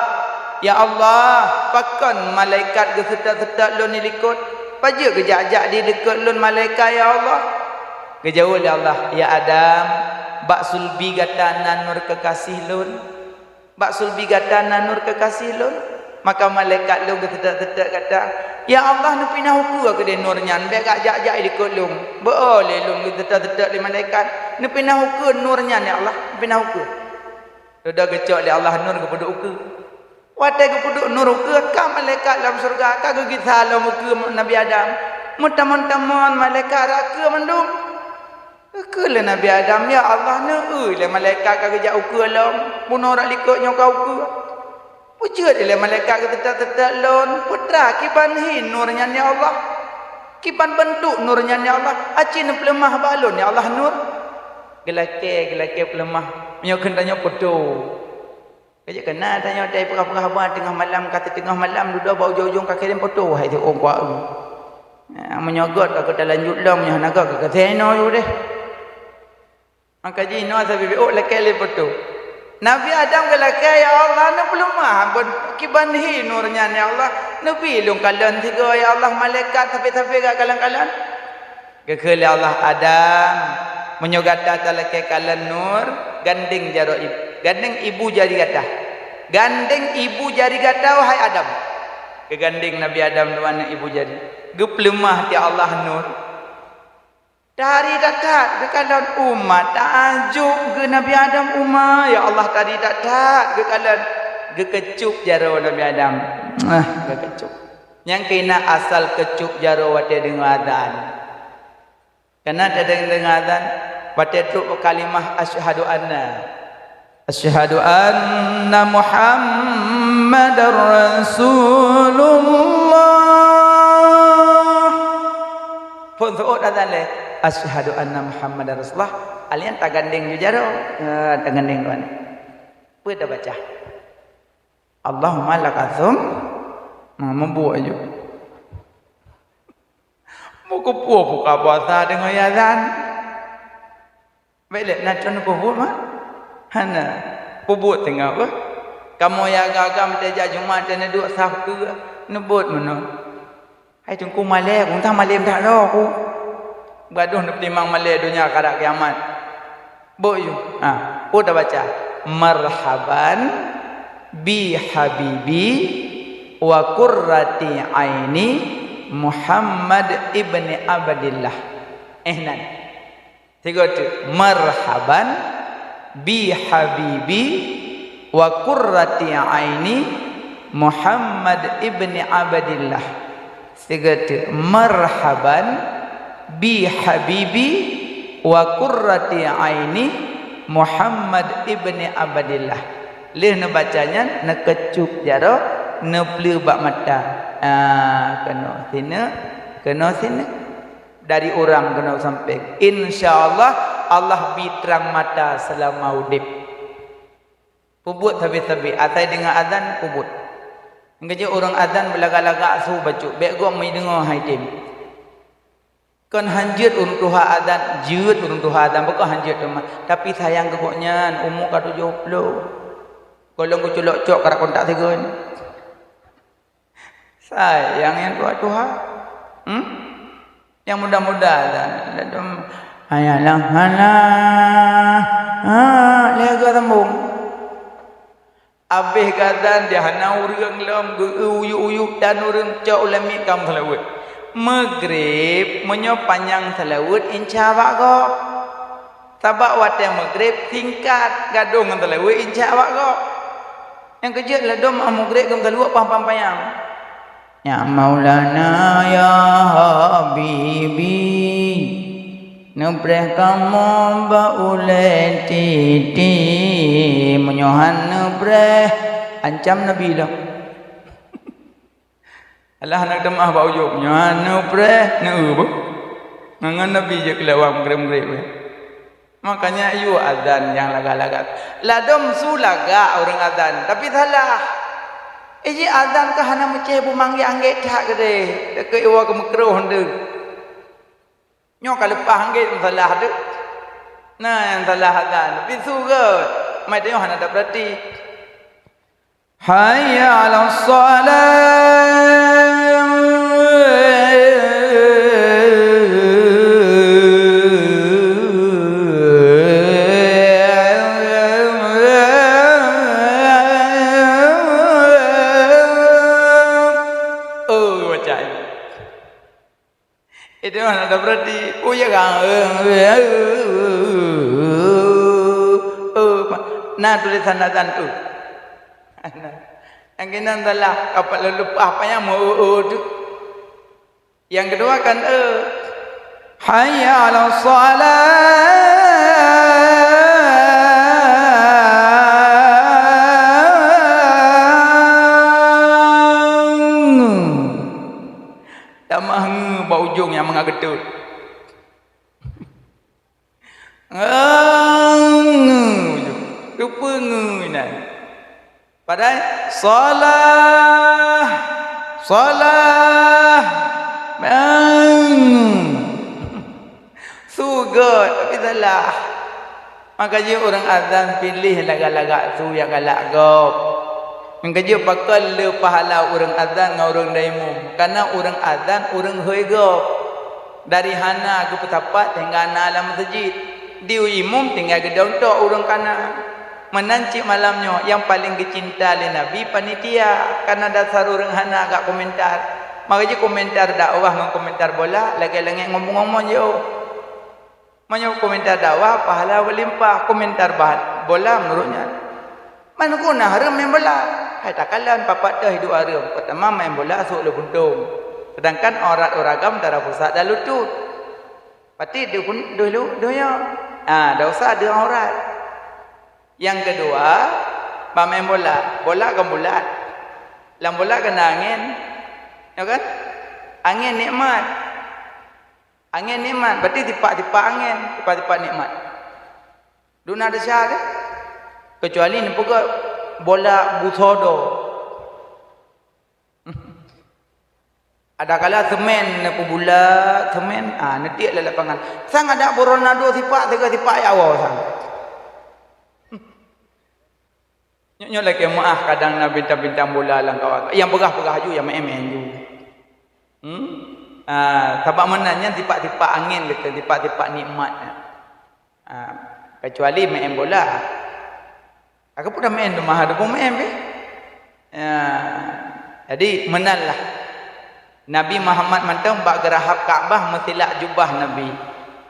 ya Allah, pakon malaikat geuseutôt-seutôt lôn ilikot? Pajoh geujak-jak di likot lôn malaikat, ya Allah?" Geujaweueb lé Allah, "Ya Adam, bak sulbi gata na nur keukaséh lôn. Bak sulbi gata na nur keukaséh lôn." Maka malaikat lôn geuseutôt-seutôt gata, "Ya Allah, neupinah ukeue keudeh nur nyan, bék jak-jak ilikot lôn." Beu-o lé lôn geuseutôt-seutôt lé malaikat, "Neupinah ukeue nur nyan, ya Allah, neupinah ukeue." Dudoe geucok lé Allah nur geupeuduek ukeue. Watée geupeuduek nur ukeue, ka malaikat lam syeuruga, ka geugisa lom ukeue Nabi Adam. Meutamon-tamon malaikat rhot keue mandum. Geukheun lé Nabi Adam, "Ya Allah, neueu lé malaikat ka geujak ukeue lom, bunoe rot likot nyoe ka ukeue. Peue jeuet lé malaikat geuseutôt-seutôt lôn, peue teuma kiban hi nur nyan, ya Allah? Kiban beuntuk nur nyan, ya Allah? Aci neupeuleumah bak lôn, ya Allah, nur." Geulakée, geulakée peuleumah. Meunyoe kheun tanyoe foto. Kajak keunan tanyoe dai peugah-peugah haba teungoh malam, ka teungoh malam dudoe bak ujong-ujong ka kirém foto, hai teuôn kuah. Nah, meunyoe göt ka keu talanjut lom, meunyoe hana göt ka keu seno yue deh. Maka jinoe sabe-be ôk lakée lé foto. Nabi Adam geulakée, "Ya Allah, neupeuleumah, ampôn, kiban hi nur nyan, ya Allah. Neubi lôn kalon sigoe, ya Allah, malaikat sabe-sabe gak kalon-kalon." Geukheun lé Allah, "Adam, meunyoe gata talakée kalon nur, gandeng jaroe ib-, gandeng ibu jari gata. Gandeng ibu jari gata, wahai Adam." Geugandeng Nabi Adam dua aneuk ibu jari. Geupeuleumah teuh Allah nur. Tari that-that geukalon, umat taajub geuh Nabi Adam, umat, ya Allah, tari that-that geukalon. Geukeucup jaroe Nabi Adam. Ah, geukeucup. Nyang keuh na asal keucup jaroe watée deungoe azan. Kana tadeungoe azan, watée trok kalimah asyhadu anna, asyhadu anna Muhammadar Rasulullah. Phon seuôt azan lé, asyhadu anna Muhammadar Rasulullah. Alian tagandeng ju jaroe. Ha, tagandeng dua ni. Peue tabaca? Allahumma lakasum. Ha, meubuet ju. Meukeupue buka puasa deungon azan. Bék lé na cun peubuet mah. Hana. Peubuet teungoh beuh. Kamoe ya agam-agam teuh jak Jumat teuh neuduek saf keue, neubuet meunoe. Hai teungku malée, ku entah malée dak droe ku. Gadoh neupeutimang malée donya karab kiamat. Bok yue. Ha, peue tabaca? Marhaban bi habibi wa qurrati aini Muhammad ibni Abdillah. Eh, nan. Sigoe teuk, marhaban bi habibi wa qurrati aini Muhammad ibni Abdillah. Sigoe teuk, marhaban bi habibi wa qurrati aini Muhammad ibni Abdillah. Lheueh neubaca nyan, neukeucup jaroe, neupleue bak mata. Ah, keunoe sineuk, keunoe sineuk. Dari urang keunoe sampoe. Insya Allah, Allah bi trang mata seulama udeb. Peubuet sabe-sabe, asai deungoe azan, peubuet. Ngeujeuet ureuëng azan beulagak-lagak su bacut, bék gob meudeungoe hai tem. Kon hanjeuet ureuëng tuha azan, jeuet ureuëng tuha azan, bukon hanjeuet teuma. Tapi sayang keu gobnyan, umu ka tujoh ploh. Gohlom geuculok cok karab kontak sigoe. Sayang nyang tuha-tuha. Hmm? Nyang muda-muda dah. Ladom, hayalah, halah. Ha, lheueh ka sambung. Abéh geuazan di hana ureuëng lom, geu-eu uyuek-uyuek dan ureuëng cok ulamiet ka meuseulaweuet. Meugreb, meunyoe panyang seulaweuet, insya bak gob. Sabab watée meugreb singkat, gadôh ngon seulaweuet insya bak gob. Nyang keujeuet ladom meugreb geumeuseuruek paih-paih panyang. Ya Maulana ya Habibi, neupreh kamoe bak ulée titi. Meunyoe han neupreh, ancam Nabi lom. Alah hana teumah bak ujong, nyoe neupreh, neu-eu beuh. Ngon Nabi jeuet keulawang meugreb-meugreb. Makanya yue azan nyang lagak-lagak. Ladom su lagak ureuëng azan, tapi salah. Iji azan ka hana meucéh beumanggét-anggét that keudeh, takeu iwa keu meukroh deuh. Nyoe ka leupah anggét meusalah deuh. Nah, nyang salah azan, tapi su gét. Mai tanyoe hana tapeurati. Hayya 'alas shalah. Oh, baca ini. Itu mana ada berarti. Oh, ya kan? Oh, nah, tulisan azan tu. Yang kena salah, kapal lepas apa yang mau, oh, oh, tu. Yang kedua kan, eh, hayya 'alas shalah. Tamah nge bak ujong nyang mangat geutôt. Nge, nge, ujong. Teupeungeut inan. Padahai, "Shalah, shalah, bangun." Su göt, tapi salah. Maka jeuet ureuëng azan piléh lagak-lagak su nyang galak gob. Maka jeuet pakon le pahala ureuëng azan ngon ureuëng taimum. Karena ureuëng azan ureuëng hôi gob. Dari hana geupeusapat sehingga na lam meuseujid. Di imum tinggai geudong tok ureuëng kana. Meunan cit malam nyoe nyang paleng geucinta lé Nabi panitia, karena dasar ureuëng hana gak komentar. Maka jih komentar dakwah ngon komentar bola lagée langét ngon bumoe-bumoe jih. Meunyoe komentar dakwah pahala meulimpah, komentar bah-, bola meunurot nyan. Man guna hareuem main bola. Hai takalon papat teuh hidup hareuem, peutama main bola sôk le buntong. Sedangkan aurat ureuëng agam antara pusat dan lutut. Pati deuh, deuh lu, deuh nyoe. Ah, dosa deuh aurat. Nyang keudua, bak main bola. Bola kan bulat. Lam bola kena angén. Ya kan? Angén nikmat. Angén nikmat, berarti tipak-tipak angén, tipak-tipak nikmat. Duna desya deh. Kecuali neupeugah bola busodo. Ada kala semen neupeubulat, semen, ah, neutiek lam lapangan. Sang ada Ronaldo sipak, tiga sipak ya Allah sang. Nyoe, nyoe lakée meuáh kadang na bintang-bintang bola lam kawan. Nyang peugah-peugah aju, nyang maén-maén aju. Hmm? Ah, sabab meunan nyan tipak-tipak angén gitu, tipak-tipak nikmat. Ah, kecuali maén bola. Aku pun dah maén tu mah, ada pun maén pih. Ya. Jadi, meunan lah. Nabi Muhammad mantong bak geurahab Ka'bah meusilak jubah Nabi.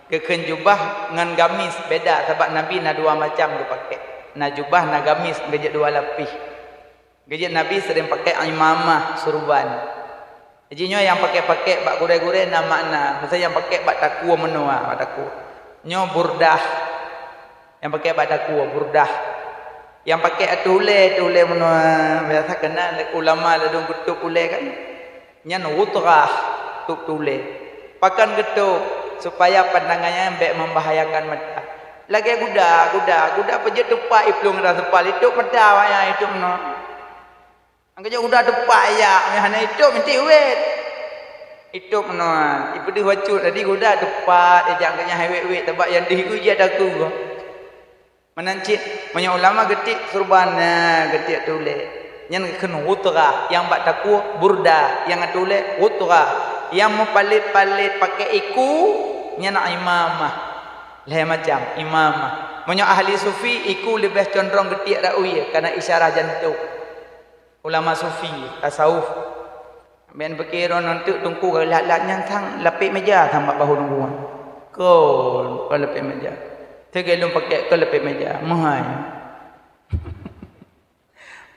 Geukheun jubah ngon gamis beda, sabab Nabi na dua macam geupaké. Na jubah, na gamis, geujeuet dua lapih. Geujeuet Nabi sering paké imamah, surban. Jadi nyoe nyang paké-paké bak gurée-gurée na makna. Misai nyang paké bak takue meunoe, bak takue. Nyoe burdah. Nyang paké bak takue, burdah. Nyang paké ateueh ulée, ateueh ulée meunoe, biasa keunan ulama ladôm geutôb ulée kan. Nyan ghutrah, tôb ulée. Pakon geutôb, supaya pandangan nyan bék membahayakan mata. Lagée guda, guda, guda peujeuet teupat iplueng rasa pal, itôb mata awaknyan, itôb meunoe. Angkajak guda teupat yak, meuhana itôb meusti wét. Itôb meunoe, ipeudeuh bacut, jadi guda teupat, ijak angkajak hai wét-wét, sabab nyang deuh ijak takue. Meunan cit, meunyoe ulama geutiek surban, na geutiek tulée. Nyan geukheun ghutrah, nyang bak takue burdah, nyang ateueh ulée ghutrah. Nyang meupalet-palet paké iku, nyan imamah. Lhée macam imamah. Meunyoe ahli sufi, iku leubeh condrong geutiek rot wie, kana isyarah jantong. Ulama sufi, tasawuf. Bèk neupiké droeneuh teuk teungku galak-galak nyan sang lapék méja sang bak bahô teungku nyan. Kon, kon lapék méja. Teugée lôn pakék kon lapék méja, meuhai.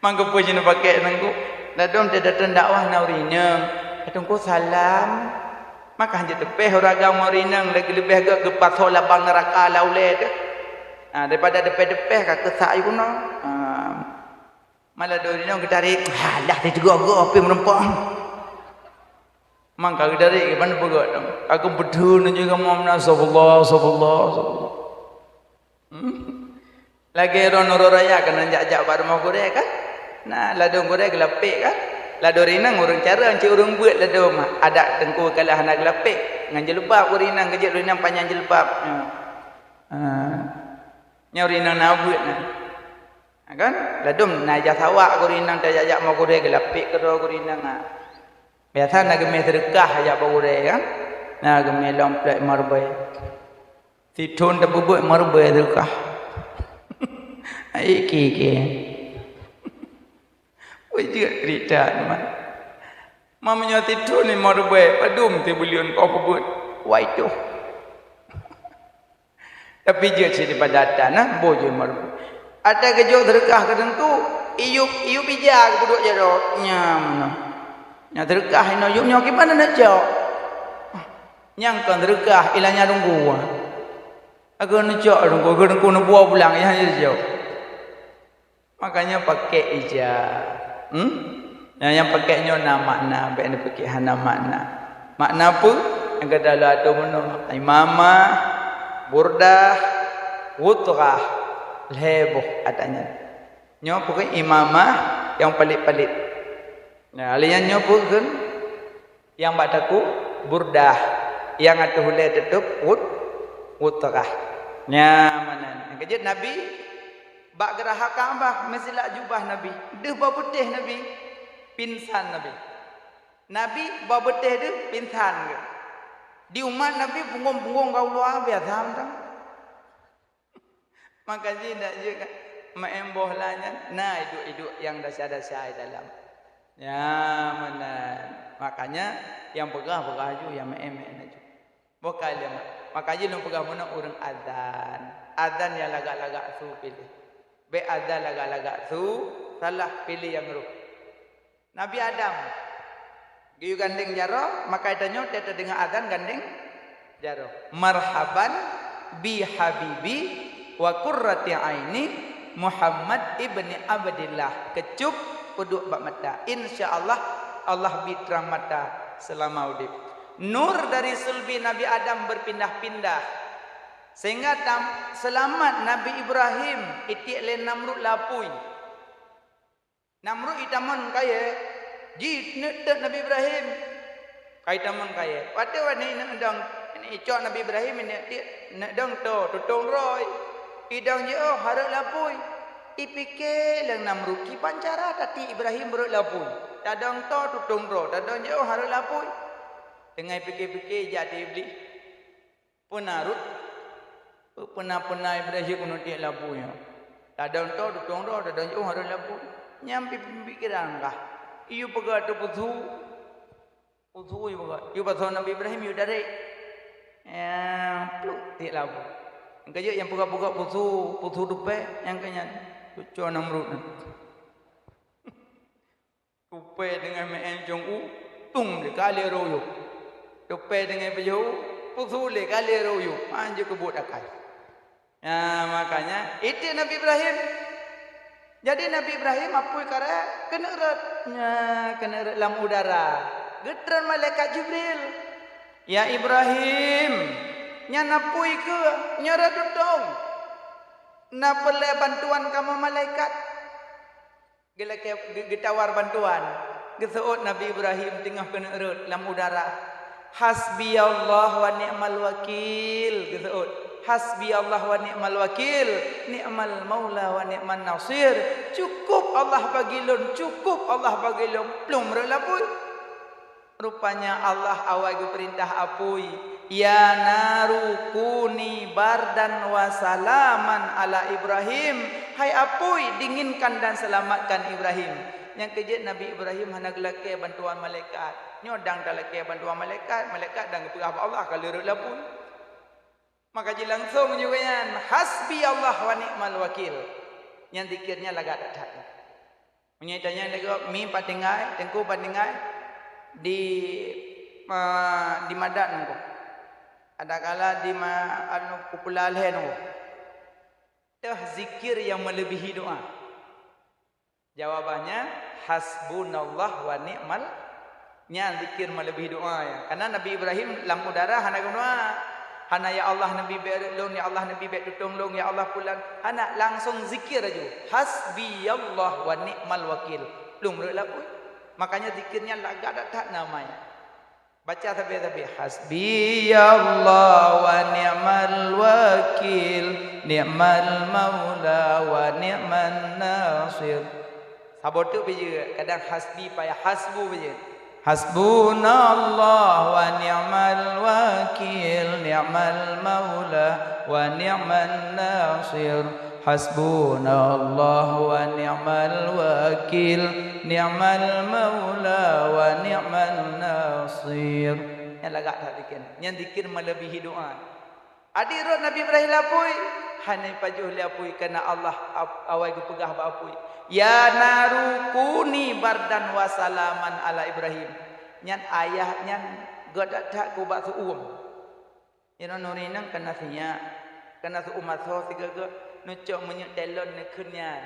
Mangkeupeu jih neupakék teungku. Ladôm teudatang dakwah na ureueng inong. Teungku salam. Maka hanjeuet teupéh ureueng agam ngon ureueng inong lagi leubeh gét geupasoe labang neuraka lam ulée teuh. Ha, daripada teupéh-teupéh ka keusak jih keunoe. Ha. Malah dua inong geutarek, alah, teugoh-goh pih meureumpok. Mangka geutarek, geuban peugah dong. Aku beutôi nyoe kamoe meunan, astagfirullah, astagfirullah, astagfirullah. Hmm. Lagée droeneuh uroe raya keunan jak-jak bak rumoh gurée kan? Nah, ladôm gurée geulapék kan? Ladôm ureueng inong ureueng carông cit ureueng beuet ladôm. Adak teungku kala hana geulapék. Ngon jilbab ureueng inong geujeuet ureueng inong panyang jilbab. Nyoe. Ha. Nyoe ureueng inong na beuet nyan. Ha kan? Ladôm na ijazah awak gurée inong tajak-jak bak gurée geulapék keudroe gurée inong, ha. Biasa na geumé seudeukah jak bak gurée kan? Na geumé lom plek meureubai. Sithon tapeubuet meureubai seudeukah. Ai ké-ké. Wajeuet cerita teuma. Meunyoe sithon limong ribèe, padum sibuleuen kau peubuet? Wai toh. Tapi jeuet sih daripada ata na, boh jeuet meureubu. Ata geujok seudeukah keu teungku, iyup, iyup ija geupeuduek jaroe. Nyan meunoe. Nyan seudeukah inoe yup nyoe kiban na cok. Nyang kon seudeukah ilanya teungku. Ageue neucok teungku, ageue teungku neubuah pulang, nyan jeuet jok. Makanya pakai ija. Hmm? Nah, nyang pakai nyoe na makna, bèk neupiké hana makna. Makna peue? Nyang ka dalam ateueh meunoe, imamah, burdah, wutrah. Lhée boh ata nyan. Nyoe peukeun imamah nyang palék-palék. Nah, lheueh nyan nyoe peukeun nyang bak takue burdah, nyang ateueh ulée teutôb wut-, wutrah. Nyan meunan. Nyang keujeuet Nabi bak geurahab Ka'bah meusilak jubah Nabi, deuh bak putéh Nabi, pingsan Nabi. Nabi bak putéh deuh pingsan geuh. Di umat Nabi punggong-punggong ka u luwa biasa mantong. Maka jih ndak jeuet kan? Meu'en boh la nyan na iduek-iduek nyang desya-desya di dalam. Ya, meunan. Makanya nyang peugah-peugah ju, nyang meu'en-meu'en ju. Boh ka lheueh. Maka jih lôn peugah meunan ureueng azan. Azan nyang lagak-lagak su piléh. Bék azan lagak-lagak su, salah piléh nyang rôh. Nabi Adam geuyue gandeng jaroe, maka tanyoe teungoh teudeungoe azan gandeng jaroe. Marhaban bi habibi wa qurrati aini Muhammad ibni Abdillah. Keucup peuduek bak mata. Insya Allah, Allah bi trang mata seulama udeb. Nur dari sulbi Nabi Adam berpindah-pindah. Sehingga tam-, seulamat Nabi Ibrahim itiek lé Namrud lapui. Namrud itamong kayée, jineuk teuet Nabi Ibrahim. Ka itamong kayée. Watée wani neuk dong, neuk icok Nabi Ibrahim, neuk tiek, neuk dong to, tutong droe. Idong jiôh hareuet lapui. Ipike lé Namrud, kiban cara tatiek Ibrahim beureuet lapui. Tadong to, tutong droe, tadong jiôh hareuet lapui. Teungoh ipike-pike, jak di Iblih. Peuna rot, peuna-peuna Ibrahim keuneuk tiek lapui nyoe. Tadong to tutong droe, tadong jiôh hareuet lapui. Nyan pi-, pikeran kah? Iyue peugah teupeuthu, peuthu iyue peugah. Iyue pasoe Nabi Ibrahim iyue darek. Ya, pluk tiek lapui. Nyang keujeuet nyang peugah-peugah peuthu, peuthu tupée, nyang keu nyan. Cucoe Namrud nyan. Tupée teungoh meu'en cong u, tung lé ka lhée roh u yup. Tupée teungoh pajoh u, peuthu lé ka lhée roh u yup. Hanjeuet keubuet akai. Nah, makanya, itiek Nabi Ibrahim. Jadi, Nabi Ibrahim apui karée keuneuk rot. Nah, keuneuk rot lam udara. Geutreun malaikat Jibril. "Ya Ibrahim, nyan apui keuh, nyoe rot tutong. Na peureulée bantuan kamoe malaikat?" Geulakée, ge-, geutawar bantuan. Geuseuôt Nabi Ibrahim teungoh keuneuk rot lam udara. "Hasbiyallah wa ni'mal wakil," geuseuôt. "Hasbiyallah wa ni'mal wakil, ni'mal maula wa ni'man nasir." Cukup Allah bagi lôn, cukup Allah bagi lôn, plueng rot lapui. Rupanya Allah awai geupeurintah apui, "Ya naru kuni bardan wa salaman ala Ibrahim." Hai apui, dinginkan dan selamatkan Ibrahim. Nyang keujeuet Nabi Ibrahim hana geulakée bantuan malaikat. Nyoe dang talakée bantuan malaikat, malaikat dang geupeugah bak Allah ka lhée rot lapui. Maka jilangsong juga nyan, "Hasbi Allah wa ni'mal wakil." Nyan zikir nyan lagak that-that. Meunyoe tanyong lé gob, "Mi pat tinggai, Teungku pat tinggai?" "Di, ma, di Madat Teungku." "Adakala di ma, anu, Kupula Lhée Teungku." Teuh zikir nyang meuleubiehi doá. Jawabannya, hasbunallah wa ni'mal, nyan zikir meuleubiehi doá nyan. Karena Nabi Ibrahim lam udara hana geudoá. Hana, "Ya Allah, neubi bék rot lôn, ya Allah, neubi bék tutong lôn, ya Allah, pulan." Hana, langsong zikir laju. "Hasbiyallah wa ni'mal wakil." Plueng rot lapui. Makanya zikir nyan lagak that-that nama nyan. Baca sabe-sabe, "Hasbiyallah wa ni'mal wakil, ni'mal maula wa ni'man nasir." Saboh teuk beujeuet, kadang hasbi payah hasbu beujeuet. "Hasbunallah wa ni'mal wakil, ni'mal maula wa ni'man nasir." "Hasbunallah wa ni'mal wakil, ni'mal maula wa ni'man nasir." Nyan lagak that zikir. Nyan zikir meuleubiehi doá. Adak rot Nabi Ibrahim lapui, hana pajoh lé apui karena Allah ap-, awai geupeugah bak apui, "Ya naru kuni bardan wa salaman ala Ibrahim." Nyan ayah nyan geudak that keu bak seuuem. Inoe nuri nang kana sinyak, kana seuuem asoe sigoe-goe, neucok minyeuk telon neukheun nyan.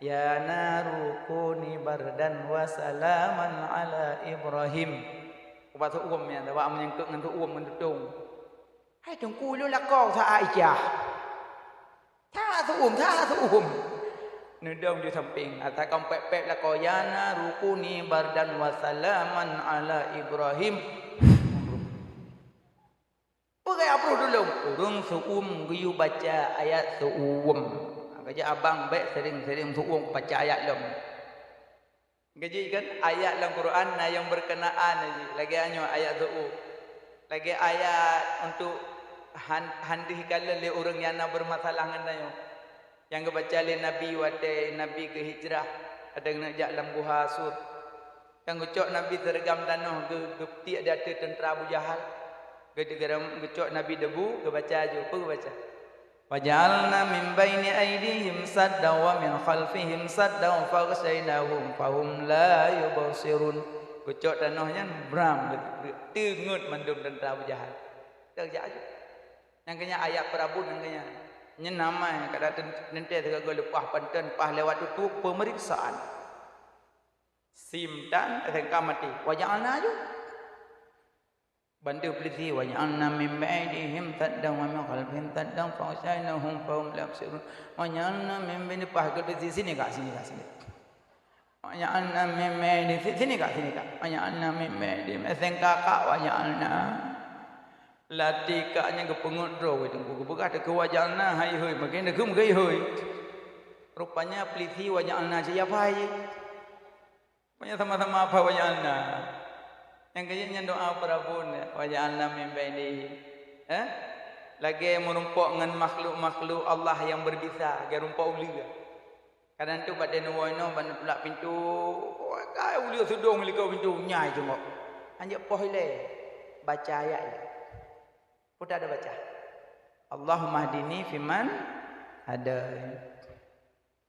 "Ya naru kuni bardan wa salaman ala Ibrahim." Ubat seuuem nyan, sabab meunyeungkot ngon seuuem ngon tutong. Hai Teungku, ulôn lakoe sa-a ijah. Sa-a Su'um, sa su'um. Neudong di sampéng, ata kon pép-pép lakoe, "Ya naru kuni bardan wa salaman ala Ibrahim." Peugah abroh tulông, ureuëng su'um geuyue baca ayat su'um. Ka jeuet abang bék sering-sering su'um baca ayat lom. Ka jeuet kan ayat lam Quran na nyang berkenaan lagée nyoe ayat su'um. Lagée ayat untuk han-, handih kalon lé ureuëng nyang na bermasalah ngon tanyoe. Nyang geubaca lé Nabi watée Nabi geuhijrah, ada keuneuk jak lam guha Sur. Nyang geucok Nabi seureugam tanoh geu-, geupeutik di ateueh teuntra Abu Jahal. Geu-, geu-, geucok Nabi debu, geubaca aju. Peue geubaca? "Wa ja'alna min baini aidihim saddan wa min khalfihim saddan faghsyainahum fahum la yubsirun." Geucok tanoh nyan bram, teungeut mandum teuntra Abu Jahal. Dah jak aju. Nyang keu nyan ayat peurabot nyang keu nyan. Nyan namai kada ten-, teuntée sigoe leupah panton, paih lewat tutoe peumeriksaan. Sim tan, S M K maté. Wa ja'alna aju. Bandum peulisi, "Wa ja'alna min ba'dihim saddan wa min khalfihim saddan faghsyainahum fahum la yubsirun. Wa ja'alna min baini," paih geupeusi, "Sini kak, sini kak, sini." "Wa ja'alna min ba'di," si-, "Sini kak, sini kak." "Wa ja'alna min ba'di," S M K kak, "Wa ja'alna." Latih kak nyang geupeungeut droe wéh teungku geupeugah teuka "Wa ja'alna," hai hôi, makin teuka meukai hôi. Rupanya peulisi "Wa ja'alna" siapa hai? Pokoknya sama-sama apa "Wa ja'alna." Nyang keu jih nyan doa peurabot, "Wa ja'alna min baini." Eh? Lagée meurumpok ngon makhluk-makhluk Allah nyang berbisa, lagée rumpok uleue. Kadang tu bak neuwoe inoe, bak neutulak pintoe, wah, kai uleue seudong likot pintoe, nyai teungoh. Hanjeuet poh ilée, baca ayat ilée. Peue ta ada baca? "Allahumma hdini fiman hadait."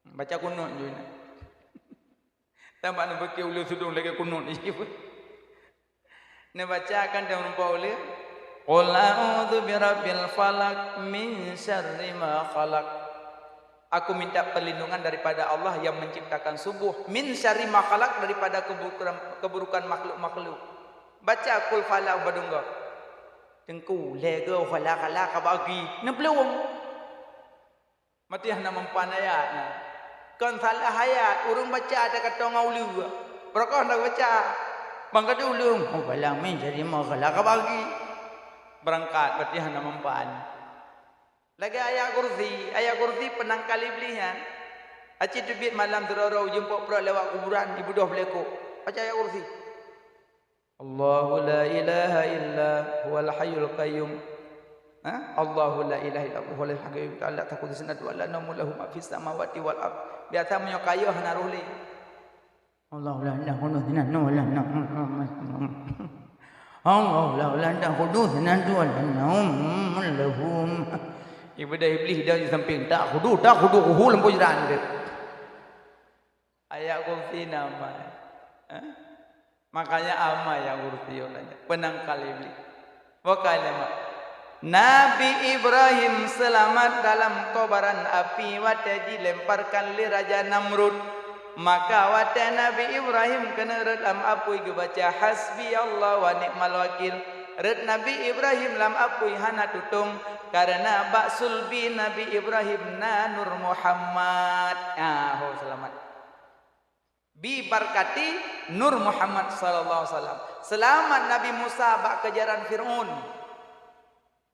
Baca kunut ju. Tambah neupike uleue seudong lagée kunut. Neubaca kan dan rupa uleue. "Qul a'udzu birabbil falaq, min syarri ma khalaq." Aku minta perlindungan daripada Allah yang menciptakan subuh, "min syarri ma khalaq," daripada keburukan, keburukan makhluk-makhluk. Baca "Qul falaq" badungga. Teungku, lhée go falaq-falaq ka bagi. Neuplueng. Mati hana mempan ayat nyan. Kon salah ayat, ureuëng baca ata katong ngon uleue. Beureukoh hana baca. Bang kadu uleueng, "Oh, balang min jadi ma khalaq ka bagi." Beurangkat, mati hana mempan. Lagée ayat kursi, ayat kursi peunangkal iblih nyan. Aci teubiet malam sidroe-droe ujeuen pok prot lewat kuburan, ibeudôh beuleko. Baca ayat kursi. Allahu la ilaha illa huwal hayyul qayyum. Ha? Allahu la ilaha illa huwal hayyul qayyum. La ta'khudhuhu sinatun wa la naum, lahu ma fis samawati wal ard. Biasa meunyoe kayôh hana roh lé. Allahu la ta'khudhuhu sinatun wa la naum. Allahu la ta'khudhuhu sinatun wa la naum, lahu ma. Ibadah iblih dah di samping. Tak khudu, tak khudu, khuhu lampu jiran dia. Ayat kursi nama. Eh? Makanya ama yang kursi nyan. Peunangkal iblih. Bukan lama. Nabi Ibrahim seulamat dalam kobaran api watée jilemparkan lé Raja Namrud. Maka watée Nabi Ibrahim keuneuk rhot lam apui geubaca, "Hasbi Allah wa ni'mal wakil." Rhot Nabi Ibrahim lam apui hana tutong, kareuna bak sulbi Nabi Ibrahim na Nur Muhammad. Ah, ho, seulamat. Bi barkati Nur Muhammad sallallahu alaihi wasallam. Seulamat Nabi Musa bak keujaran Fir'aun.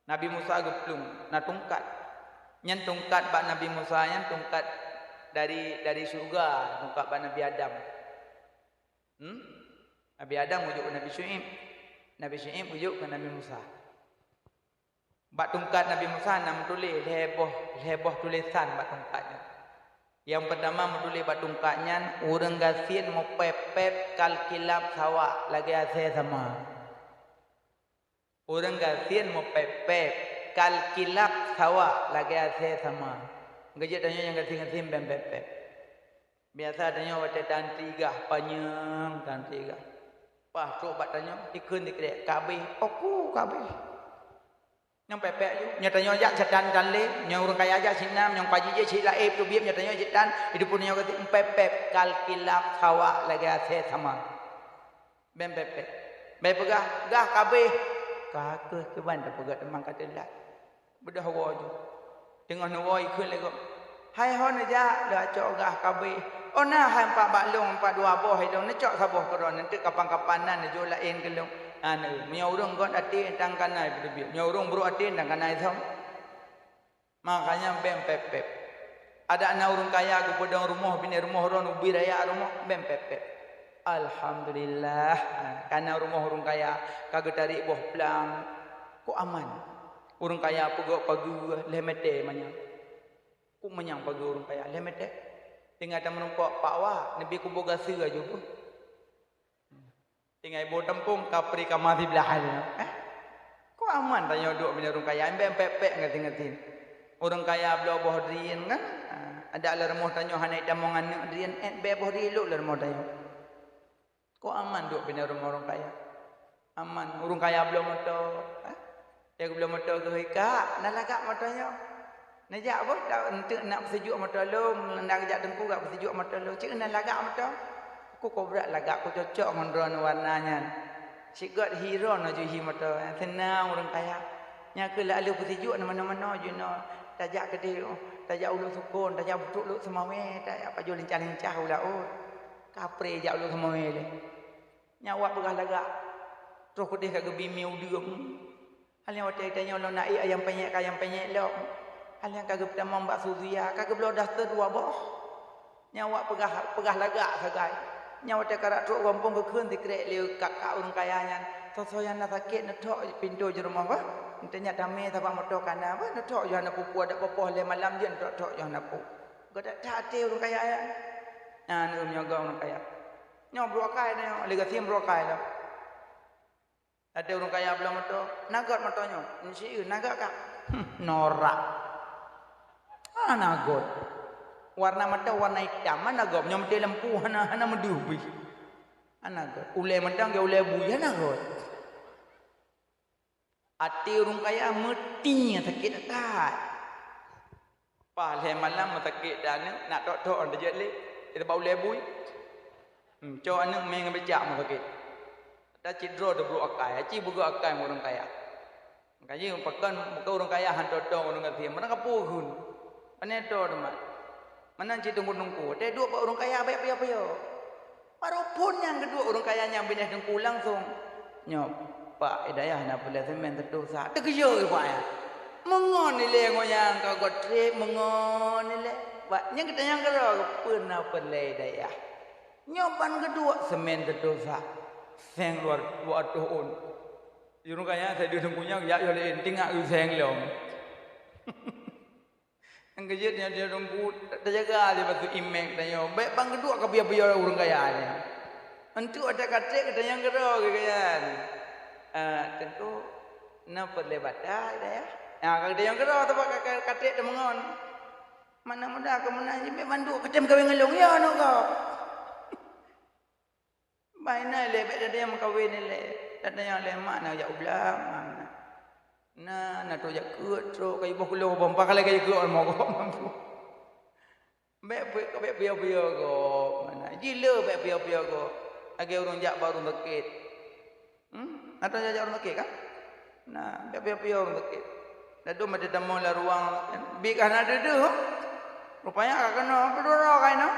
Nabi Musa geuplueng, na tungkat. Nyan tungkat bak Nabi Musa nyan tungkat dari, dari syeuruga, tungkat bak Nabi Adam. Hmm? Nabi Adam geujok keu Nabi Syu'aib. Nabi Syu'aib geujok keu Nabi Musa. Bak tungkat Nabi Musa na meutuléh lhée boh, lhée boh tulésan bak tungkat nyan. Nyang peurtama meutuléh bak tungkat nyan, ureuëng gasien meupép-pép kal kilab sawa lagée asée sama. Ureuëng gasien meupép-pép kal kilab sawa lagée asée sama. Geujeuet tanyoe nyang gasien-gasien bém pép-pép. Biasa tanyoe watée tantri gah panyang, tantri gah. Paih trok bak tanyoe, ikheun dikeurek, "Kabeh, oku kabeh." Nyang pép-pép ju. Nyoe tanyoe jak satan tan lé, nyoe ureuëng kaya jak sinan, nyoe kaji jih cit laén teubiet, nyoe tanyoe satan, itu pun nyoe keuti pép-pép kal kilab sawa lagée asée sama. Bém pép-pép. Bém peugah, "Gah kabeh." Ka keuh keuban tapeugah teuma ka teulat. Beudôh woe ju. Teungoh neuwoe ikheun lé gob. Hai ho neujak, leucok gah kabeh. Oh na hai empat bak lôn, empat dua boh ilôn, neucok saboh keudroe, nanti kapan-kapan nan neujok laén keu lôn. Anu, meunyoe ureuëng göt até, tang kana peuteubiet. Meunyoe ureuëng brok até, tang kana isom. Makanya bèk pép-pép. Adak na ureuëng kaya geupeudong rumoh, binéh rumoh ron, ubé raya rumoh, bèk pép-pép. Alhamdulillah, kana rumoh ureuëng kaya, ka geutarek boh plang, kok aman. Ureuëng kaya peugöt pageue lhèe mètè manyang. Kok manyang pageue ureuëng kaya lhèe mètè. Tinggai tameurumpok pak wa, neubi kuboh gaseue aju beuh. Tinggai boh tampông, kapri kama siblaih nyoe. Eh? Kok aman tanyoe duek binéh ureuëng kaya, bèk pép-pép ngatin-ngatin. Ureuëng kaya bloe boh drien kan? Ah, adak lam rumoh tanyoe hana itamong aneuk drien, eh, bèk boh drien lôn lam rumoh tanyoe. Kok aman duek binéh rumoh ureuëng kaya? Aman. Ureuëng kaya bloe moto, eh? Dia geubloe moto geuhôi, "Kak, na lagak moto nyoe?" Neujak boh, ta-, enteuk nak peusijuek moto lôn, ndak geujak teungku gak peusijuek moto lôn. "Cit na lagak moto?" Ku kobrak lagak, ku cocok ngon droeneuh warna nyan. Cit göt hi droeneuh ju hi moto. Seunang ureuëng kaya. Nyan keuh lheuh peusijuek na manoe-manoe jinoe. Tajak keudeh, tajak u Lhoksukon, tajak peutrok Lhokseumawe, tajak pajoh lincah-lincah u laôt. Kapré jak u Lhokseumawe lé. Nyan awak peugah lagak. Troh keudeh ka geubi mié udeueng. Hal nyang watèe tanyoe lôn na ék ayam penyet ka ayam penyet lom. Hal nyang ka geupeutamong bak suzuya, ka geubloe daster dua boh. Nyan awak peugah, peugah lagak sagai. Nyan watèe karap trok u gampông geukheun sikrek lé kakak ureuëng kaya nyan. Soe-soe nyang na sakét neutok pintoe jeurumoh bah. Enteuk nyak damé sabab moto kana bah, neutok yoh hana peue-peue, adak poh-poh lhèe malam jeuet neutok-tok yoh hana peue. Geudak that até ureuëng kaya nyan. Nyan ureuëng nyoe gong ureuëng kaya. Nyoe brôk akai nyoe, lé gasien brôk akai lom. Até ureuëng kaya bloe moto, "Na göt moto nyoe?" "Nci, na göt, Kak." "Hmm, norak. Hana göt. Warna moto warna itam, hana göt. Nyoe meuti lampu hana, hana meudeuh bih. Hana göt. Ulèe moto ngon ulèe bui, hana göt." Até ureuëng kaya meuti sakét that. Paih lhèe malam meusakét that aneuk, nak tok-tok teujeuet lé, di teumpat ulèe bui. Hmm, cok aneuk mé ngon becak meusakét. Ata cit droe teubrôk akai, aci beugöt akai ngon ureuëng kaya. Makajih pakon, pakon ureuëng kaya han tok-tok ureuëng gasien, meunan ka peue kheun. Pane tok teuma. Meunan cit teungku-teungku, watèe duek bak ureuëng kaya bèk piôh-piôh. Baru phôn nyang geuduek ureuëng kaya nyang binéh teungku langsông. "Nyoe, Pak, i dayah na peureulèe seumén seutoh sa." Teukeujot, Pak, nyan. "Meungon ilèe ngon nyang ka göt trép, meungon ilèe?" Pak, nyan geutanyong keudroe, "Peue na peureulèe i dayah?" "Nyoe ban geuduek seumén seutoh sa. Seng dua, dua reutôh ôn." Ureuëng kaya, "Sai deuh teungku nyan, jak yoh lé, tingak geuh seng lom." Nyang keujeuet nyan dia teungku, tajaga lé bacut imej tanyoe. Bèk ban geuduek ka piôh-piôh ureuëng kaya nyan. Enteuk ata ka trép geutanyong keudroe keu kaya nyan. "Ah, teungku, na peureulèe bata i dayah?" Nyan ka geutanyong keudroe teuma ka, ka, ka trép teumeungon. "Mana muda keu meunan jih bèk ban duek keu tem kawén ngon lôn, ya aneuk gob." Bah inan ilèe, bèk tatanyong meukawen ilèe. Tatanyong ilèe, "Mak na jak u blang, mak na?" "Na, na trok jak keuet, trok kayue boh kulo, boh empat kali kayue keuet lam mogok mampu." Bèk pi-, bèk piôh-piôh gob, mana? Jih le bèk piôh-piôh gob. Lagèe ureuëng jak bak ureuëng sakét. Hmm? Na trok jak, jak ureuëng sakét kan? Na, bèk piôh-piôh ureuëng sakét. Ladôm até tamong lam ruang, bit ka hana deuh-deuh. Rupanya ka keunoe, peuduro ka inoe.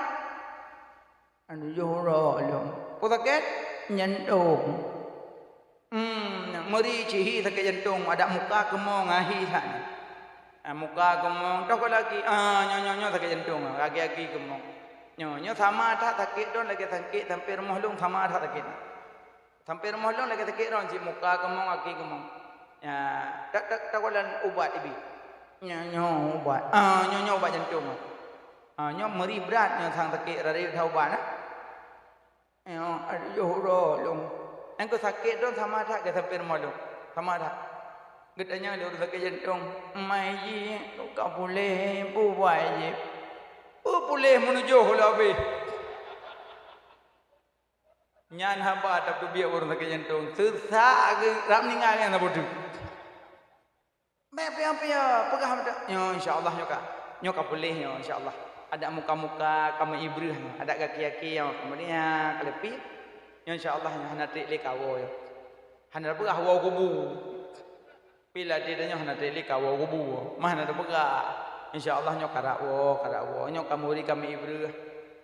Anu yoh uroe lom. Peue sakét? Jantông. Hmm, meuri cit hi sakét jantông, adak muka keumong, ah, hi that. Ah, muka keumong, toh ka lagi, ah, nyoe, nyoe, nyoe sakét jantông, ah, aki-aki keumong. Nyoe, nyoe sama that sakét droen lagèe sakét sampoe rumoh lôn sama that sakét. Sampoe rumoh lôn lagèe sakét droen cit muka keumong, aki keumong. Ya, tak, tak, tak, ubat ibi. Nyoe, nyoe ubat. Ah, nyoe, nyoe ubat jantông. Ah, nyoe meuri brat nyoe sang sakét rarit that ubat, ah. Nyoe, aduh, yoh uroe lôn. Nyang keu sakét droen sama that keu sampoe rumoh lôn. Sama that. Geutanyong lé ureuëng sakét jantông, "Mai jih ka puléh, peue ubat jih?" "Peue puléh, meunujoh lôn habéh." Nyan haba tapeubiet ureuëng sakét jantông, seusak geu-, rab ninggai nyan saboh teuk. Bèk piôh-piôh, peugah meuta, "Nyoe insya Allah nyoe ka, nyoe ka puléh nyoe insya Allah. Adak muka-muka ka meuibreuh nyoe, adak gaki-gaki nyoe ka meulihat, ka leupie. Nyoe insya Allah nyoe hana trép lé kawoe nyoe. Hana peugah woe kubu." Pih ladé tanyoe hana trép lé kawoe kubu, mah hana tapeugah. Insya Allah nyoe karak woe, karak woe. Nyoe kamoe ri kami ibreuh.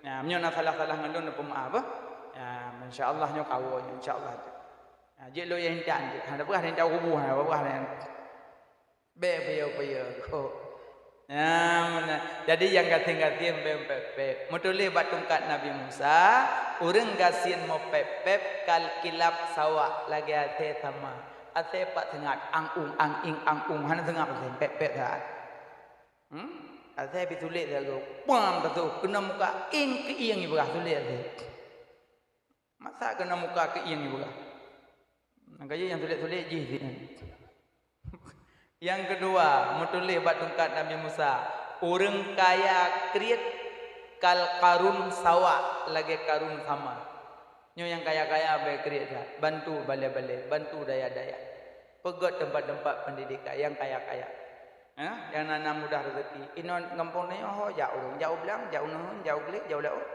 Ya, meunyoe na salah-salah ngon lôn, neupeumaaf, eh. Ya, insya Allah nyoe kawoe, insya Allah. Ya, jeuet lôn nyang intan, jeuet. Hana peugah intan kubu, hana peugah nyan. Bèk peue-peue kok. Ya, meunan. Jadi nyang gasien-gasien bèk pép-pép. Meutuléh bak tungkat Nabi Musa, ureueng gasien meupép-pép kal kilab sawak lagèe asèe sama. Asèe pat seungab, ang-ung, ang-ing, ang-ung, hana seungab asèe, pép-pép that. Hmm? Asèe pih sulet sagoe. Pam tatuh, keunoe muka ing keu ieng ibrah sulet asèe. Masa keunoe muka keu ieng ibrah? Nyang ka jeuet nyang sulet-sulet jih sinan. Nyang keudua, meutuléh bak tungkat Nabi Musa, ureueng kaya kriet kal Qarun sawak lagèe Qarun sama. Nyoe nyang kaya-kaya bèk kriet that, bantu balè-balè, bantu dayah-dayah. Peugöt teumpat-teumpat peundidikan nyang kaya-kaya. Eh, nyang na, na mudah rezeki. Inoe gampông tanyoe ho jak ureueng, jak u Blang, jak u Neuheun, jak u Glé, jak u Laôt.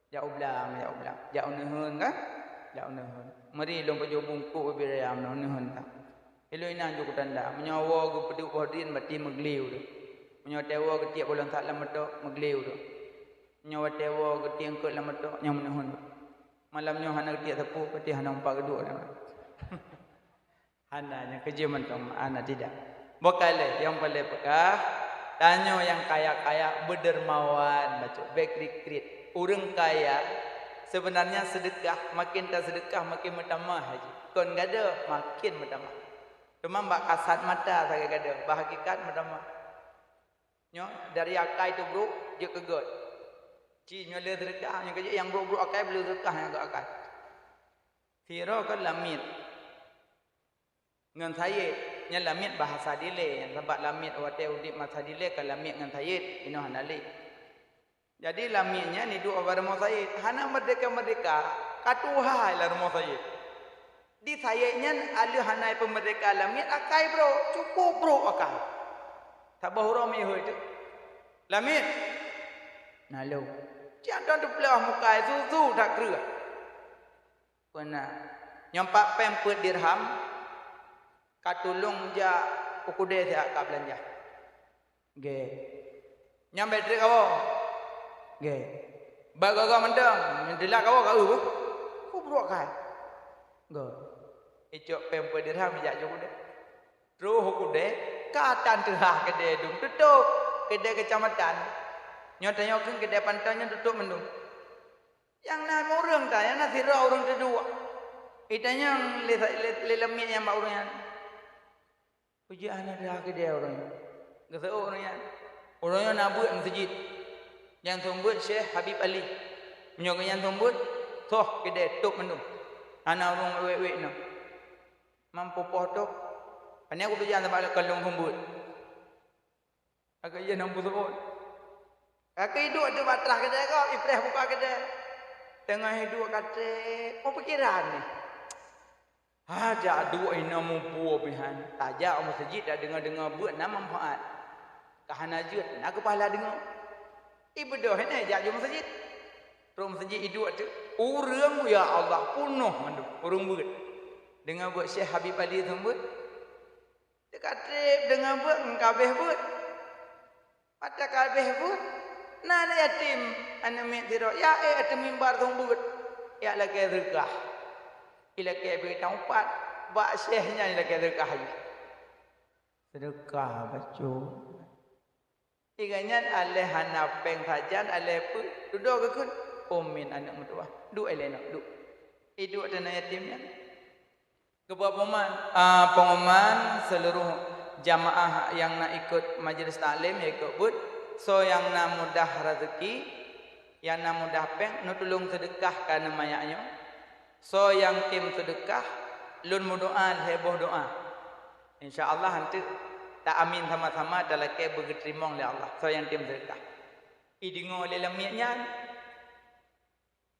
Jak u Blang, jak u Blang. Jak u Neuheun kan? Jak u Neuheun. Meuri lôn pajoh bungkôh ubit raya meunoe Neuheun ka. Ilôn inan jok u tanda. Meunyoe woe geupeuduek boh drien, berarti meuglé ureueng. Meunyoe watèe woe geutiek boh lôn that lam meutok, meuglé ureueng. Meunyoe watèe woe geutiek eungkôt lam meutok, nyoe meunoe Neuheun. Malam nyoe hana geutiek sapeue, berarti hana umpat geuduek lam. Hana, nyang keujeuet mantong, hana tidak. Bukai lé, nyang paleng peugah, tanyoe nyang kaya-kaya beudermawan bacut, bèk kriet-kriet. Ureueng kaya, sebenarnya seudeukah, makin taseudeukah, makin meutamah haji. Kon gadôh, makin meutamah. Teuma bak kasat mata sagai gadôh, bak hakikat meutamah. Nyoe, dari akai teubrôk, jeuet keu göt. Ci nyoe lé seudeukah, nyoe keujeuet nyang brôk-brôk akai, beu lé seudeukah nyang göt akai. Sidroe kon lamiet. Ngon sayét, nyan lamiet bahasa dilèe, nyan sabab lamiet watèe udép masa dilèe ka lamiet ngon sayét, inoe hana lé. Jadi lamiet nyan iduek bak rumoh sayét, hana meurdeka-meurdeka, ka tuha lam rumoh sayét. Di sayét nyan aleuh hana ipeumeurdeka lamiet, akai brôk, cukup brôk akai. Saboh uroe meuhôi teuk. Lamiet! Na lôn. Ci mantong teupeuleuh mukai, su-su that kreueh. Peue na? Nyoe pat péng peuet dirham, ka tulông jak u keudè siat ka beulanja. Gèt. Nyan bèk trép kawoe. Gèt. Bak goe-goe mantong, nyan teulat kawoe ka eu beuh. Ku brôk akai. Gèt. Icok péng peuet dirham ijak jok u keudè. Troh u keudè, ka tan teuhah keudè dum tutôp. Keudè keucamatan. Nyoe tanyoe kheun keudè panton nyoe tutôp mandum. Nyang na ureueng ta, nyang na sidroe ureueng teuduek. Itanyong lé, lé, lé lamiet nyang bak ureueng nyan. Peue jeuet hana teuhah keudè ureueng nyan? Geuseuôt ureueng nyan. Ureueng nyan na beuet meuseujid. Nyang seumeubeuet Syekh Habib Ali. Meunyoe geuh nyan seumeubeuet, soh keudè tôp mandum. Hana ureueng wèk-wèk inoe. Mampu poh tôp. Pane kupeujak sabab lôn kalon seumeubeuet. Ka keuh jih nang peusuôn. Ka keuh iduek teuk bak trah keudè gob, ipreh buka keudè. Teungoh iduek ka trép, meupikiran nyoe. Ha, jak duek inoe muphom nyan. Tajak u meuseujid tadeungoe-deungoe beuet na manfaat. Ka hana jeuet, na keupahala deungoe. Ibeudôh nyoe jak jeuet meuseujid. Troh meuseujid iduek teuk. Ureueng, ya Allah, peunoh mandum ureueng beuet. Deungoe beuet Syekh Habib Ali seumeubeuet. Teuka trép deungon beuet ngon ka abéh beuet. Watèe ka abéh beuet, na aneuk yatim, aneuk miet sidroe, ya ék ateueh mimbar seumeubeuet, jak lakèe seudeukah. Ilakèe beuet nyang upat, bak syèh nyan ilakèe seudeukah jih. Seudeukah bacut. Iga nyan aléh hana péng sajan, aléh peue, dudoe geukheun, "Umin aneuk meutuwah, duek ilèe nyoe, duek." Iduek teuk aneuk yatim nyan. Keupeue pengumuman, ah, pengumuman seuluruh jamaah nyang na ikot majlis taklim, nyang ikot beuet, soe nyang na mudah raseuki, nyang na mudah péng, neutulông seudeukah keu aneuk manyak nyoe. Soe nyang tem seudeukah, lôn meudoa lhèe boh doa. Insya Allah, hanteuk ta amin sama-sama, talakèe beugeuteurimong lé Allah. Soe nyang tem seudeukah. Ideungoe lé lamiet nyan.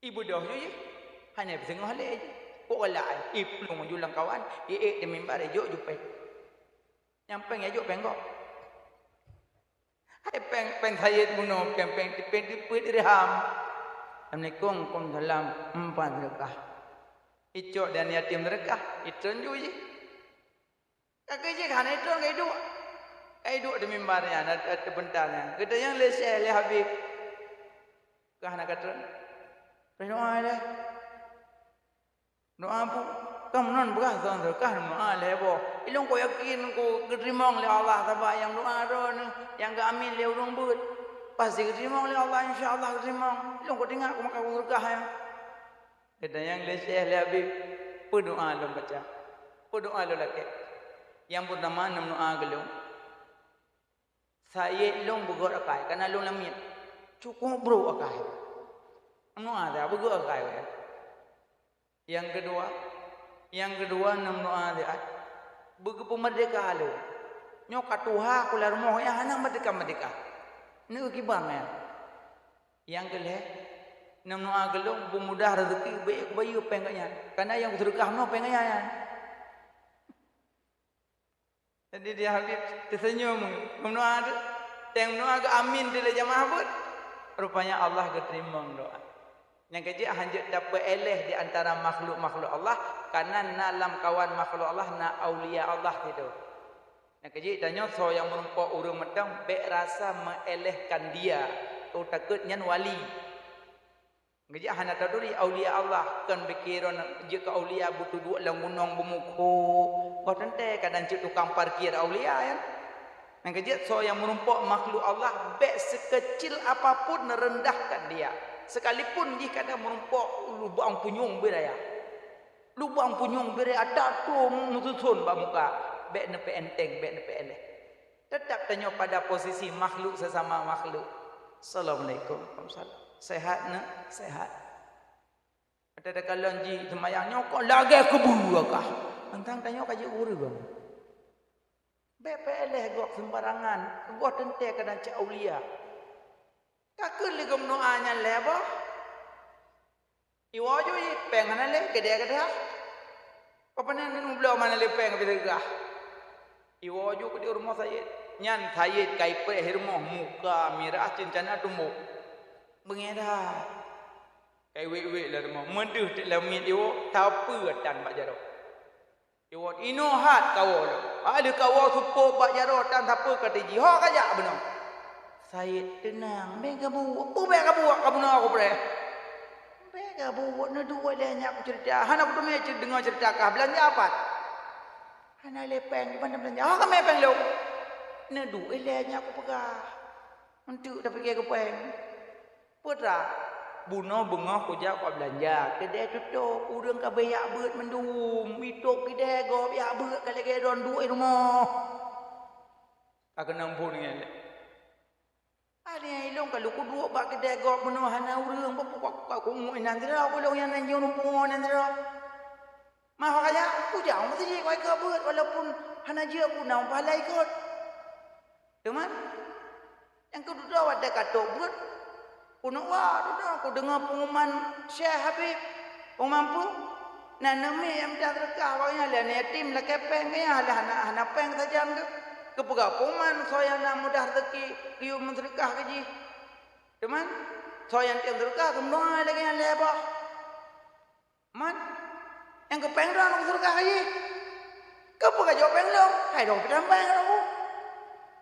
Ibeudôh ju jih, hana peusingoh lé jih. Kok galak ai, iplueng ju lam kawan, iék di mimbar, ijok ju péng. Nyang péng ijok péng gob. Hai péng, péng sayét bunoe, péng, péng, péng tipeu dirham. Assalamualaikum, waalaikumsalam, empat seudeukah. Icok dan yatim seudeukah, itreun ju jih. Ka keuh jih hana itreun ka iduek. Kai duek di mimbar nyan, di, di, di peunta nyan. Geutanyong lé Syekh, lé Habib. Kah na ka trön? Peudoa lé. Doa bu-, ka meunan peugah, "Sang teuka doa lhèe boh." Ilôn ku yakin ku geuteurimong lé Allah, sabab nyang doa droeneuh, nyang geuamin lé ureueng beuet, pasti geuteurimong lé Allah, insya Allah geuteurimong. Ilôn ku teuingat ku maka ku teuka nyan. Geutanyong lé Syekh, lé Habib, "Peue doa lôn baca? Peue doa lôn lakèe?" Nyang peurtama, neumeudoa keu lôn. Sayét lôn beugöt akai, kana lôn lamiet. Cukôp brôk akai. Neumeudoa dah beugöt akai. Nyang keudua, nyang keudua neumeudoa siat, beugeupeumeurdeka lôn. Nyoe ka tuha kulah rumoh nyang hana meurdeka-meurdeka. Neu kiban nyan. Nyang keulhèe, neumeudoa keu lôn beumudah raseuki, bèk kubayeue péng geuh nyan. Kana nyang kuseudeukah meunoe péng geuh nyan. Jadi di Habib teuseunyum, meudoa tu. Teng meudoa geuamin di lé jamaah beuet. Rupanya Allah geuteurimong doa. Nyang keujeuet hanjeuet tapeuéléh di antara makhluk-makhluk Allah, karena na lam kawan makhluk Allah na aulia Allah situ. Nyang keujeuet tanyoe soe nyang meurumpok ureueng mantong bèk rasa meuéléhkan dia, oh takot nyan wali. Geujak hana taturi aulia Allah, kon piké droe jeuet keu aulia beuteuduek lam gunong beumukho. Goh teuntèe kadang cit tukang parkir aulia nyan. Nyang keujeuet soe nyang meurumpok makhluk Allah, bèk sekecil apapun neurendahkan dia. Sekalipun jih kadang meurumpok lubang punyueng beuraya. Lubang punyueng beuraya ata tu meususon bak muka, bèk neupeuenteng, bèk neupeuéléh. Tetap tanyoe pada posisi makhluk sesama makhluk. Assalamualaikum. Waalaikumsalam. Sehat, Neuk? Sehat. Ada takalon jih seumayang nyoe kok lagèe keubeue kah? Mantong tanyoe ka jeuet ureueng. Bèk peuéléh gob seumbarangan, goh teuntèe kadang cit aulia. Ka keuh lé geumeudoa nyan lhèe boh. Iwoe ju jih, péng hana lé, keudè keudè. Peue panè neuneueng bloe hana lé péng pih teuka. Iwoe ju keu di rumoh sayét. Nyan sayét ka ipreh rumoh, muka mirah, ceuncana tumbok. Beungèh that. Ka iwèk-wèk lam rumoh, meudeuh teuk lam miet iwoe, tapeue tan bak jaroe. Iwoe, inoe hat kawoe lom. Bak lheueh kawoe seupôt bak jaroe tan sapeue ka teujih. Ho kajak bunoe. Sayét, teunang, bèk gabuek. Peue bèk gabuek, ka bunoe kupreh. Bèk gabuek, neuduek lé nyak kuceurita. Hana kuteumé cit deungoe ceurita kah, beulanja pat? Hana lé péng, kiban tabeulanja? Ho kamé péng lôn? Neuduek lé nyak kupeugah. Eunteuk tapiké keu péng. Peue teuma, bunoe beungoh kujak keu beulanja, keudè tutôp, ureueng ka beuyak beuet mandum, itôp keudè gob yak beuet ka lagèe droeneuh duek i rumoh. Ka keunong phôn nyan lé. Aneuk ilôn ka lôn kuduek bak keudè gob bunoe hana ureueng, bak, bak, bak, bak, inan sidroe, ulôn nyang na jeuem rumpung inan sidroe. Meuhôi nyan, kujak u meuseujid keu beuet, walaupun hana jeuet ku na pahala ikot. Teuma, nyang keududoe watèe ka trôk beuet, keuneuk wa dudoe kudeungoe peunguman Syekh Habib, peunguman peue? Na aneuk miet nyang mita seudeukah, awak nyan lé aneuk yatim lakèe péng, nyan lé hana, hana péng sajan geuh. Geupeugah peunguman, soe nyang na mudah raseuki geuyue meuseudeukah keu jih. Teuma, soe nyang tem seudeukah geumeudoa lagèe nyan lhèe boh. Man, nyang keu péng droeneuh kuseudeukah keu jih. Keupeue kajok péng lôn? Hai droe pih tam péng droe ku.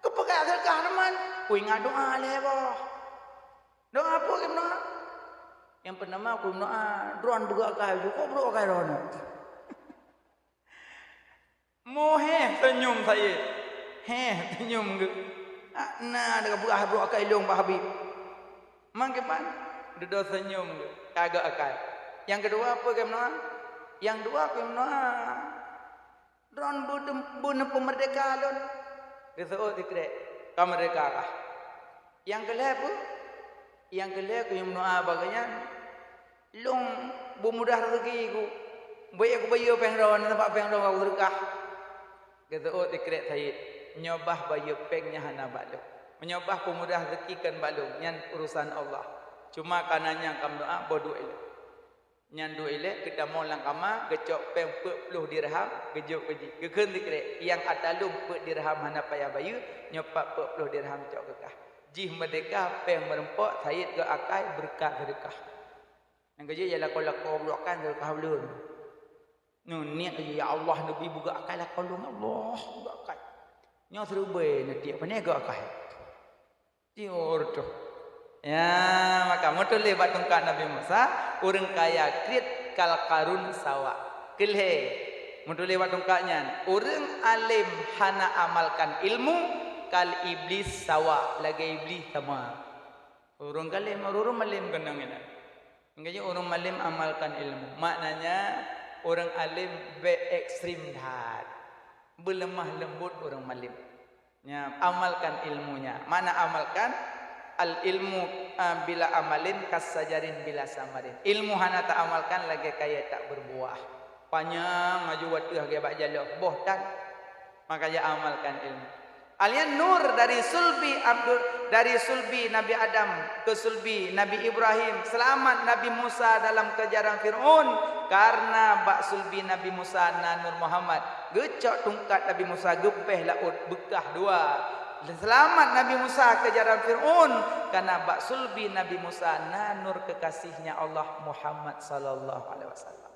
Keupeue kajak seudeukah teuma? Kuingat doa lhèe boh. Doa peue keunoe? Nyang peunama keunoe, droeneuh beugöt akai, cukôp brôk akai droeneuh. Mo héh seunyum sayét. Héh seunyum geuh. Hana teuka peugah brôk akai lôn bak Habib. Man kiban? Dudoe seunyum geuh. Ka göt akai. Nyang keudua peue keunoe? Nyang dua keunoe. Droeneuh beu-, beuneupeumerdeka lôn. Geuseuôt sikrek. Ka merdeka kah? Nyang keu lhèe peue? Nyang keu lhèe keu nyang meudoa bak geuh nyan, lôn beumudah raseuki ku. Bèk kubayeue péng droeneuh, sabab péng droeneuh ka kuseudeukah. Geuseuôt sikrek sayét, nyoe bah bayeue péng nyan hana bak lôn. Meunyoe bah peumudah raseuki kon bak lôn, nyan urosan Allah. Cuma kana nyang ka meudoa, boh duek ilèe. Nyan duek ilèe, geutamong lam kama, geucok péng peuet ploh dirham, geujok keu jih. Geukheun sikrek, nyang ata lôn peuet dirham hana payah bayeue, nyoe pat peuet ploh dirham cok keu kah. Jih meurdeka, péng meurumpok, sayét göt akai, beureukat seudeukah. Nyang keujeuet, ya lakoe-lakoe burokan seudeukah ulôn. Nyoe niet laju, "Ya Allah, neubi beugöt akai lakoe lôn, ya Allah, beugöt akai." Nyoe siribèe neutiek, pane geuh akai. Tiur tuh. Ya, maka meutuléh bak tungkat Nabi Musa, ureueng kaya kriet kal karun sawa. Keu lhèe, meutuléh bak tungkat nyan, ureueng além hana amalkan ilmu, kal iblis sawa, lagèe iblis sama. Ureueng kalém, ureueng malém keunong inan. Makanya ureueng malém amalkan ilmu. Maknanya, ureueng além bèk ekstrem that. Beuleumah leumbot ureueng malém. Nya, amalkan ilmunya. Makna amalkan, al ilmu, ah, bila amalin kasajarin bila samarin. Ilmu hana taamalkan lagèe kayèe tak berbuah. Panyang laju watèe lagèe bak jaloh, boh tan. Makanya amalkan ilmu. Alian nur dari sulbi Abdul, dari sulbi Nabi Adam ke sulbi Nabi Ibrahim, selamat Nabi Musa dalam kejaran Fir'aun, karena bak sulbi Nabi Musa na Nur Muhammad. Geucok tungkat Nabi Musa geupèh laôt beukah dua. Selamat Nabi Musa kejaran Fir'aun, karena bak sulbi Nabi Musa na nur kekasihnya Allah Muhammad sallallahu alaihi wasallam.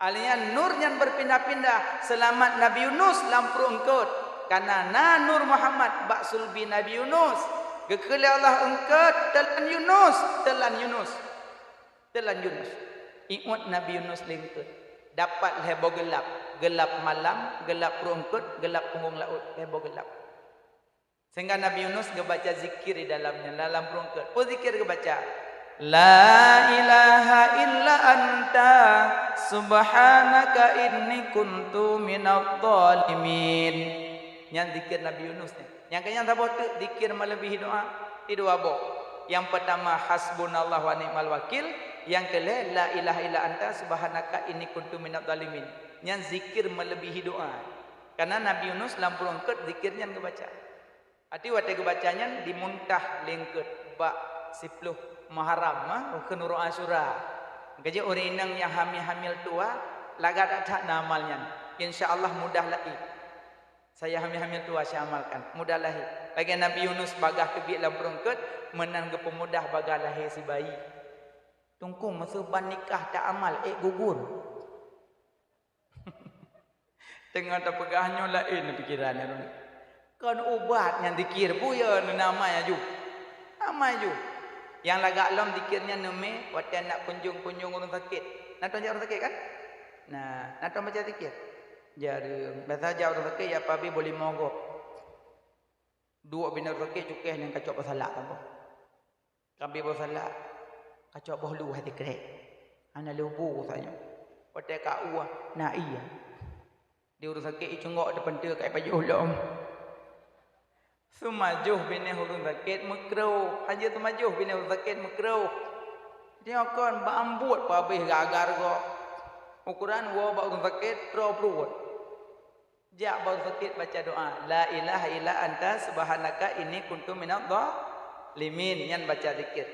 Alian nur nyan berpindah-pindah, selamat Nabi Yunus lam pruet eungkôt, karena na Nur Muhammad bak sulbi Nabi Yunus. Geukheun lé Allah eungkôt, teulan Yunus, teulan Yunus. Teulan Yunus. Iôt Nabi Yunus lé eungkôt. Dapat lhèe boh geulap, geulap malam, geulap pruet eungkôt, geulap punggong laôt, lhèe boh geulap. Sehingga Nabi Yunus geubaca zikir di dalamnya, dalam pruet eungkôt. Peue zikir geubaca? "La ilaha illa anta subhanaka inni kuntu minadh dhalimin." Nyan zikir Nabi Yunus nyan. Nyang keu nyan saboh teuk zikir meuleubèh doa, di dua boh. Nyang peutama, "Hasbunallahu wa ni'mal wakil." Nyang keu lhèe, "La ilaha illa anta subhanaka inni kuntu minadh dhalimin." Nyan zikir meuleubèh doa. Karena Nabi Yunus lam pruet eungkôt zikir nyan geubaca. Arti watèe geubaca nyan dimuntah lé eungkôt bak siploh Muharram, ha, rukon uroe Asyura. Keujeuet ureueng inong nyang hamil-hamil tuha, lagak that-that na amal nyan. Insya Allah mudah lahé. Saya hamil-hamil tuha, saya amalkan. Mudah lahé. Lagèe Nabi Yunus bagaih teubiet lam pruet eungkôt, meunan geupeumudah bagaih lahé si bayi. Teungku, meuseu ban nikah ta amal, ék gugur. Teungoh tapeugah nyoe laén pikiran ureueng. Kon ubat nyan zikir, buya neunamai aju. Amai aju. Nyang lagak lom zikir nyan neumè watèe nak kunjong-kunjong ureueng sakét. Na tom jak ureueng sakét kan? Nah, na tom baca zikir. Jareueng. Biasa jak ureueng sakét ya pabi boh limong gob. Duek binéh ureueng sakét cukéh nyan kacok beusalak saboh. Ka abéh boh salak, kacok boh lu hati krek. Hana leubu saja. Watèe ka ueh, na ié. Di ureueng sakét icunggok teupeunteue ka ipajoh lom. Seumajoh binéh ureueng sakét meukrôh. Hana seumajoh binéh ureueng sakét meukrôh. Dia kon bak ambot pabéh gagar gob. Ukoran woe bak ureueng sakét, troh pruet. Jak bak ureueng sakét baca doa, "La ilaha illa anta subhanaka inni kuntu minadh dhalimin." Nyan baca zikir.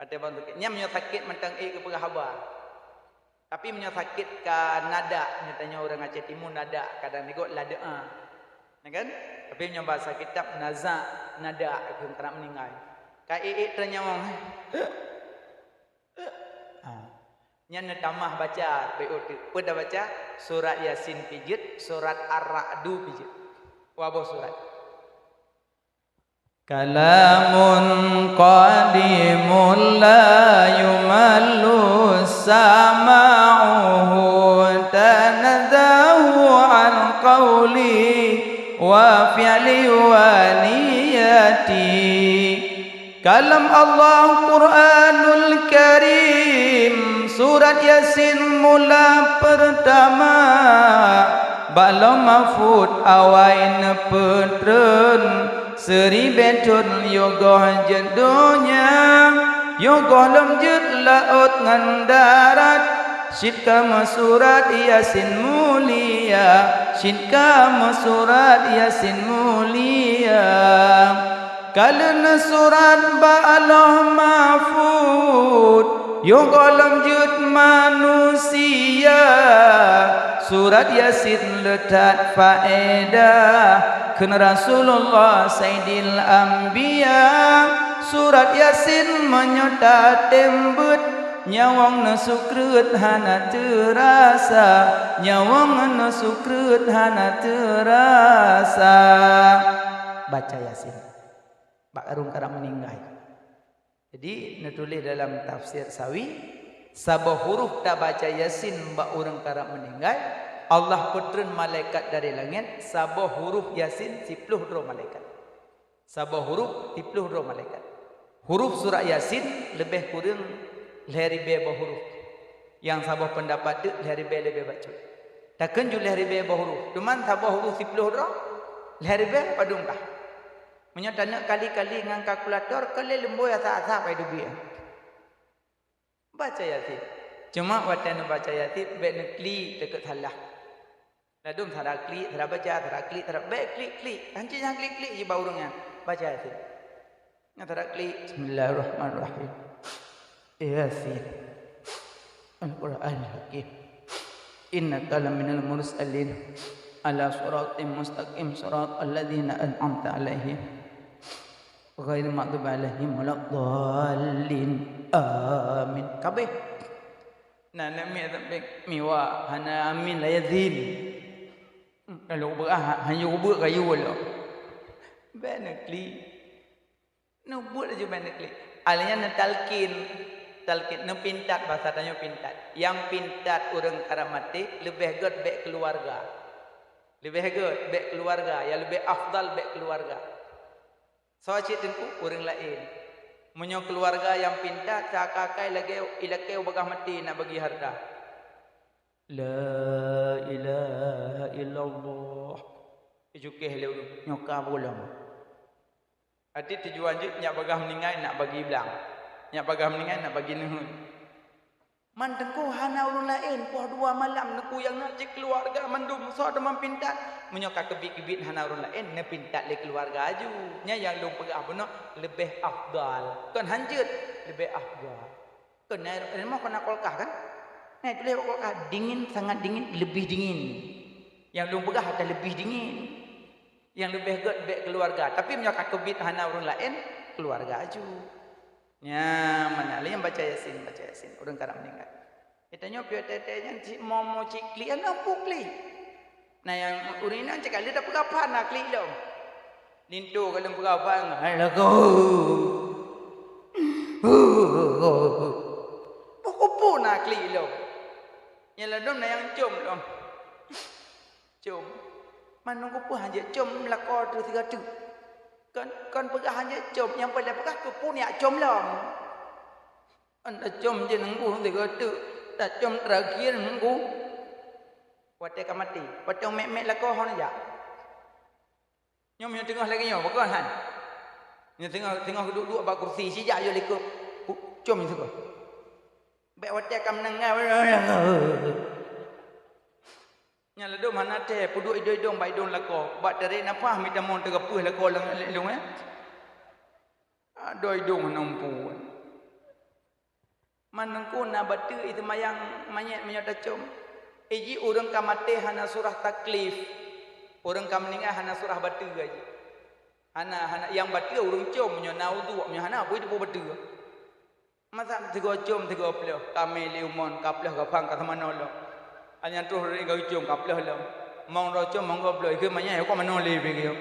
Watèe bak ureueng sakét. Nyan meunyoe sakét mantong ék geupeugah haba. Tapi meunyoe sakét ka nadak, nyoe tanyoe ureueng Aceh Timu nadak, kadang digot la doa. Ya kan? Tapi meunyoe bahasa kitab naza, nadak, keu karab meuninggai. Ka ék-ék teunyawong. Ha. Nyan neutamah baca, peue teuk. Peue tabaca? Surat Yasin pijeuet, surat Ar-Ra'du pijeuet. Dua boh surat. Kalamun qadimun la yumallu sama'uhu, tanazzahu an qawli wa fi'li wa niyati. Kalam Allah Quranul Karim, surat Yasin mula peurtama, bak Lauh Mahfud awai neupeutreun, seuribèe thon yoh goh jeuet donya, yoh goh lom jeuet laôt ngon darat, cit ka meusurat Yasin mulia, cit ka meusurat Yasin mulia. Ka lheueh neusurat bak Lauh Mahfud, yoh goh lom jeuet manusia. Surat Yasin le that faedah, kheun Rasulullah Saidil Anbiya. Surat Yasin meunyoe tatem beuet, Nyawöng neusukreut hana teurasa, nyawöng neusukreut hana teurasa. Baca Yasin bak ureuëng karab meuninggai. Jadi, neutuléh dalam tafsir Sawi, saboh huruf tabaca Yasin bak ureuëng karab meuninggai, Allah peutreun malaikat dari langét, saboh huruf Yasin siploh droe malaikat. Saboh huruf siploh droe malaikat. Huruf surat Yasin leubeh kureueng lhée ribée boh huruf. Nyang saboh peundapat teuk lhée ribée leubeh bacut. Takheun ju lhée ribée boh huruf, teuma saboh huruf siploh droe, lhée ribée padum kah? Meunyoe taneuk kali-kali ngon kalkulator, keu lé leumboi asa-asa pai dubiet. Baca Yasin. Cuma watée neubaca Yasin, bék neuklik takheun salah. Ladum sara klik, sara baca, sara klik, sara bék klik-klik. Hanci nyang klik-klik jih bak ureuëng nyan. Baca Yasin. Nyang sara klik, Bismillahirrahmanirrahim. Yasin. Al-Qur'anil Hakim. Innaka laminal mursalin ala siratim mustaqim, siratal ladzina an'amta 'alaihim ghairil maghdubi 'alaihim waladdallin. Amin. Kabeh. Nah, nak mi sampai miwa hana amin la yazin. Kalau beurah hanya ubek kayu lo. Bék neuklik. Neubuet laju bék neuklik. Alanya neutalkin. Talkin, neupintat, bahasa tanyoe pintat. Nyang pintat ureuëng karab maté leubeh gét bék keuluwarga. Leubeh gét bék keuluwarga, nyang leubeh afdal bék keuluwarga. Soe cit teungku? Ureuëng laén. Meunyoe keuluwarga nyang pintat, seakai-akai lagée ilakée u bagaih maté nak bagi hareuta. La ilaha illallah. Ijukéh lé ureuëng nyoe ka pulang. Até tujuan jih nyak bagaih meuninggai nak bagi blang. Nyak bagaih meuninggai nak bagi neuheun. Man teungku hana ureuëng laén, poh dua malam neukuyang na cit keuluwarga mandum soe teuma pintat. Meunyoe ka keubiet-keubiet hana ureuëng laén, neupintat lé keuluwarga aju. Nyan nyang lôn peugah bunoe leubeh afdal. Kon hanjeuet, leubeh afdal. Kon na rumoh kon na kulkas kan? Na tuléh bak kulkas, dingin, sangat dingin, leubeh dingin. Nyang lôn peugah ata leubeh dingin. Nyang leubeh gét bék keuluwarga. Tapi meunyoe ka keubiet hana ureuëng laén, keuluwarga aju. Nyan, mana lé nyang baca Yasin, baca Yasin. Ureuëng karab meuninggai. Geutanyoe piôh teuntèe nyan cit momo cit klik, hana peue klik. Na nyang ureuëng inong cit ka lheueh tapeugah pat na klik lom. Linto ka lheueh peugah pat, hai lagoe. Peue-peue na klik lom. Nyang ladôm na nyang com lom. Com. Man nungku peue hanjeuet com lakoe teuh sigoe teuk. Kon, kon peugah hanjeuet com, nyang paleng peugah keupeue nyak com lom. Anda com je nungku sigoe teuk, tacom terakhir nungku. Watèe ka maté, watèe mèk-mèk lakoe hana jak. Nyoe meunyoe teungoh lagèe nyoe, pakon han? Nyoe teungoh, teungoh duek-duek bak kursi, sijak yo likot. Pu-, com sigoe. Bèk watèe ka meunang. Nyan ladôm hana thèe, peuduek idong-idong bak idong lakoe. Bak tarék nafah mita mon teugeupeuh lakoe lam idong, eh. Adoe idong hana muphom. Man teungku na bateue iseumayang manyét meunyoe tacom. Iji ureueng ka maté hana surah taklif. Ureueng ka meuninggai hana surah bateue iji. Hana, hana, nyang bateue ureueng com meunyoe na udhu, meunyoe hana, bui teupeue bateue. Masa sigoe com, sigoe pleuh, ka mè lé umon, ka pleuh gafang ka seumanoe lom. Anyang troh rot geucom ka pleuh lom. Mong droe com, mong goe pleuh, ikheun manyét, kok manoe lé pih geuyue.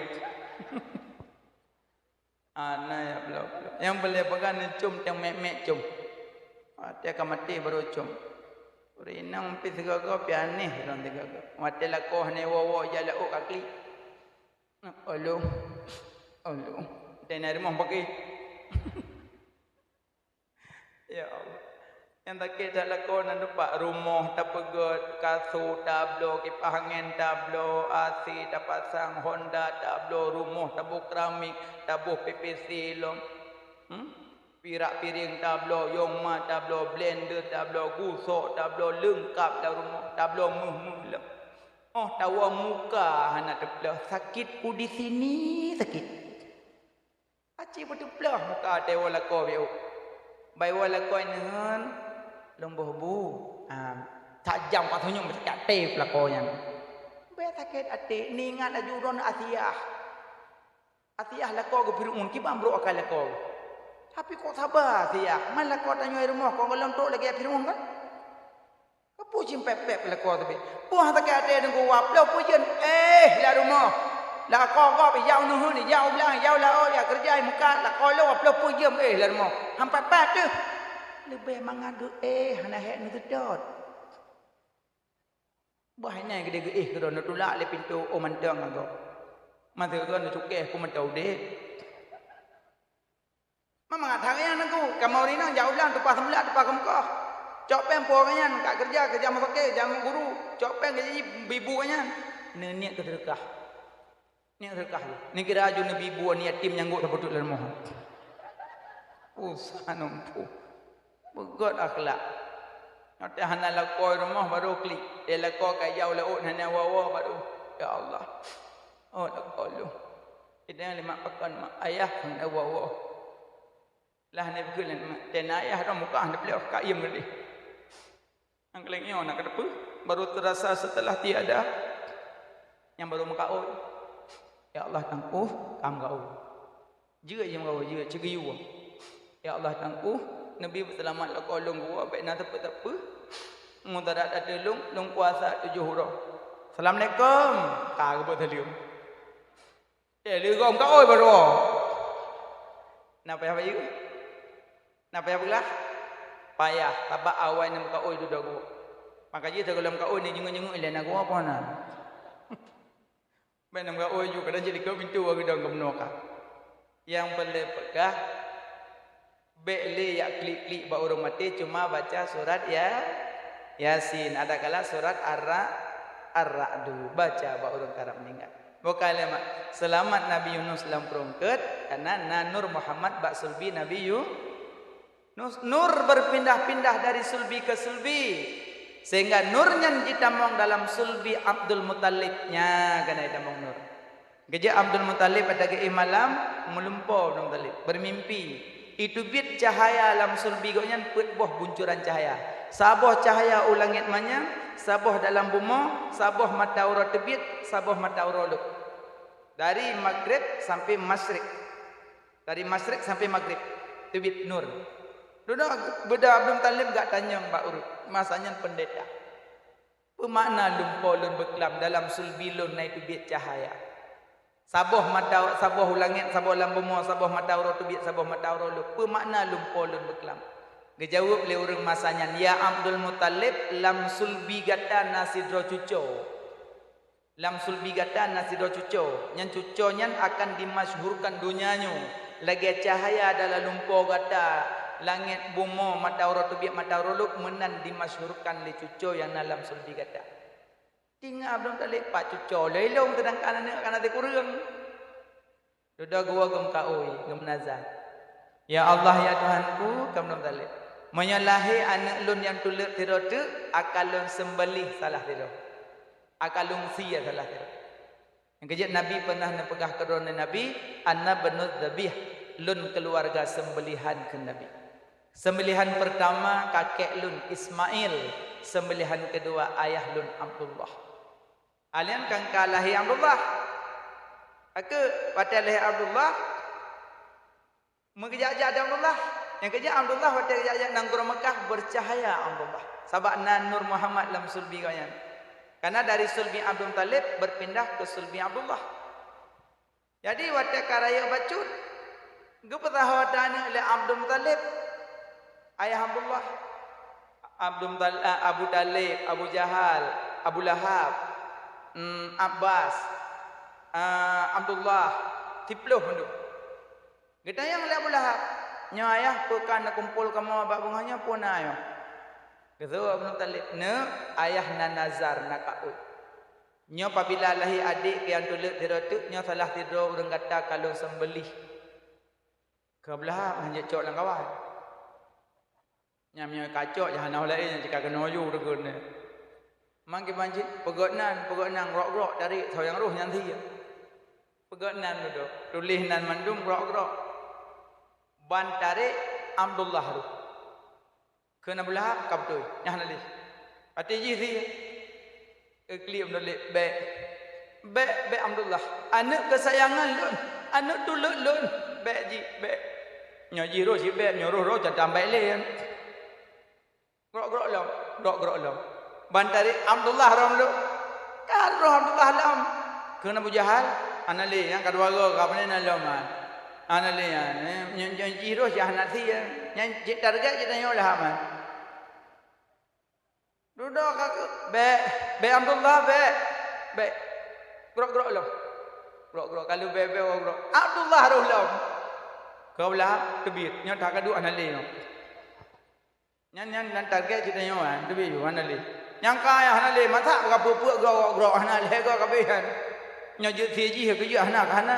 Ana ya bloe-bloe. Nyang peureulèe peugah neucom teuh mèk-mèk com. Watèe ka maté barô com. Ureueng inong pih sigoe-goe pih anéh droe sigoe-goe. Watèe lakoe hana woe-woe jak laôt ka klik. Oloh. Oloh. Watèe na rumoh paké. Ya Allah. Nyang sakét that lakoe na teumpat rumoh tapeugöt, kasô tabloe, kipah angén tabloe, A C tapasang, honda tabloe, rumoh taboh keramik, taboh P P C lom. Hmm? Pirak piréng tabloe, yong ma tabloe, blender tabloe, gusok tabloe, leungkap lam rumoh, tabloe méuh-méuh lom. Óh tawoe muka hana teupleuh, sakit ku di sini sakit. Aci beuteupleuh muka até woe lakoe biôh. Bai woe lakoe neuheun, lôn boh bu. Ha, sajam ka senyum sakét até lakoe nyan. Bèk sakét até, neuingat laju droe Asiah. Asiah lakoe geupirumun kiban brok akai lakoe. Tapi kok saba siat, man lakoe tanyoe rumoh kon gohlom trok lagèe Fir'aun kan? Keupeue cit pép-pép lakoe teubiet. Peue sakét até Teungku, waploh peue jeuem, éh, lam rumoh. Lakoe gob ijak u neuheun, ijak u blang, ijak u laôt, ijak keureuja, imeukat, lakoe lôn waploh peue jeuem, éh, lam rumoh. Han pép-pép teuh. Leubeh mangat geuéh, hana hék neuseudot. Bah inan geudeh geuéh keudroe neutulak lé pintoe, oh mantong agoe. Masa geuh neucukéh peue mantong udép. Mangat that nyan Teungku, kamoe ureueng inong jak u blang tumpah seumeulak, tumpah keumeukoh. Cok péng po gobnyan, ka keureuja, keureuja meusaké, keureuja meuguru. Cok péng keureuja ibu gobnyan. Neuniet keu seudeukah. Niet seudeukah lé. Neukira aju neubi bu aneuk yatim nyang gok tapeuduek lam rumoh. Usah numpuk. Beugöt akhlak. Watèe hana lakoe rumoh baru klik. Watèe lakoe ka ijak u laôt hana woe-woe baru, "Ya Allah. Oh, lakoe lôn." Idang lé mak pakon, mak, "Ayah hana woe-woe." Lah ni beugöt lé mak. Watèe na ayah dah muka hana beliau ka iem tadi. Nyang keulieng nyoe na kateupeue, baru teurasa setelah tiada, nyang baru meukaôi. Ya Allah, tangkoh, ka meukaôi. Jeuet nyang meukaôi, jeuet, ceugeuyue. Ya Allah, tangkoh, neubi peuseulamat lakoe lôn geuwoe, bèk na teupeu-teupeu. Mudarat ateueh lôn, lôn puasa tujoh uroe. Assalamualaikum, ka geubeuet saleuem. Eh, leugoe meukaôi baroe. Na payah bayeue? Na payah peugah? Payah, sabab awai na meukaôi dudoe geuh. Maka jih sigohlom kaôi ni jingui-jingui ilèe na geuh apa na. Bèk na meukaôi ju, kadang jih likot pintoe geuh dong keumeunokah. Nyang peureulèe peugah, bèk lé jak klik-klik bak ureueng maté, cuma baca surat ya, Yasin. Adakala surat Ar-Ra-, Ar-Ra'du, baca bak ureueng karab meuninggai. Bukan lé mak, seulamat Nabi Yunus lam prueng keuet, karena na Nur Muhammad bak sulbi Nabi Yu-, Nus-, nur berpindah-pindah dari sulbi ke sulbi, sehingga nur nyan jitamong dalam sulbi Abdul Muttalib. Nya, keuneuk jitamong nur. Geujak Abdul Muttalib ata geuéh malam, meulumpoe Abdul Muttalib, bermimpi. Iteubiet cahaya lam sulbi gobnyan peuet boh buncuran cahaya. Saboh cahaya u langét manyang, saboh dalam bumoe, saboh mata uroe teubiet, saboh mata uroe lôb. Dari Maghrib sampai Masyrik. Dari Masyrik sampai Maghrib. Teubiet nur. Dudoe beudôh Abdul Muttalib geutanyong bak ureueng, masa nyan peundeta. Peue makna lumpoe lôn beuklam dalam sulbi lôn na iteubiet cahaya? Saboh mata, saboh u langét, saboh lam bumoe, saboh mata uroe teubiet, saboh mata uroe lôb. Peue makna lumpoe lôn beuklam? Geujaweueb lé ureueng masa nyan, "Ya Abdul Muttalib, lam sulbi gata na sidroe cucoe. Lam sulbi gata na sidroe cucoe. Nyan cucoe nyan akan dimasyhurkan donya nyoe lagèe cahaya dalam lumpoe gata, langét, bumoe, mata uroe teubiet, mata uroe lôb meunan dimasyhurkan lé cucoe nyang na lam sulbi gata." Teungoh Abdul Muttalib, "Pat cucoe lôn ilôn, seudangkan aneuk ka na sikureueng." Dudoe geuwoe geumeukaôi, geumeunazar, "Ya Allah, ya Tuhanku," kheun Abdul Muttalib, "meunyoe lahé aneuk lôn nyang tuleuek sidroe teuk, akan lôn seumbeulih salah sidroe. Akan lôn sie salah sidroe." Nyang keujeuet Nabi peunah neupeugah keu droeneuh Nabi, "Ana bnu dzabih," lôn keuluwarga seumbeulaihan kheun Nabi. Seumbeulaihan peurtama kakek lôn Ismail, seumbeulaihan keudua ayah lôn Abdullah. Alèh nyan kan ka lahé Abdullah. Ka keuh watèe lahé Abdullah, meugeujak-jak di Abdullah. Nyang keujak Abdullah watèe geujak-jak nanggroe Meukah, beucahaya Abdullah. Sabab na Nur Muhammad lam sulbi gobnyan. Karena dari sulbi Abdul Muttalib berpindah ke sulbi Abdullah. Jadi watèe ka rayeuk bacut, geupeusaho ata aneuk lé Abdul Muttalib, ayah Abdullah. Abdul Muttal-, a, Abu Thalib, Abu Jahal, Abu Lahab, em, Abbas, a, Abdullah, siplôh mandum. Geutanyong lé Abu Lahab, "Nyoe ayah, peue ka neukumpol kamoe bak beungoh nyoe, peue na nyoe?" Geujaweueb Abdul Muttalib, "Neuk, ayah na nazar, na kaôt. Nyoe pabila lahé adék keu nyang tuleuek sidroe teuk, nyoe salah sidroe ureueng gata ka lôn seumbeulih." Keu Abu Lahab hanjeuet cok lam kawan. Nyan meunyoe kacok, nyan hana laén nyang cit ka keunoe yue reugon nyan. Man kiban cit, peugöt nan, peugöt nan, grok-grok, tarék, soe nyang roh nyan sie. Peugöt nan dudoe, tuléh nan mandum grok-grok. Ban tarék, Abdullah roh. Kheun Abu Lahab, "Ka beutôi, nyan hana lé." Até jih sie. Geuklik Abdullah, "Bèk, bèk, bèk Abdullah, aneuk keusayangan lôn, aneuk tuleuek lôn, bèk jih, bèk." Nyoe jih roh sibék, nyoe roh-roh catan bèk lé. Grok-grok lom, grok-grok lom. Ban tarék Abdullah roh lom. Ka roh Abdullah lom. Kheun Abu Jahal, "Hana lé, nyang ka dua goe ka, pane na lom, ah. Hana lé, ah. Nyoe, nyoe jih roh si hana sie, ah. Nyang cit target cit tanyoe lah, ah." Dudoe ka keu, "Bèk, bèk Abdullah, bèk, bèk." Grok-grok lom. Grok-grok, ka lheueh bèk-bèk grok. Abdullah roh lom. Ka blah teubiet, nyoe that ka duek hana lé nyoe. Nyan, nyan, nyan target cit tanyoe, ah, teubiet ju hana lé. Nyang ka hana lé, masa ka peuet-peuet grok-grok hana lé, grok ka habéh nyan. Nyoe jeuet sie jih, keu jeuet hana ka hana.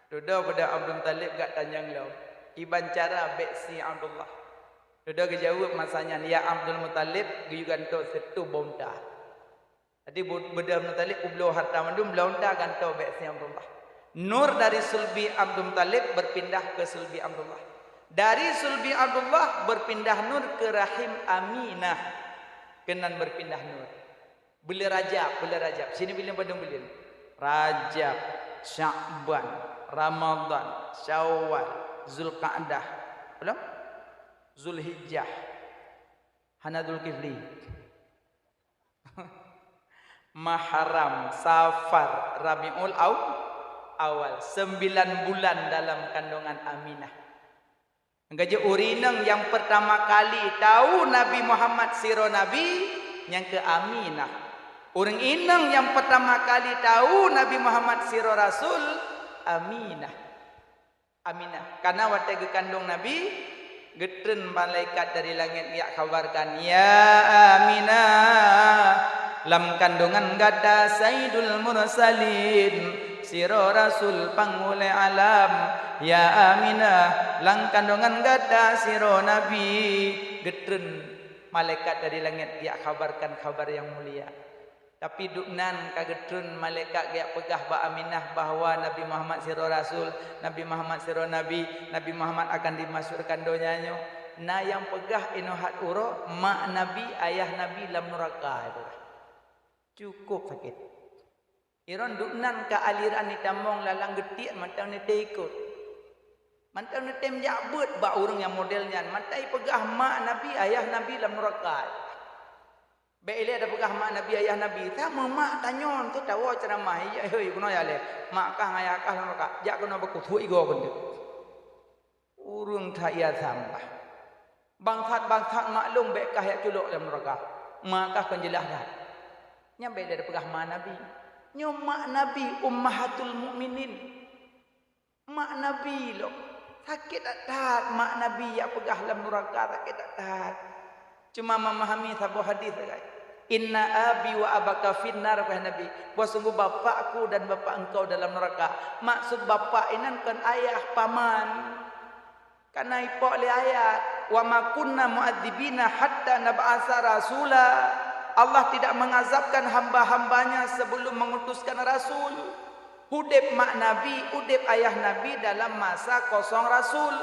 Dudoe peudeueng Abdul Muthalib geujak tanyong lom, kiban cara bèk sie Abdullah. Dudoe geujaweueb masa nyan, "Ya Abdul Muthalib, geuyue gantoe sireutôh boh unta." Jadi bu-, beudeueng Abdul Muthalib peubloe hareuta mandum, bloe unta gantoe bèk sie Abdullah. Nur dari sulbi Abdul Muthalib berpindah ke sulbi Abdullah. Dari sulbi Abdullah berpindah nur ke rahim Aminah. Keunan berpindah nur. Buleuen Rajab, buleuen Rajab. Sinoe buleuen padum buleuen? Rajab, Sya'ban, Ramadan, Syawal, Zulqa'dah. Belum? Zulhijjah. Hana Zulkifli. Muharram, Safar, Rabiul Aw-, Awal. Sembilan bulan dalam kandungan Aminah. Nyang ka jeuet ureueng inong nyang peurtama kali tau Nabi Muhammad sidroe nabi, nyang keu Aminah. Ureueng inong nyang peurtama kali tau Nabi Muhammad sidroe rasul, Aminah. Aminah. Karena watèe geukandong Nabi, geutreun malaikat dari langèt geujak khabarkan, "Ya Aminah, lam kandungan gata Sayyidul Mursalin, sidroe rasul panghulèe alam. Ya Aminah, lam kandungan gata sidroe nabi." Geutreun malaikat dari langèt geujak khabarkan khabar nyang mulia. Tapi dumnan ka geutreun malaikat geujak peugah bak Aminah bahwa Nabi Muhammad sidroe rasul, Nabi Muhammad sidroe nabi, Nabi Muhammad akan dimasukkan donya nyoe. Na nyang peugah inoe that uroe, mak Nabi, ayah Nabi lam nuraka, geupeugah. Cukup sakét. Iron dumnan ka aliran itamong lalang geutiek mantong neutém ikot. Mantong neutém jak beuet bak ureueng nyang model nyan, mantong ipeugah mak Nabi, ayah Nabi lam nuraka. Bèk ilèe tapeugah mak Nabi, ayah Nabi, sama mak tanyoe teuh tawoe ceuramah, "Ijak hôi keunoe ya lé, mak kah ngon ayah kah lam nuraka, jak keunoe beukusuek igoe keuneuk." Ureueng that ia sambah. Bangsat-bangsat maklum bèk kah jak culok lam nuraka. Mak kah kon jeulaih that. Nyan bèk lé tapeugah mak Nabi. Nyoe mak Nabi, Ummahatul Mukminin. Mak Nabi lom. Sakét that-that mak Nabi jak peugah lam nuraka, sakét that-that. Cuma memahami saboh hadis sagai. "Inna abi wa abaka finnar," kheun Nabi. "Bahwa sungguh bapakku dan bapak engkau dalam neraka." Maksud bapak inan kon ayah, paman. Karena ipok lé ayat, "Wa ma kunna mu'adzibina hatta nab'atsa rasula." Allah tidak mengazabkan hamba-hambanya sebelum mengutuskan rasul. Udeb mak Nabi, udeb ayah Nabi dalam masa kosong rasul.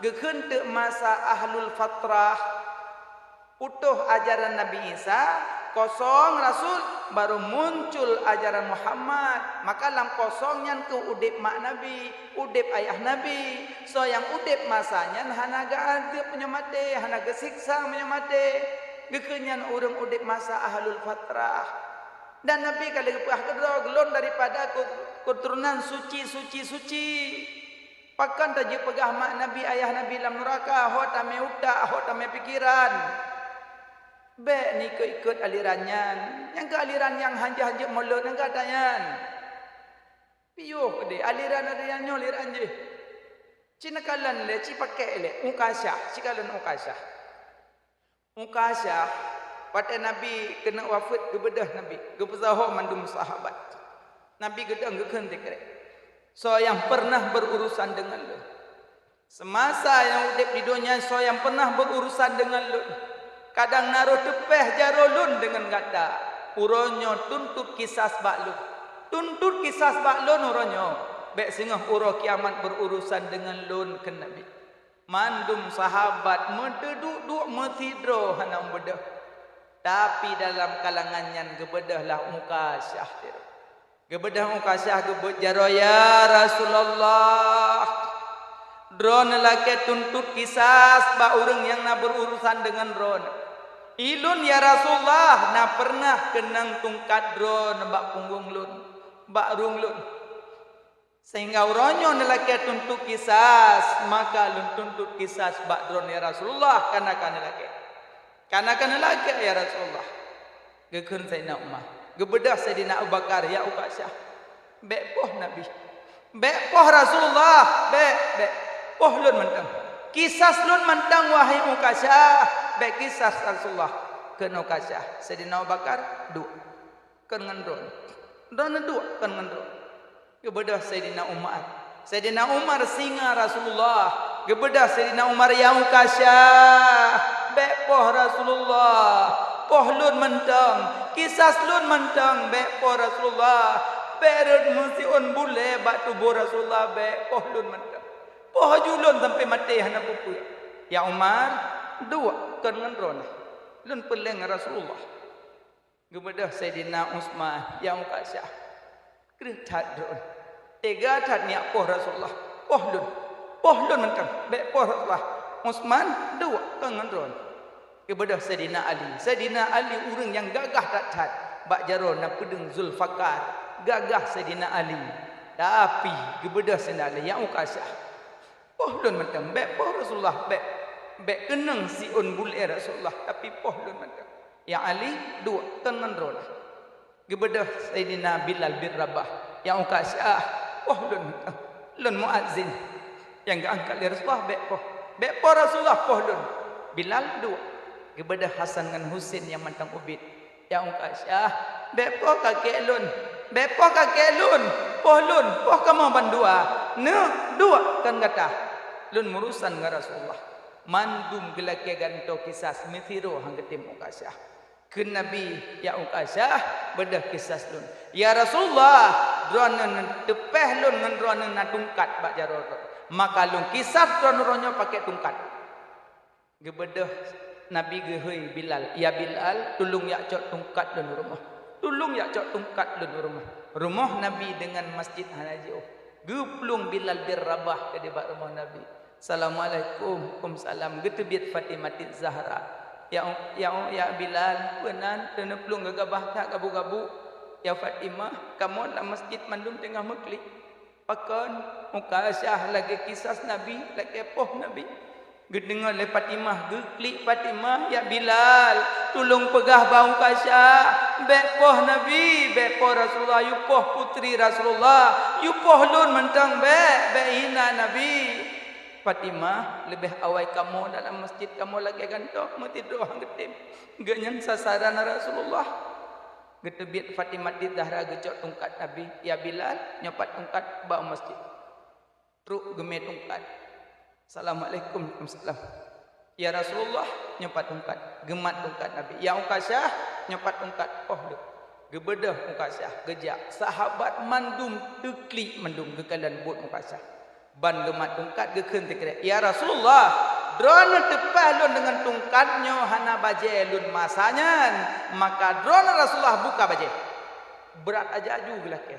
Geukheun teuk masa ahlul fatrah. Putôh ajaran Nabi Isa, kosong rasul, baru muncul ajaran Muhammad. Maka lam kosong nyan keuh udeb mak Nabi, udeb ayah Nabi. Soe nyang udeb masa nyan hana geuazeueb meunyoe maté, hana geusiksa meunyoe maté. Geukheun nyan ureueng udeb masa ahlul fatrah. Dan Nabi ka lheueh geupeugah keudroe, "Ulôn daripada keu-, keuturonan suci, suci, suci." Pakon tajeuet peugah mak Nabi, ayah Nabi lam nuraka, ho tamé utak, ho tamé pikeran. Bèk neuikot-ikot aliran nyan. Nyang keu aliran nyang hanjeuet-hanjeuet mulod nyang gata nyan. Piôh keudéh, aliran-aliran nyoe aliran jih. Ci neukalon lé, ci pakék lé, Ukasyah, ci kalon Ukasyah. Ukasyah, watèe Nabi keuneuk wafeuet, geubeudôh Nabi, geupeusaho mandum sahabat. Nabi geudong geukheun sikrek, "Soe nyang pernah berurusan deungon lôn? Seumasa nyang udeb di donya, soe nyang pernah berurusan deungon lôn? Kadang na roh teupéh jaroe lôn deungon gata. Uroe nyoe tuntut kisas bak lôn. Tuntut kisas bak lôn uroe nyoe. Bèk singoh uroe kiamat berurusan deungon lôn," kheun Nabi. Mandum sahabat meuteuduek-duek meusidroe hana meubeudôh. Tapi dalam kalangan nyan geubeudôh lah Ukasyah. Geubeudôh Ukasyah geubeuet jaroe, "Ya Rasulullah, Droeneuh lakée tuntot kisas bak ureuëng nyang na beururusan deungon droeneuh. Ilôn, ya Rasulullah, na peureunah keunong tungkat droeneuh bak punggong lôn, bak rueng lôn. Sehingga uroe nyoe neulakée tuntot kisas, maka lôn tuntot kisas bak droeneuh, ya Rasulullah, kana ka neulakée. Kana ka neulakée, ya Rasulullah. Geukheun Saidina Umar. Geubeudôh Saidina Abu Bakar, "Ya Ukasyah, bék poh Nabi. Bék poh Rasulullah, bék, bék. Poh lôn mantong. Kisas lôn mantong, wahai Ukasyah, bék kisas Rasulullah." Kheun Ukasyah, "Saidina Abu Bakar, duek. Kon ngon droeneuh. Droeneuh duek, kon ngon droeneuh." Geubeudôh Saidina Umar. Saidina Umar singa Rasulullah. Geubeudôh Saidina Umar, "Ya Ukasyah, bék poh Rasulullah. Poh lôn mantong. Kisas lôn mantong, bék poh Rasulullah. Bék rhot meusiôn bulée bak tuboh Rasulullah, bék poh lôn mantong. Poh aju lôn sampoe maté hana peue-peue. Ya Umar, duek, kon ngon droeneuh. Lôn peureulée ngon Rasulullah." Geubeudôh Saidina Utsman, "Ya Ukasyah, kreueh that droeneuh. Teuga that neujak poh Rasulullah. Poh lôn. Poh lôn mantong. Bék poh Rasulullah. Utsman, duek, kon ngon droeneuh." Geubeudôh Saidina Ali. Saidina Ali ureuëng nyang gagah that-that. Bak jaroe na peudeueng Zulfikar. Gagah Saidina Ali. Tapi geubeudôh Saidina Ali, "Ya Ukasyah, poh lôn mantong, bék poh Rasulullah, bék, bék keunong siôn bulée Rasulullah, tapi poh lôn mantong. Ya Ali, duek, kon ngon droeneuh." Geubeudôh Saidina Bilal bin Rabah, "Ya Ukasyah, poh lôn mantong. Lôn muazin nyang geuangkat lé Rasulullah, bék poh. Bék poh Rasulullah, poh lôn. Bilal, duek." Geubeudôh Hasan ngon Husein nyang mantong ubit, "Ya Ukasyah, bék poh kakée lôn. Bék poh kakée lôn. Poh lôn, poh kamoe bandua. Neuk, duek, kon gata. Lôn meurusan ngon Rasulullah." Mandum geulakée gantoe kisas, meusidroe han geutem Ukasyah. Kheun Nabi, "Ya Ukasyah, beudôh kisas lôn." "Ya Rasulullah, droeneuh teupéh lôn ngon droeneuh na tungkat bak jaroe lôn. Maka lôn kisas droeneuh uroe nyoe pakai tungkat." Geubeudôh Nabi geuhôi Bilal, "Ya Bilal, tulông jak cok tungkat lôn u rumoh. Tulông jak cok tungkat lôn u rumoh." Rumoh Nabi deungon masjid hana jiôh. Geuplueng Bilal bin Rabah keudeh bak rumoh Nabi. "Assalamualaikum." "Waalaikumsalam." Geuteubiet Fatimah Zahra. "Ya, ya, ya Bilal, peue nan, teuneuplueng geugabah that gabu-gabu?" "Ya Fatimah, kamoe lam masjid mandum teungoh meuklik." "Pakon?" "Ukasyah lagée kisas Nabi, lagée poh Nabi." Geudeungoe lé Fatimah, geuklik Fatimah, "Ya Bilal, tulông peugah bak Ukasyah, bék poh Nabi, bék poh Rasulullah, yue poh putri Rasulullah, yue poh lôn mantong bék, bék hina Nabi." "Fatimah, leubeh awai kamoe dalam masjid kamoe lagée gantoe, meusidroe han geutem. Geuhnyan sasaran Rasulullah." Geuteubiet Fatimah Zahra geucok tungkat Nabi, "Ya Bilal, nyoe pat tungkat bak masjid." Trok geumé tungkat. "Assalamualaikum." "Waalaikumsalam." "Ya Rasulullah, nyoe pat tungkat." Geumat tungkat Nabi. "Ya Ukasyah, nyoe pat tungkat." "Poh lôn." Geubeudôh Ukasyah, geujak. Sahabat mandum teuklik mandum geukalon buet Ukasyah. Ban geumat tungkat geukheun teukrek, "Ya Rasulullah, droeneuh teupah lôn deungon tungkat nyoe hana bajée lôn masa nyan, maka droeneuh Rasulullah buka bajée." Brat aju-aju geulakée.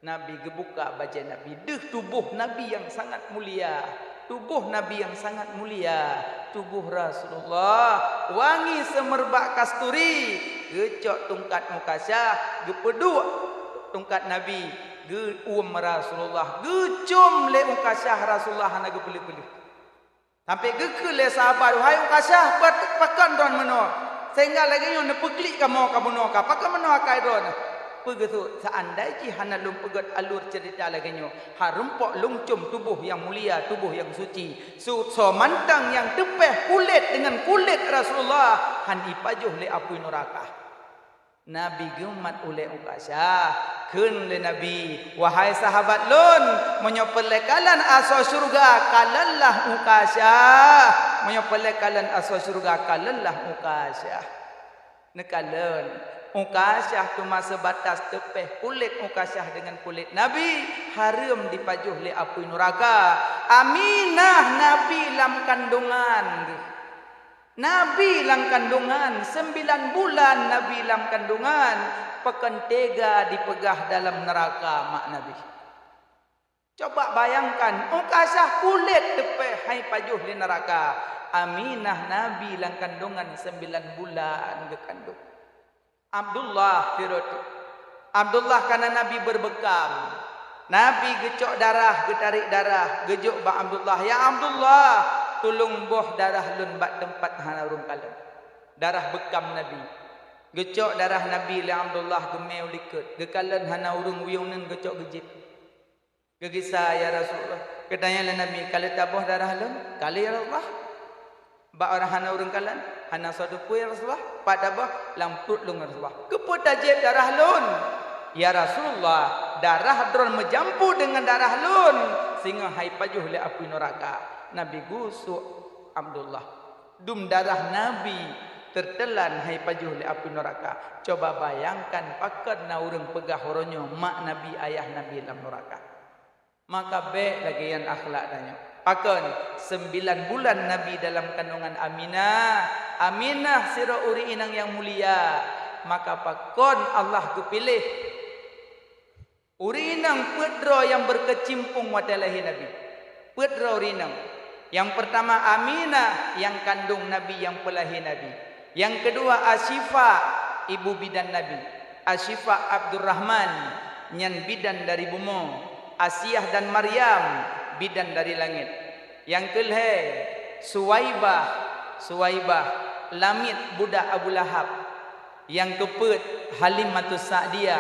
Nabi geubuka bajée Nabi, deuh tuboh Nabi nyang sangat mulia. Tuboh Nabi nyang sangat mulia, tuboh Rasulullah, wangi seumeubak kasturi. Geucok tungkat Ukasyah, geupeuduek tungkat Nabi, geu-uem Rasulullah, geucom lé Ukasyah, Rasulullah hana geupeuleueh-peuleueh. Sampai geukheun lé sahabat, "Wahai Ukasyah, pat-, pakon droeneuh meunoe? Sehingga lagée nyoe neupeuklik kamoe ka bunoe ka. Pakon meunoe akai droeneuh?" Peugeusuet, "Seandai jih hana lôn peugét alur ceurita lagée nyoe, hareumpok lôn com tuboh nyang mulia, tuboh nyang suci. Su-, soe mantong nyang teupéh kulét deungon kulét Rasulullah, han ipajoh lé apui nuraka." Nabi geumat ulée Ukasyah. Kheun lé Nabi, "Wahai sahabat lôn, meunyoe peuleue kalon asoe syeuruga, kalonlah Ukasyah. Meunyoe peuleue kalon asoe syeuruga, kalonlah Ukasyah." Neukalon, Ukasyah teuma seubatas teupéh kulét Ukasyah deungon kulét Nabi, hareuem dipajoh lé apui nuraka. Aminah Nabi lam kandongan geuh. Nabi lam kandongan, sembilan bulan Nabi lam kandongan, pakon teuga dipeugah dalam neuraka mak Nabi. Coba bayangkan, Ukasah kulét teupéh hai pajoh lé neuraka. Aminah Nabi lam kandongan sembilan bulan geukandong. Abdullah sidroe teuk. Abdullah kana Nabi beureubeukam. Nabi geucok darah, geutarek darah, geujok bak Abdullah, "Ya Abdullah, tulông boh darah lôn bak teumpat hana ureuëng kalon." Darah beukam Nabi. Geucok darah Nabi lé Abdullah geumé u likot, geukalon hana ureuëng, uyueng nyan geucok geujieb. Geugisa, "Ya Rasulullah," geutanyong lé Nabi, "Ka lheueh taboh darah lôn?" "Ka lheueh, ya Rasulullah." "Bak ureuëng hana ureuëng kalon?" "Hana soe teupeue, ya Rasulullah." "Pat taboh?" "Lam pruet lôn, ya Rasulullah." "Keupeue tajieb darah lôn?" "Ya Rasulullah, darah droen meujampu deungon darah lôn, singoh hai pajoh lé apui neuraka." Nabi gusok Abdullah. Dum darah Nabi teurteulan hai pajoh lé apui neuraka. Coba bayangkan pakon na ureuëng peugah uroe nyoe mak Nabi, ayah Nabi lam neuraka. Maka bék lagée nyan akhlak tanyoe. Pakon? Sembilan bulan Nabi dalam kandongan Aminah. Aminah sidroe ureuëng inong nyang mulia. Maka pakon Allah geupiléh ureuëng inong peuet droe nyang beurkeucimpong watée lahé Nabi? Peuet droe ureuëng inong. Nyang peurtama Aminah nyang kandong Nabi, nyang peulahé Nabi. Nyang keudua Asyifa, ibu bidan Nabi. Asyifa Abdurrahman, nyan bidan dari bumoe. Asiah dan Maryam, bidan dari langét. Nyang keulhée Suwaibah, Suwaibah, lamiet budak Abu Lahab. Nyang keupeuet Halimatus Sa'diyah,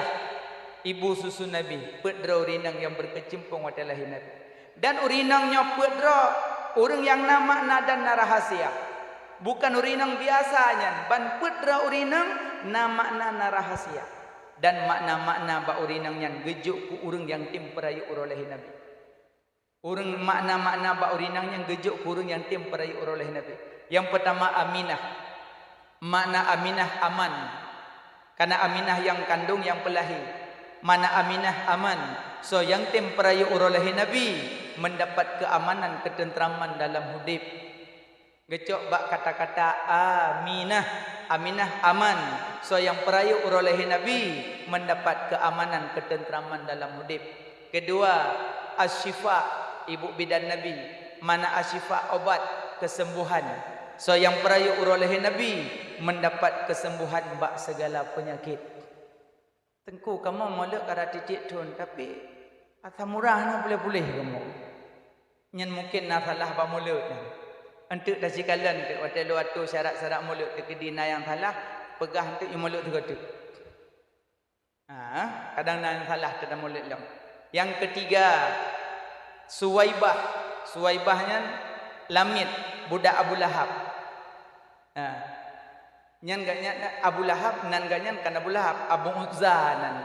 ibu susu Nabi, peuet droe ureuëng inong nyang beurkeucimpong watée lahé Nabi. Dan ureuëng inong nyoe peuet droe ureuëng nyang na makna dan na rahasia. Bukon ureuëng inong biasa nyan, ban peuet droe ureuëng inong na makna na rahasia. Dan makna-makna bak ureuëng inong nyan geujok keu ureuëng nyang tem peurayeuk uroe lahé Nabi. Ureuëng makna-makna bak ureuëng inong nyan geujok keu ureuëng nyang tem peurayeuk uroe lahé Nabi. Nyang peurtama Aminah. Makna Aminah aman. Kana Aminah nyang kandong nyang peulahé. Makna Aminah aman. Soe nyang tem peurayeuk uroe lahé Nabi mendapat keamanan, ketentraman dalam udeb. Geucok bak kata-kata Aminah. Aminah aman. Soe nyang peurayeuk uroe lahé Nabi mendapat keamanan, ketentraman dalam udeb. Keudua, Asyifa, ibu bidan Nabi. Makna Asyifa obat, kesembuhan. Soe nyang peurayeuk uroe lahé Nabi mendapat kesembuhan bak segala penyakit. Teungku, kamoe mulod ka rot tieb thon, tapi asa murah na puléh-puléh kamoe. Nyan mungken na salah bak mulod nyan. Eunteuk tacikalon teuk watée lôn atô syarat-syarat mulod, teukeudi na nyang salah, peugah eunteuk i mulod sigoe teuk. Ha, kadang na nyang salah teuh lam mulod lom. Nyang keutiga, Suwaibah. Suwaibah nyan lamiet budak Abu Lahab. Ha. Nyan gobnyan Abu Lahab, nan gobnyan kon Abu Lahab, Abu Uzza nan.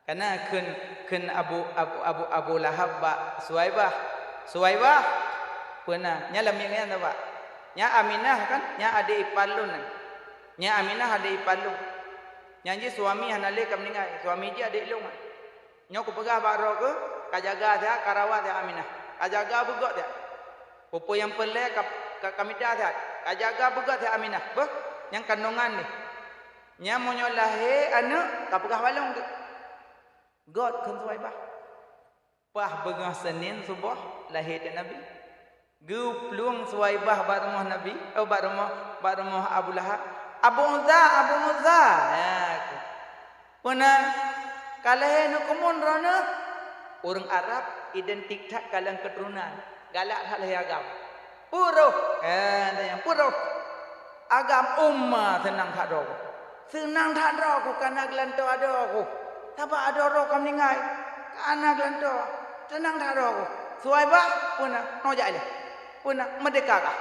Kana kheun, kheun Abu, Abu, Abu, Abu Lahab bak Suwaibah, "Suwaibah, peue na?" Nyan lamiet gobnyan taba. "Nyan Aminah kan, nyan adek ipar lôn nyan. Nyan Aminah adek ipar lôn. Nyan jih suami hana lé ka meuninggai, suami jih adek lôn nyan. Nyoe kupeugah bak droe keuh, ka jaga siat, ka rawat siat Aminah. Ka jaga beugét siat. Peue-peue nyang peureulée ka, ka, ka mita siat. Ka jaga beugét siat Aminah. Beuh, nyang kandongan nyoe. Nyan meunyoe lahé aneuëk, ka peugah bak lôn teuk." Gét kheun Suwaibah. Paih beungoh Senin suboh lahé teuk Nabi. Geuplueng Suwaibah bak rumoh Nabi, oh, bak rumoh, bak rumoh Abu Lahab. "Abu Uzza, Abu Uzza." Ya, peue na, ka lahé neukeumon droeneueh? Ureuëng Arab identik that kalon keuturonan, galak that lahé agam. Peue roh? Eh, tanyong, peue roh? Agam uma seunang that droe. Seunang that droe ku kana geulantoe adoe ku. Sabab adoe droe ka meuninggai. Kana geulantoe. Seunang that droe ku. Suwaibah, peue na? Noe jak ilée. Peue na? Meurdehka kah?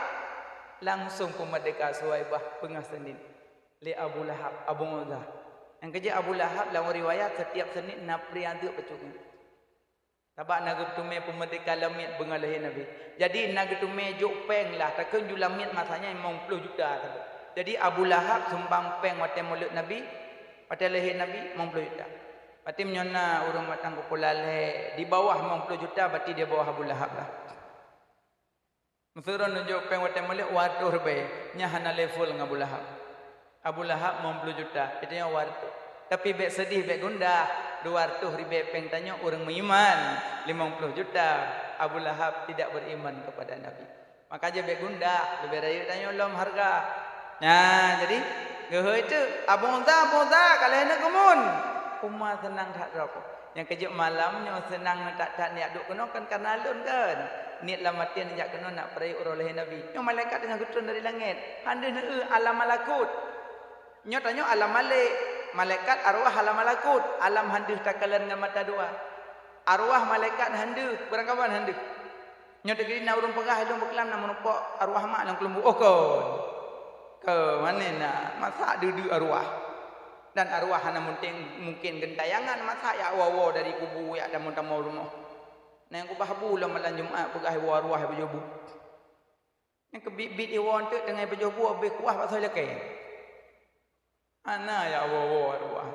Langsong peumeurdehka Suwaibah beungoh Senin lé Abu Lahab, Abu Uzza. Nyang keujeuet Abu Lahab lam riwayat setiap Senin na pri anteuk peucuma. Sabab na geuteumé peumeurdehka lamiet beungoh lahé Nabi. Jadi na geuteumé jok péng lah, takheun ju lamiet masa nyan limong ploh juta saboh. Jadi Abu Lahab sumbang péng watée mulod Nabi, watée lahé Nabi limong ploh juta. Berarti meunyoe na ureuëng mantong geupeulalée di bawah limong ploh juta, berarti di bawah Abu Lahab lah. Meusurot neujok péng watée mulod dua reutôh ribée, nyan hana level ngon Abu Lahab. Abu Lahab limong ploh juta, geutanyoe dua reutôh. Tapi bék seudeh, bék gundah. Dua ratus ribèe pèng tanyoe ureueng meuiman, limong ploh juta Abu Lahab tidak beriman kepada Nabi. Maka jeuet bèk gundah, leubeh rayeuk tanyoe lom hareuga. Nah, jadi geuhôi teuk, "Abu Dha, Abu Dha, ka lheueh neuh keumun." Uma seunang that droe. Nyang keujeuet malam nyoe seunang that-that niet duek keunoe kan karena lôn kan. Niet lam até neujak keunoe nak peurayeuk uroe lahé Nabi. Nyoe malaikat teungoh geutreun dari langét. Han deuh neueu alam malakut. Nyoe tanyoe alam malek, malaikat arwah alam malakut, alam han deuh takalon ngon mata dua. Arwah malaikat han deuh, beurangkaban han deuh. Nyoe teuk na ureueng peugah lôn beuklam na meurumpok arwah mak lam keuleumbu. Oh kon. Keu mané na, masa deuh-deuh arwah. Dan arwah hana mungken, mungken geuntayangan, masa jak woe-woe dari kubu jak tamong-tamong rumoh. Na nyang keubah bu lom malam Jumat peugah woe arwah beujeubu. Nyang keubiet-biet iwoe teuk teungoh pajoh bu, abéh kuah bak soe lakée. Hana jak woe-woe arwah.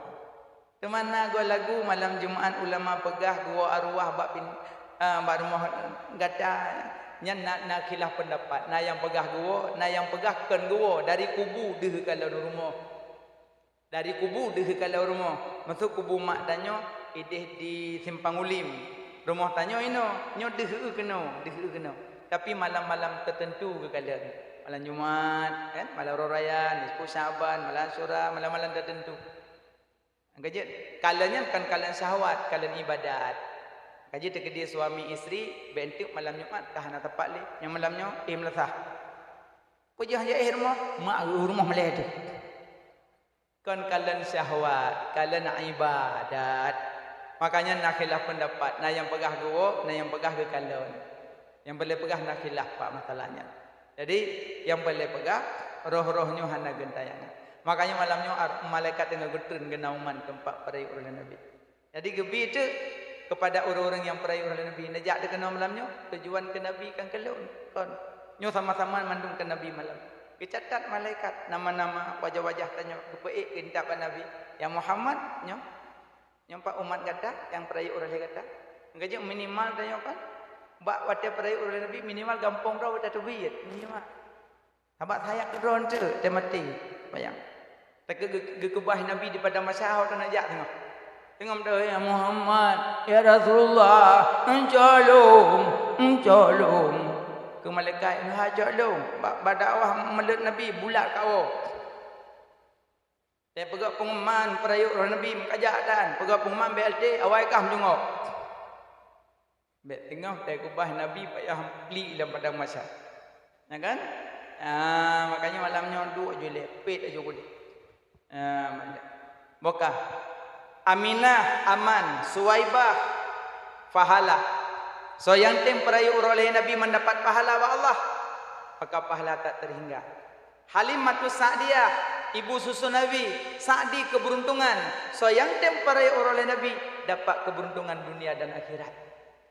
Teuma na goe lagu malam Jumat ulama peugah geuwoe arwah bak pin-, ah, bak rumoh gata. Nyan na, na khilaf peundapat. Na nyang peugah geuwoe, na nyang peugah kon geuwoe, dari kubu deuh kalon rumoh. Dari kubu deuh kalon rumoh. Maksud kubu mak tanyoe idéh di Simpang Ulim. Rumoh tanyoe inoe, nyoe deuh keunoe, deuh keunoe. Tapi malam-malam teuteuntu geukalon. Malam Jumat, kan? Malam Uroe Raya, nisfu Sya'ban, malam Asyura, malam-malam teuteuntu. Ka jeuet, kalon nyan kon kalon syahwat, kalon ibadat. Ka jeuet teukeudi suami istri, bèk enteuk malam Jumat ka hana teumpat lé. Nyang malam nyoe, eh, meulasah. Peue jih jak éh rumoh? Mak rumoh malèe teuh. Kon kalon syahwat, kalon ibadat. Makanya na khilaf peundapat, na nyang peugah geuwoe, na nyang peugah geukalon. Nyang peureulèe peugah na khilaf bak masalah nyan. Jadi, nyang peureulèe peugah, roh-roh nyoe hana geuntayangan. Makanya malam nyoe ar-, malaikat teungoh geutreun keu Nauman teumpat peurayeuk uroe lahé Nabi. Jadi geubi teuk keupada ureueng-ureueng nyang peurayeuk uroe lahé Nabi. Neujak teuh keunoe malam nyoe, tujuan keu Nabi kan keu lôn, kon. Nyoe sama-sama mandum keu Nabi malam. Geucatat malaikat nama-nama wajah-wajah tanyoe geupeuék keu intat bak Nabi. Ya Muhammad, nyoe. Nyoe pat umat gata nyang peurayeuk uroe lahé gata. Ka jeuet minimal tanyoe kan. Bak watèe peurayeuk uroe lahé Nabi minimal gampông droe tateubiet. Minimal. Sabab sayang droe teuk teumaté, bayang. Teuk geu-, geukeubah Nabi di padang mahsyar, awak neujak teungoh. Teungoh meudoa, "Ya Muhammad, ya Rasulullah, euncok lôn, euncok lôn." Keu malaikat, "Hai cok lôn, bak, bak dakwah meuleuet Nabi bulat kawoe." Teupeugah pengumuman peurayeuk roh Nabi meukajak dan peugah pengumuman B L T, awai kah meujungok. Bèk teungoh teukeubah Nabi payah klik lam padang mahsyar. Ya kan? Ah, makanya malam nyoe duek ju lé, pet aju gulé. Ah, boh ka. Aminah aman, Suwaibah pahala. Soe nyang tem peurayeuk uroe lahé Nabi mendapat pahala bak Allah, maka pahala tak terhingga. Halimatus Sa'diyah, ibu susu Nabi, Sa'di keberuntungan. Soe nyang tem peurayeuk uroe lahé Nabi, dapat keberuntungan dunia dan akhirat.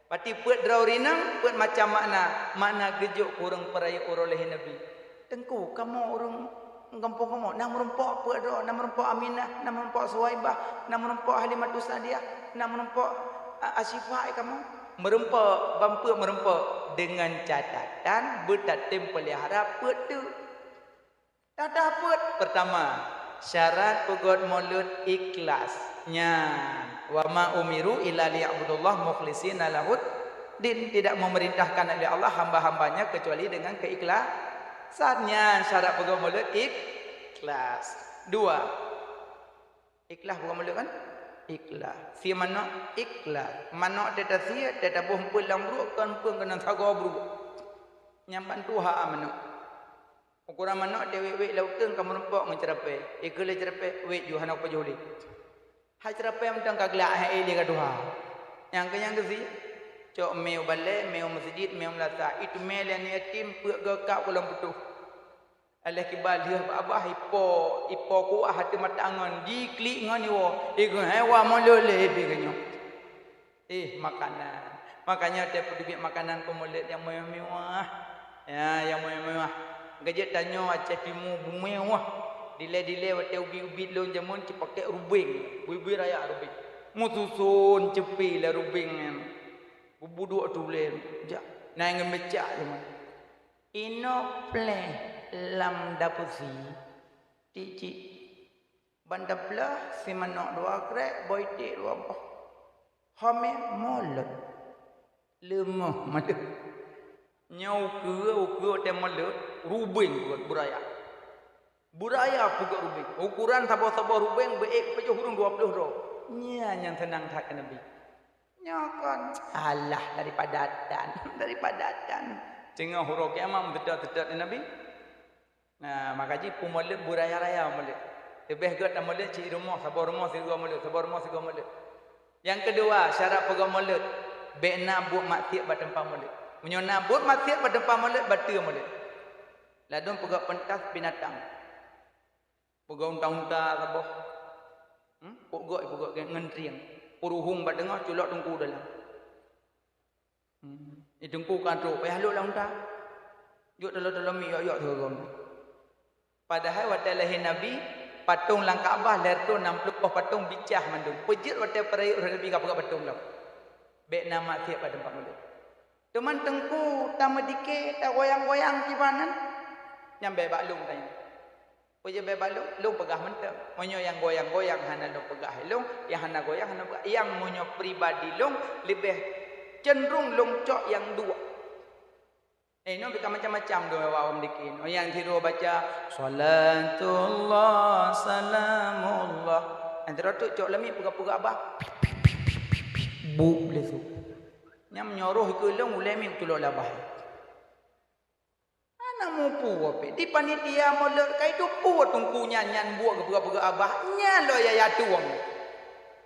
Pati peuet droe rinang, peuet macam makna, makna geujok keu ureueng peurayeuk uroe lahé Nabi. Teungku, kamoe ureueng gampông kamoe, na meurumpok peuet droe, na meurumpok Aminah, na meurumpok Suwaibah, na meurumpok Halimatus Sa'diyah, na meurumpok, a, Asyifa kamoe. Meurumpok, ban peuet meurumpok, deungon catatan beutatém peulihara peuet teuk. Tadah peuet, pertama, syarat peugöt mulod ikhlas. Nyan, "Wa ma umiru illa liya'budullah mukhlishina lahud din." Tidak memerintahkan oleh Allah hamba-hambanya kecuali dengan keikhlasan. Nyan syarat peugöt mulod ikhlas. Dua, ikhlas peugöt mulod kan? Ikhlas. Sie manök ikhlas. Manök teuh tasie, teuh taboh eumpeuen lam bruek, kon eumpeuen keunan sagoe bruek. Nyan ban tuha manök. Ukoran manök teuh wék-wék lam uteuen ka meurumpok ngon ceurapée. Ikeu lé ceurapée, wék ju hana kupajoh lé. Hai ceurapée mantong ka glak, hai éh lé ka tuha. Nyang keu nyang keusie, cok mé u balée, mé u meuseujid, mé u meulasah. Iteumé lé aneuk yatim, peuet geukab u lôn putôh. Aléh kiban lheueh bak babah, ipo, ipo kuah ateueh mata ngon, jiklik ngon iwoe. Ikeu hai wa mulod lé bèe nyoe. Eh, makanan. Makanya tiep peuteubiet makanan peumulod nyang mewah-mewah. Ya, nyang mewah-mewah. Ka jeuet tanyoe Aceh Timu beumewah. Dilée-dilée watée ubit-ubit lôn jameun cit pakék rubeng. Bui-bui raya rubeng. Meususon ceupée lé rubeng nyan. Bubudok tulée. Jak. Na ngon meucak jameun. Inoe pléh lam dapusi. Cik-cik. Ban taplah, si manok dua krek, boh iték dua boh. Ho mè, molot. Leumoh molot. Nyoe ukeue, ukeue watèe molot, rubeng buet beuraya. Beuraya peugöt rubeng. Ukuran saboh-saboh rubeng beu-ék pajoh ureueng dua ploh droe. Nyan nyang seunang that keu Nabi. Nyoe kon alah daripada adan, daripada adan. Teungoh uroe kiamat meuteutap-teutap lé Nabi. Nah, maka jih peue molot beuraya-raya molot. Leubeh göt tamolot cit rumoh, saboh rumoh sigoe molot, saboh rumoh sigoe molot. Nyang keudua, syarat peugöt molot, bèk na buet maksiet bak teumpat molot. Meunyoe na buet maksiet bak teumpat molot, bateue molot. Ladôm peugöt peuntas binatang. Peugöt unta-unta saboh. Hmm? Peugöt, peugöt ngon trieng. Peuruhueng bak teungoh, culok teungku dalam. Hmm. Di teungku ka trok, payah lhok lam unta. Jok teulo-teulo miet, yok-yok sigoe. Padahai watèe lahé Nabi, patong lam Ka'bah lhèe reutôh nam ploh boh patong bicah mandum. Peue jeuet watèe peurayeuk roh Nabi ka peugöt patong lom. Bèk na maksiet bak teumpat molot. Teuma teungku tameudike, tagoyang-goyang kiban nyan. Nyan bèk bak lôn tanyoe. Peue jeuet bèk bak lôn? Lôn peugah mantong. Meunyoe nyang goyang-goyang hana lôn peugah lé lôn, nyang hana goyang hana peugah. Nyang meunyoe pribadi lôn leubeh cenderung lôn cok nyang duek. Eh, nyoe ka macam-macam dua awam dikit. Oh, nyang sidroe baca, "Salatullah, salamullah." Nyang sidroe tu cok lamiet peugah-peugah abah. Buk lé su. Nyang meunyoe roh ikeue lôn ulèe miet tulok labah. Hana mupu ape. Di panitia molot kai tu pu teungku nyan, nyan buet geupeugah-peugah abah. Nyan lôn ya, ya tueng.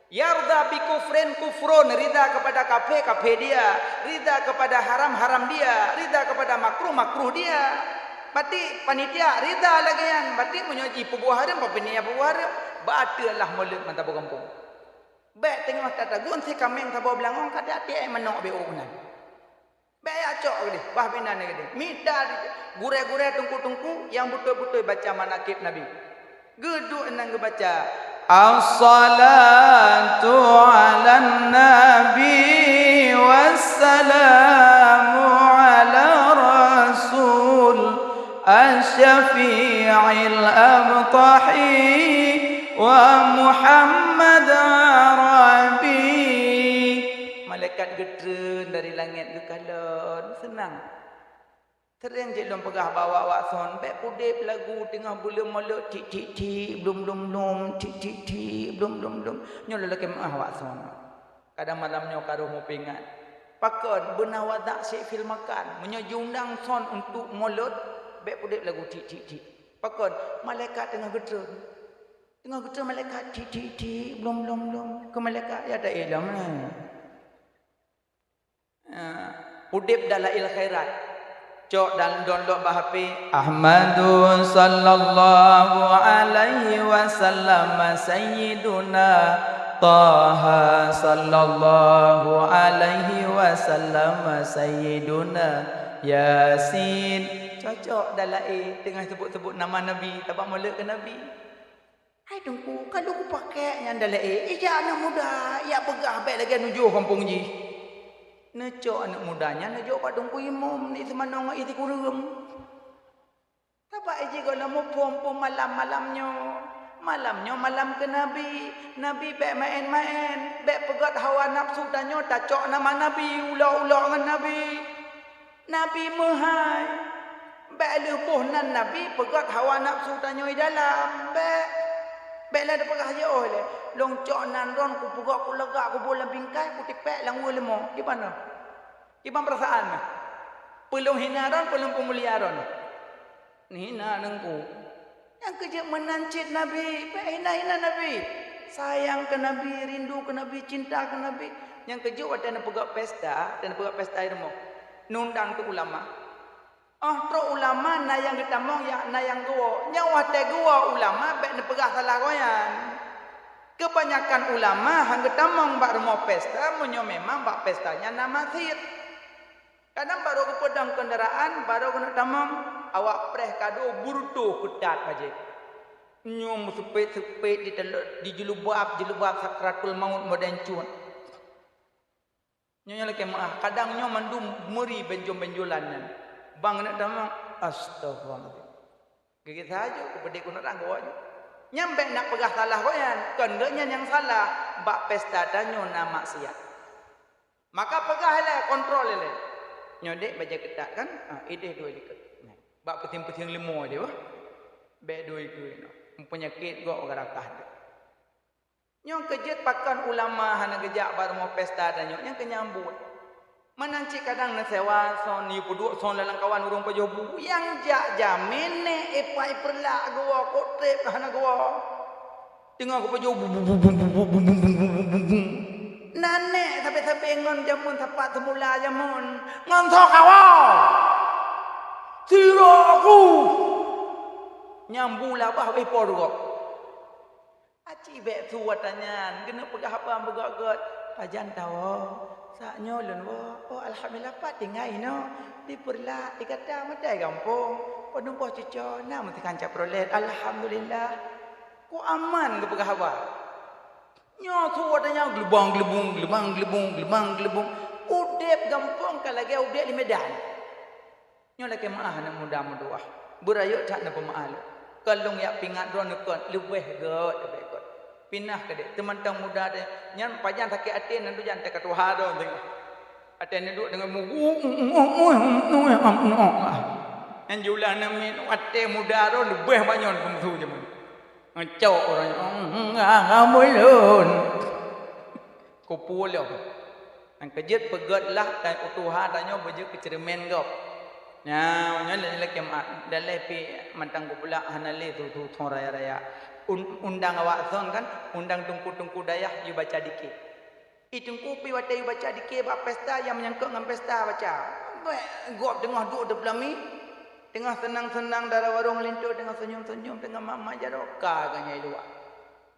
Yarda bi kufrin kufrun, ridha kepada kafé, kafé dia, ridha kepada haram, haram dia, ridha kepada makruh, makruh dia. Berarti panitia ridha lagèe nyan, berarti meunyoe jih peubuet hareuem, panitia peubuet hareuem, bateue lah molot mantong gampông. Bèk teungoh tatagun si kaméng saboh beulangong ka até manok beu nan. Bèk ya cok keudeh, bah binan keudeh. Mita di gurèe-gurèe teungku-teungku nyang beutôi-beutôi baca manakib Nabi. Geuduek nyan geubaca, "As-salatu 'alan nabi wassalamu 'ala rasul asy-syafi'il abtahi wa Muhammad Arabi." Malaikat geutreun dari langèt geukalon, seunang. Sering cit lôn peugah bak awak-awak son, bèk pudép lagu teungoh buleuen molot, tik, tik, tik, blum, blum, blum, tik, tik, tik, blum, blum, blum. Nyoe lôn lakèe meu'ah awak son. Kadang malam nyoe ka roh mupingat. Pakon, beuna wazak syik fil makan. Meunyoe jiundang son untuk molot, bèk pudép lagu tik, tik, tik. Pakon, malaikat teungoh geutreun. Teungoh geutreun malaikat, tik, tik, tik, blum, blum, blum. Keu malaikat, ya ta ilom lah. Ah, udeb dalail khairat. Cok dan download bak H P. Ahmadu sallallahu alaihi wasallam sayyiduna Taha sallallahu alaihi wasallam sayyiduna Yasin. Cocok dalail teungoh sebut-sebut nama Nabi, tabak molek keu Nabi. Hai Teungku, ka lôn kupakék nyan dalek, eh, ijak aneuk muda, ijak peugah bék lagée nujoh gampông jih. Neucok aneuk muda nyan neujok bak Teungku Imum, di Seumanong, i Sikureueng. Sabab ijih gohlom muphom peue malam-malam nyoe. Malam nyoe malam keu Nabi. Nabi bék maén-maén, bék peugét hawa nafeusu tanyoe tacok nama Nabi, ulok-ulok ngon Nabi. Nabi meuhai. Bék lheueh boh nan Nabi peugét hawa nafeusu tanyoe dalam. Bék. Bék lé tapeugah yoh lé, lôn cok nan droen kupeugét kulagak kuboh lam bingkai kutipék lam weue leumô. Kiban nyoe? Kiban peurasaan nyoe? Peue lôn hina droen, peue lôn peumulia droen? Neuhina Teungku. Nyang keujeuet meunan cit Nabi, bék hina-hina Nabi. Sayang keu Nabi, rindu keu Nabi, cinta keu Nabi. Nyang keujeuet watée neupeugét pesta, watée neupeugét pesta i rumoh, neundang teuk ulama. Óh trok ulama na nyang geutamong, ya, na nyang geuwoe. Nyoe watée geuwoe ulama bék neupeugah salah goe nyan. Keubanyakan ulama han geutamong bak rumoh pesta meunyoe memang bak pesta nyan na masjid. Kadang barô geupeudong keundaraan, barô keuneuk tamong, awak preh kado beureutoh keutat bajée. Nyoe meuseupet-seupet di teulok, di jilubab, jilubab sakratul maut modern cut. Nyoe nyang lakée meuáh, kadang nyoe mandum meuri benjol-benjolan nyan. Ban keuneuk tamong, astagfirullahalazim. Geugét sajo, keupeudeh keuneuk rang geuwoe jih. Nyan bék nak peugah salah gobnyan, kon gobnyan nyang salah, bak pesta tanyoe na maksiat. Maka peugah ilée, kontrol ilée. Nyoe dek bajée keutak kan? Ah, ideh dua likot. Bak peuting-peuting leumo deh bah. Bék dua-dua nyoe. Peunyakét gok garakah deh. Nyoe keujeuet pakon ulama hana geujak bak rumoh pesta tanyoe nyang keu nyambut. Meunan cit kadang neusewa son, yue peuduek son lam kawan ureuëng pajoh bu. Nyang jak jamén neh ipai peurlak geuwoe, kotreb hana geuwoe. Teungoh geupajoh bu, bu, bu. Nan neh sabe-sabe ngon jameun sapat seumula jameun. Ngon soe kawoe. Sira ku. Nyang bu labah wéh po rugok. Aci bék su ata nyan, geuneuk peugah haba beugöt-göt, pajan tawoe, sak nyoe lôn woe, oh alhamdulillah pat tinggai inoe, di Peureulak, di gata matai gampông, padum boh cuco, na meusikan cap Chevrolet, alhamdulillah. Ku aman geupeugah haba. Nyoe su ata nyan geulubang-geulubung, geulubang-geulubung, geulubang-geulubung, udeb gampông ka lagée udeb di Medan. Nyoe lakée meuáh aneuk muda meutuwah, beurayeuk that neupeumeuáh lé. Kon lôn jak pingat droeneuh kon, leubeh göt, leubeh göt. Pinah keudeh, teumantong muda deh, nyan pajan sakét até nan tujan teuka tuha droe teuh. Até neuduek deungon mu-, nyan jula neumiet até muda droe leubeh banyon peumusu jameun. Ngecok ureuëng nyoe, "Ulôn." Kupu lom. Nyang keujeuet peugöt lah dan u tuha tanyoe beujeuet keu ceureumen gob. Nyan, nyan lé, lé keumat. Daleh pi mantang geupeulak hana lé tu, tu, tu raya-raya. Un-, undang awak thon kan, undang teungku-teungku dayah yue baca dikée. Ih, teungku pi watée yue baca dikée bak pesta nyang meunyangkot ngon pesta baca. Bèk gob teungoh duek di peulami, teungoh seunang-seunang dara warong linto, teungoh seunyeum-seunyeum, teungoh mak-mak jaroe ka ganyai luwa.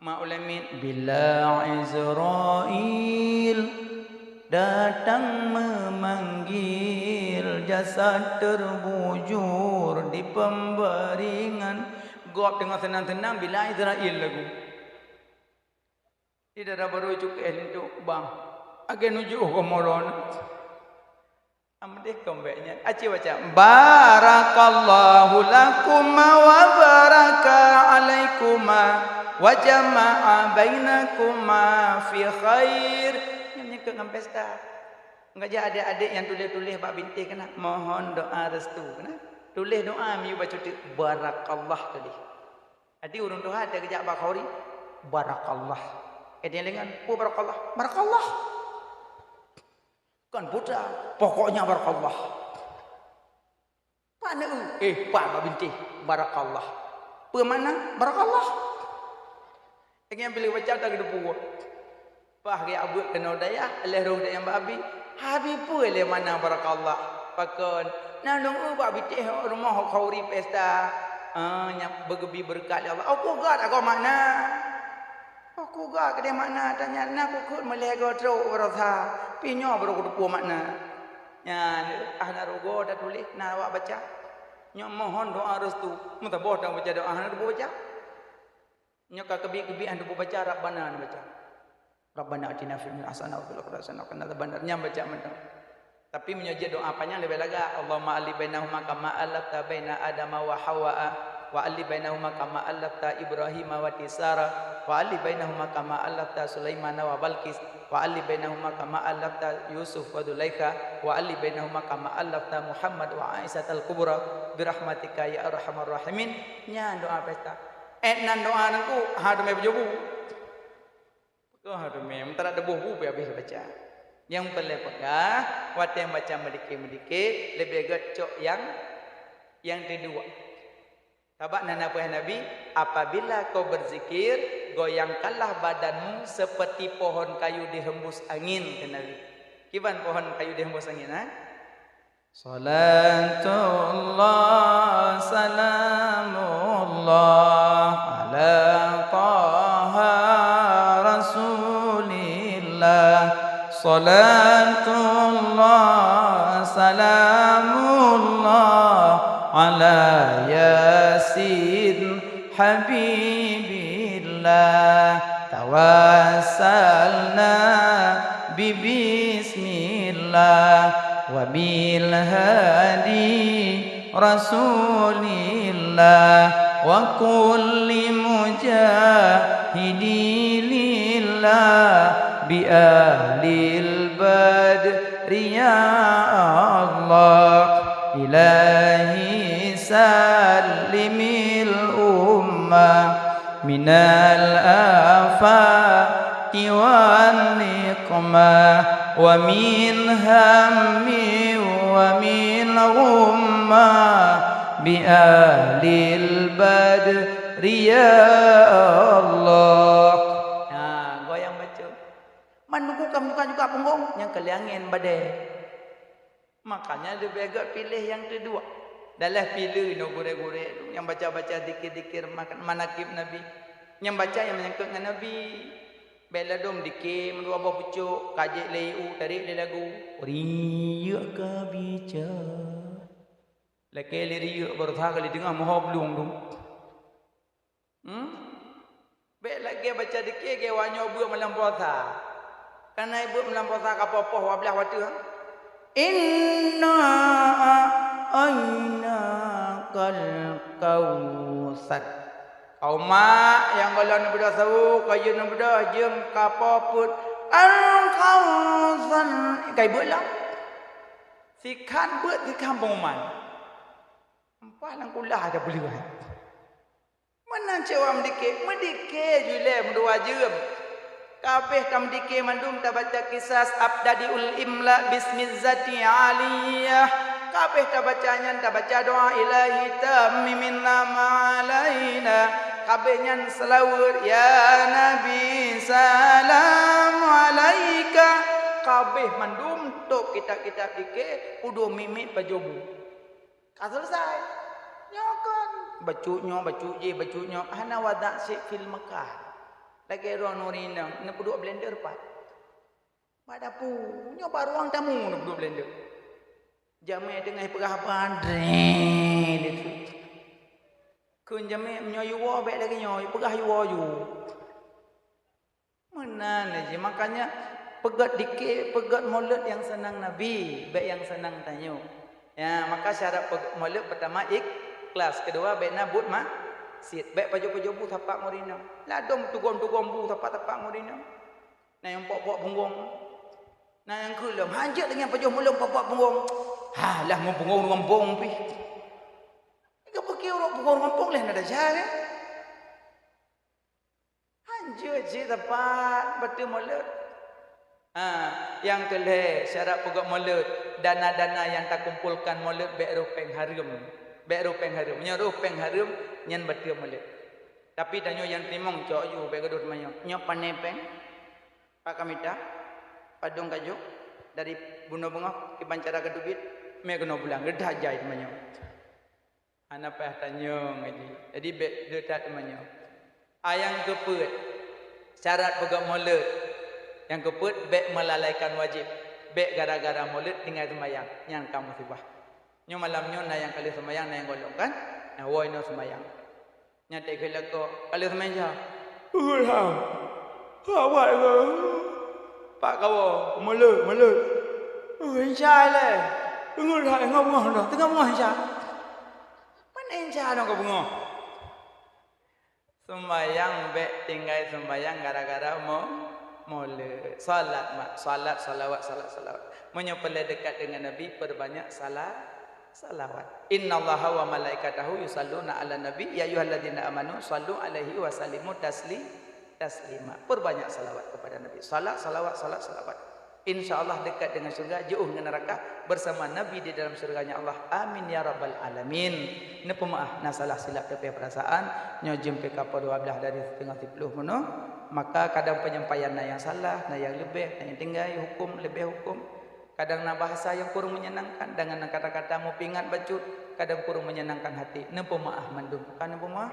Mak ulée miet, "Bila Israel datang memanggil, jasad terbujur di pembaringan." Gob teungoh seunang-seunang bila Israel lagu. Di dara barô cukéh linto bang. Agé nujoh gomoron. Amdeh kombek nyan. Aci baca, "Barakallahu lakuma wa baraka alaikuma wa jama'a bainakuma fi khair." Nyan menyangkut ngon pesta. Ngajak adik-adik nyang tuléh-tuléh bak bintéh keunan, mohon doa restu keunan. Tuléh doa miyueb bacut teuk, "Barakallah," tuléh. Jadi ureuëng tuha teugeujak bak khauri, "Barakallah." Jadi lengan, "Peue barakallah?" "Barakallah." Kon putra, pokoknya barakallah. Pane eu? Eh, pat bak bintéh, barakallah. Peue makna? Barakallah. Lagée nyang piléh baca ta geuteupeue. Paih geujak beuet keunoe dayah, lheueh rôh dayah bak abi. Abi peue lé makna barakallah? Pakon? Na lôn eu bak bintéh rumoh khauri pesta. Ah, nyang beugeubi beureukat lé Allah. Oh, ku gét agoe makna. Oh, ku gét keudeh makna tanya, na kukheun meulhée goe trok baroesa. Pi nyoe barô kuteupeue makna. Nyan, ah, na rugoe tatuléh, na awak baca. Nyoe mohon doa restu. Meusaboh tabaca doa, hana teupeue baca. Nyoe ka keubiet-keubiet hana teupeue baca, Rabbana neubaca. Rabbana atina fid dunya hasanah wa fil akhirati hasanah wa qina adzabannar. Nyan baca mantong. Tapi meunyoe jeuet doa panyang leubeh lagak, Allahumma allif bainahuma kama allafta baina Adama wa Hawaa, wa allif bainahuma kama allafta Ibrahima wa Sara, wa allif bainahuma kama allafta Sulaimana wa Balqis, wa allif bainahuma kama allafta Yusuf wa Zulaikha, wa allif bainahuma kama allafta Muhammad wa Aisyah al-Kubra, birahmatika ya arhamar rahimin. Nyan doa pesta. Eh, nan doa nangku, ha teumé beujobu. Peugah teumé, meuntara deuboh bu pih habéh baca. Nyang peureulée peugah, watée baca meudike-meudike, leubeh gét cok nyang, nyang teuduek. Sabab na peugah Nabi, "Apabila kau berzikir, goyangkanlah badanmu seperti pohon kayu dihembus angin," kheun Nabi. Kiban pohon kayu dihembus angin, ha? Salatullah, salamullah ala Taha Rasulillah. Salatullah, salamullah ala Yasin Habibillah. Tawassalna bi bismillah wa bil hadi Rasulillah. وكل مجاهد لله بأهل البدر يا الله. إلهي سلم الأمة من الآفات والنقمة ومن هم ومن غمة بأهل البدر يا الله. Ha, goyang bacut. Man buku kam buka juga punggong, nyang keu lé angén badée. Makanya leubeh gét piléh nyang teudua. Dalam piléh nyoe gurée-gurée nyang baca-baca dikir-dikir mak-, manakib Nabi. Nyang baca nyang menyangkut ngon Nabi. Bék ladôm dikir meudua boh pucôk, ka jeuet lé ié u, tarek lé lagu. Riyeuk ka bica. Lakée lé riyeuk baroesa ka lé teungoh moho blueng tu. Hmm? Bék lagée baca dikir geuh awak nyoe beuet malam puasa. Kana beuet malam puasa ka poh-poh dua blaih watée. Inna a'tainakal kautsar. Kau mak nyang gohlom neubeudoh sawoe, ka jeuet neubeudoh jeuem ka poh peuet. Al-kautsar. Kai beuet lom. Sikhan beuet sikhan pengumuman. Empah lam kulah ada beuliwan. Meunan cit awak meudike, meudike ju ilée meudua jeuem. Kabeh tameudike mandum tabaca kisas abtadi'ul imla bismizzati aliyah. Kabeh tabaca nyan tabaca doa ilahi tammimin nama alaina. Kabeh nyan seulaweuet ya Nabi salam alaika. Kabeh mandum tôb kitab-kitab dike peuduek miet-miet pajoh bu. Ka selesai. Nyoe kon. Bacut nyoe, bacut jih, bacut nyoe. Hana wadak syai' fil makan. Lagée droe nuri inong, neupeuduek blender pat. Bak dapu. Nyoe bak ruang tamu neupeuduek blender. Jamé teungoh peugah bandre. Kheun jamé meunyoe yuwoe bék lagée nyoe, peugah yuwoe ju. Meunan lé jih, makanya peugét dike, peugét mulod nyang seunang Nabi, bék nyang seunang tanyoe. Ya, maka syarat peugét mulod pertama ikhlas, kedua bék na buet maksiet, bék pajoh-pajoh bu tapak ngon inong. Ladôm tugom-tugom bu tapak-tapak ngon inong. Na nyang pok-pok punggong. Na nyang kheun lom, hanjeuet deungon pajoh mulod pok-pok punggong. Ha, lah ngon punggong ngon bong pih. Ka peuki ureuëng punggong ngon bong leh na desya kan? Hanjeuet cit teumpat bateue mulod. Ha, nyang keu lhée syarat peugét mulod, dana-dana nyang takumpolkan mulod bék rôh péng hareuem. Bék rôh péng hareuem. Meunyoe rôh péng hareuem, nyan bateue mulod. Tapi tanyoe nyang teurimong cok ju bék gadôh teumanyong. Nyoe pané péng? Pat ka mita? Padum ka jok? Dari bunoe beungoh kiban cara ka teubiet? Mé keunoe bulan, geudah jai teumanyong. Hana payah tanyong lagi. Jadi bék deutat teumanyong. Ayang keupeuet, syarat peugét mulod. Nyang keupeuet, bék meulalaikan wajéb. Bék gara-gara mulod tinggai seumayang. Nyan ka musibah. Nyoe malam nyoe na nyang ka lheueh seumayang, na nyang gohlom kan? Na woe inoe seumayang. Nyan teuk kheun lakoe, ka lheueh seumayang Isya. Ulah. Awak ke? Pak kawoe, mulod, mulod. Uh, Isya lé. Teungoh dah, teungoh beungoh dah, teungoh beungoh Isya. Pane Isya nyoe ka beungoh. Seumayang bék tinggai seumayang gara-gara mo-, mulod. Salat mak, salat, salawat, salat, salawat. Meunyoe peureulée dekat dengan Nabi, peurbanyak salat, salawat. Innallaha wa malaikatahu yusalluna 'alan nabi, ya ayyuhalladzina amanu sallu 'alaihi wa sallimu tasli-, taslima. Peurbanyak salawat kepada Nabi. Salat, salawat, salat, salawat. Insya Allah dekat dengan syurga, jiôh ngon neuraka bersama Nabi di dalam syurganya Allah. Amin ya rabbal alamin. Neupeumaáh na salah silap teupeue peurasaan, nyoe jeuem pih ka poh dua blaih dari siteungoh siploh bunoe, maka kadang penyampaian na nyang salah, na nyang leubeh, na nyang tinggai huköm, leubeh huköm. Kadang na bahasa nyang kurang menyenangkan, dengan kata-kata meupeuingat bacut, kadang kurang menyenangkan hati. Neupeumaáh mandum. Ka neupeumaáh?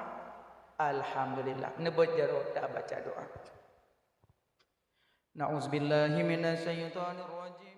Alhamdulillah. Neubeuet jaroe tabaca doa. Na'udzubillahi minasyaitonirrajim.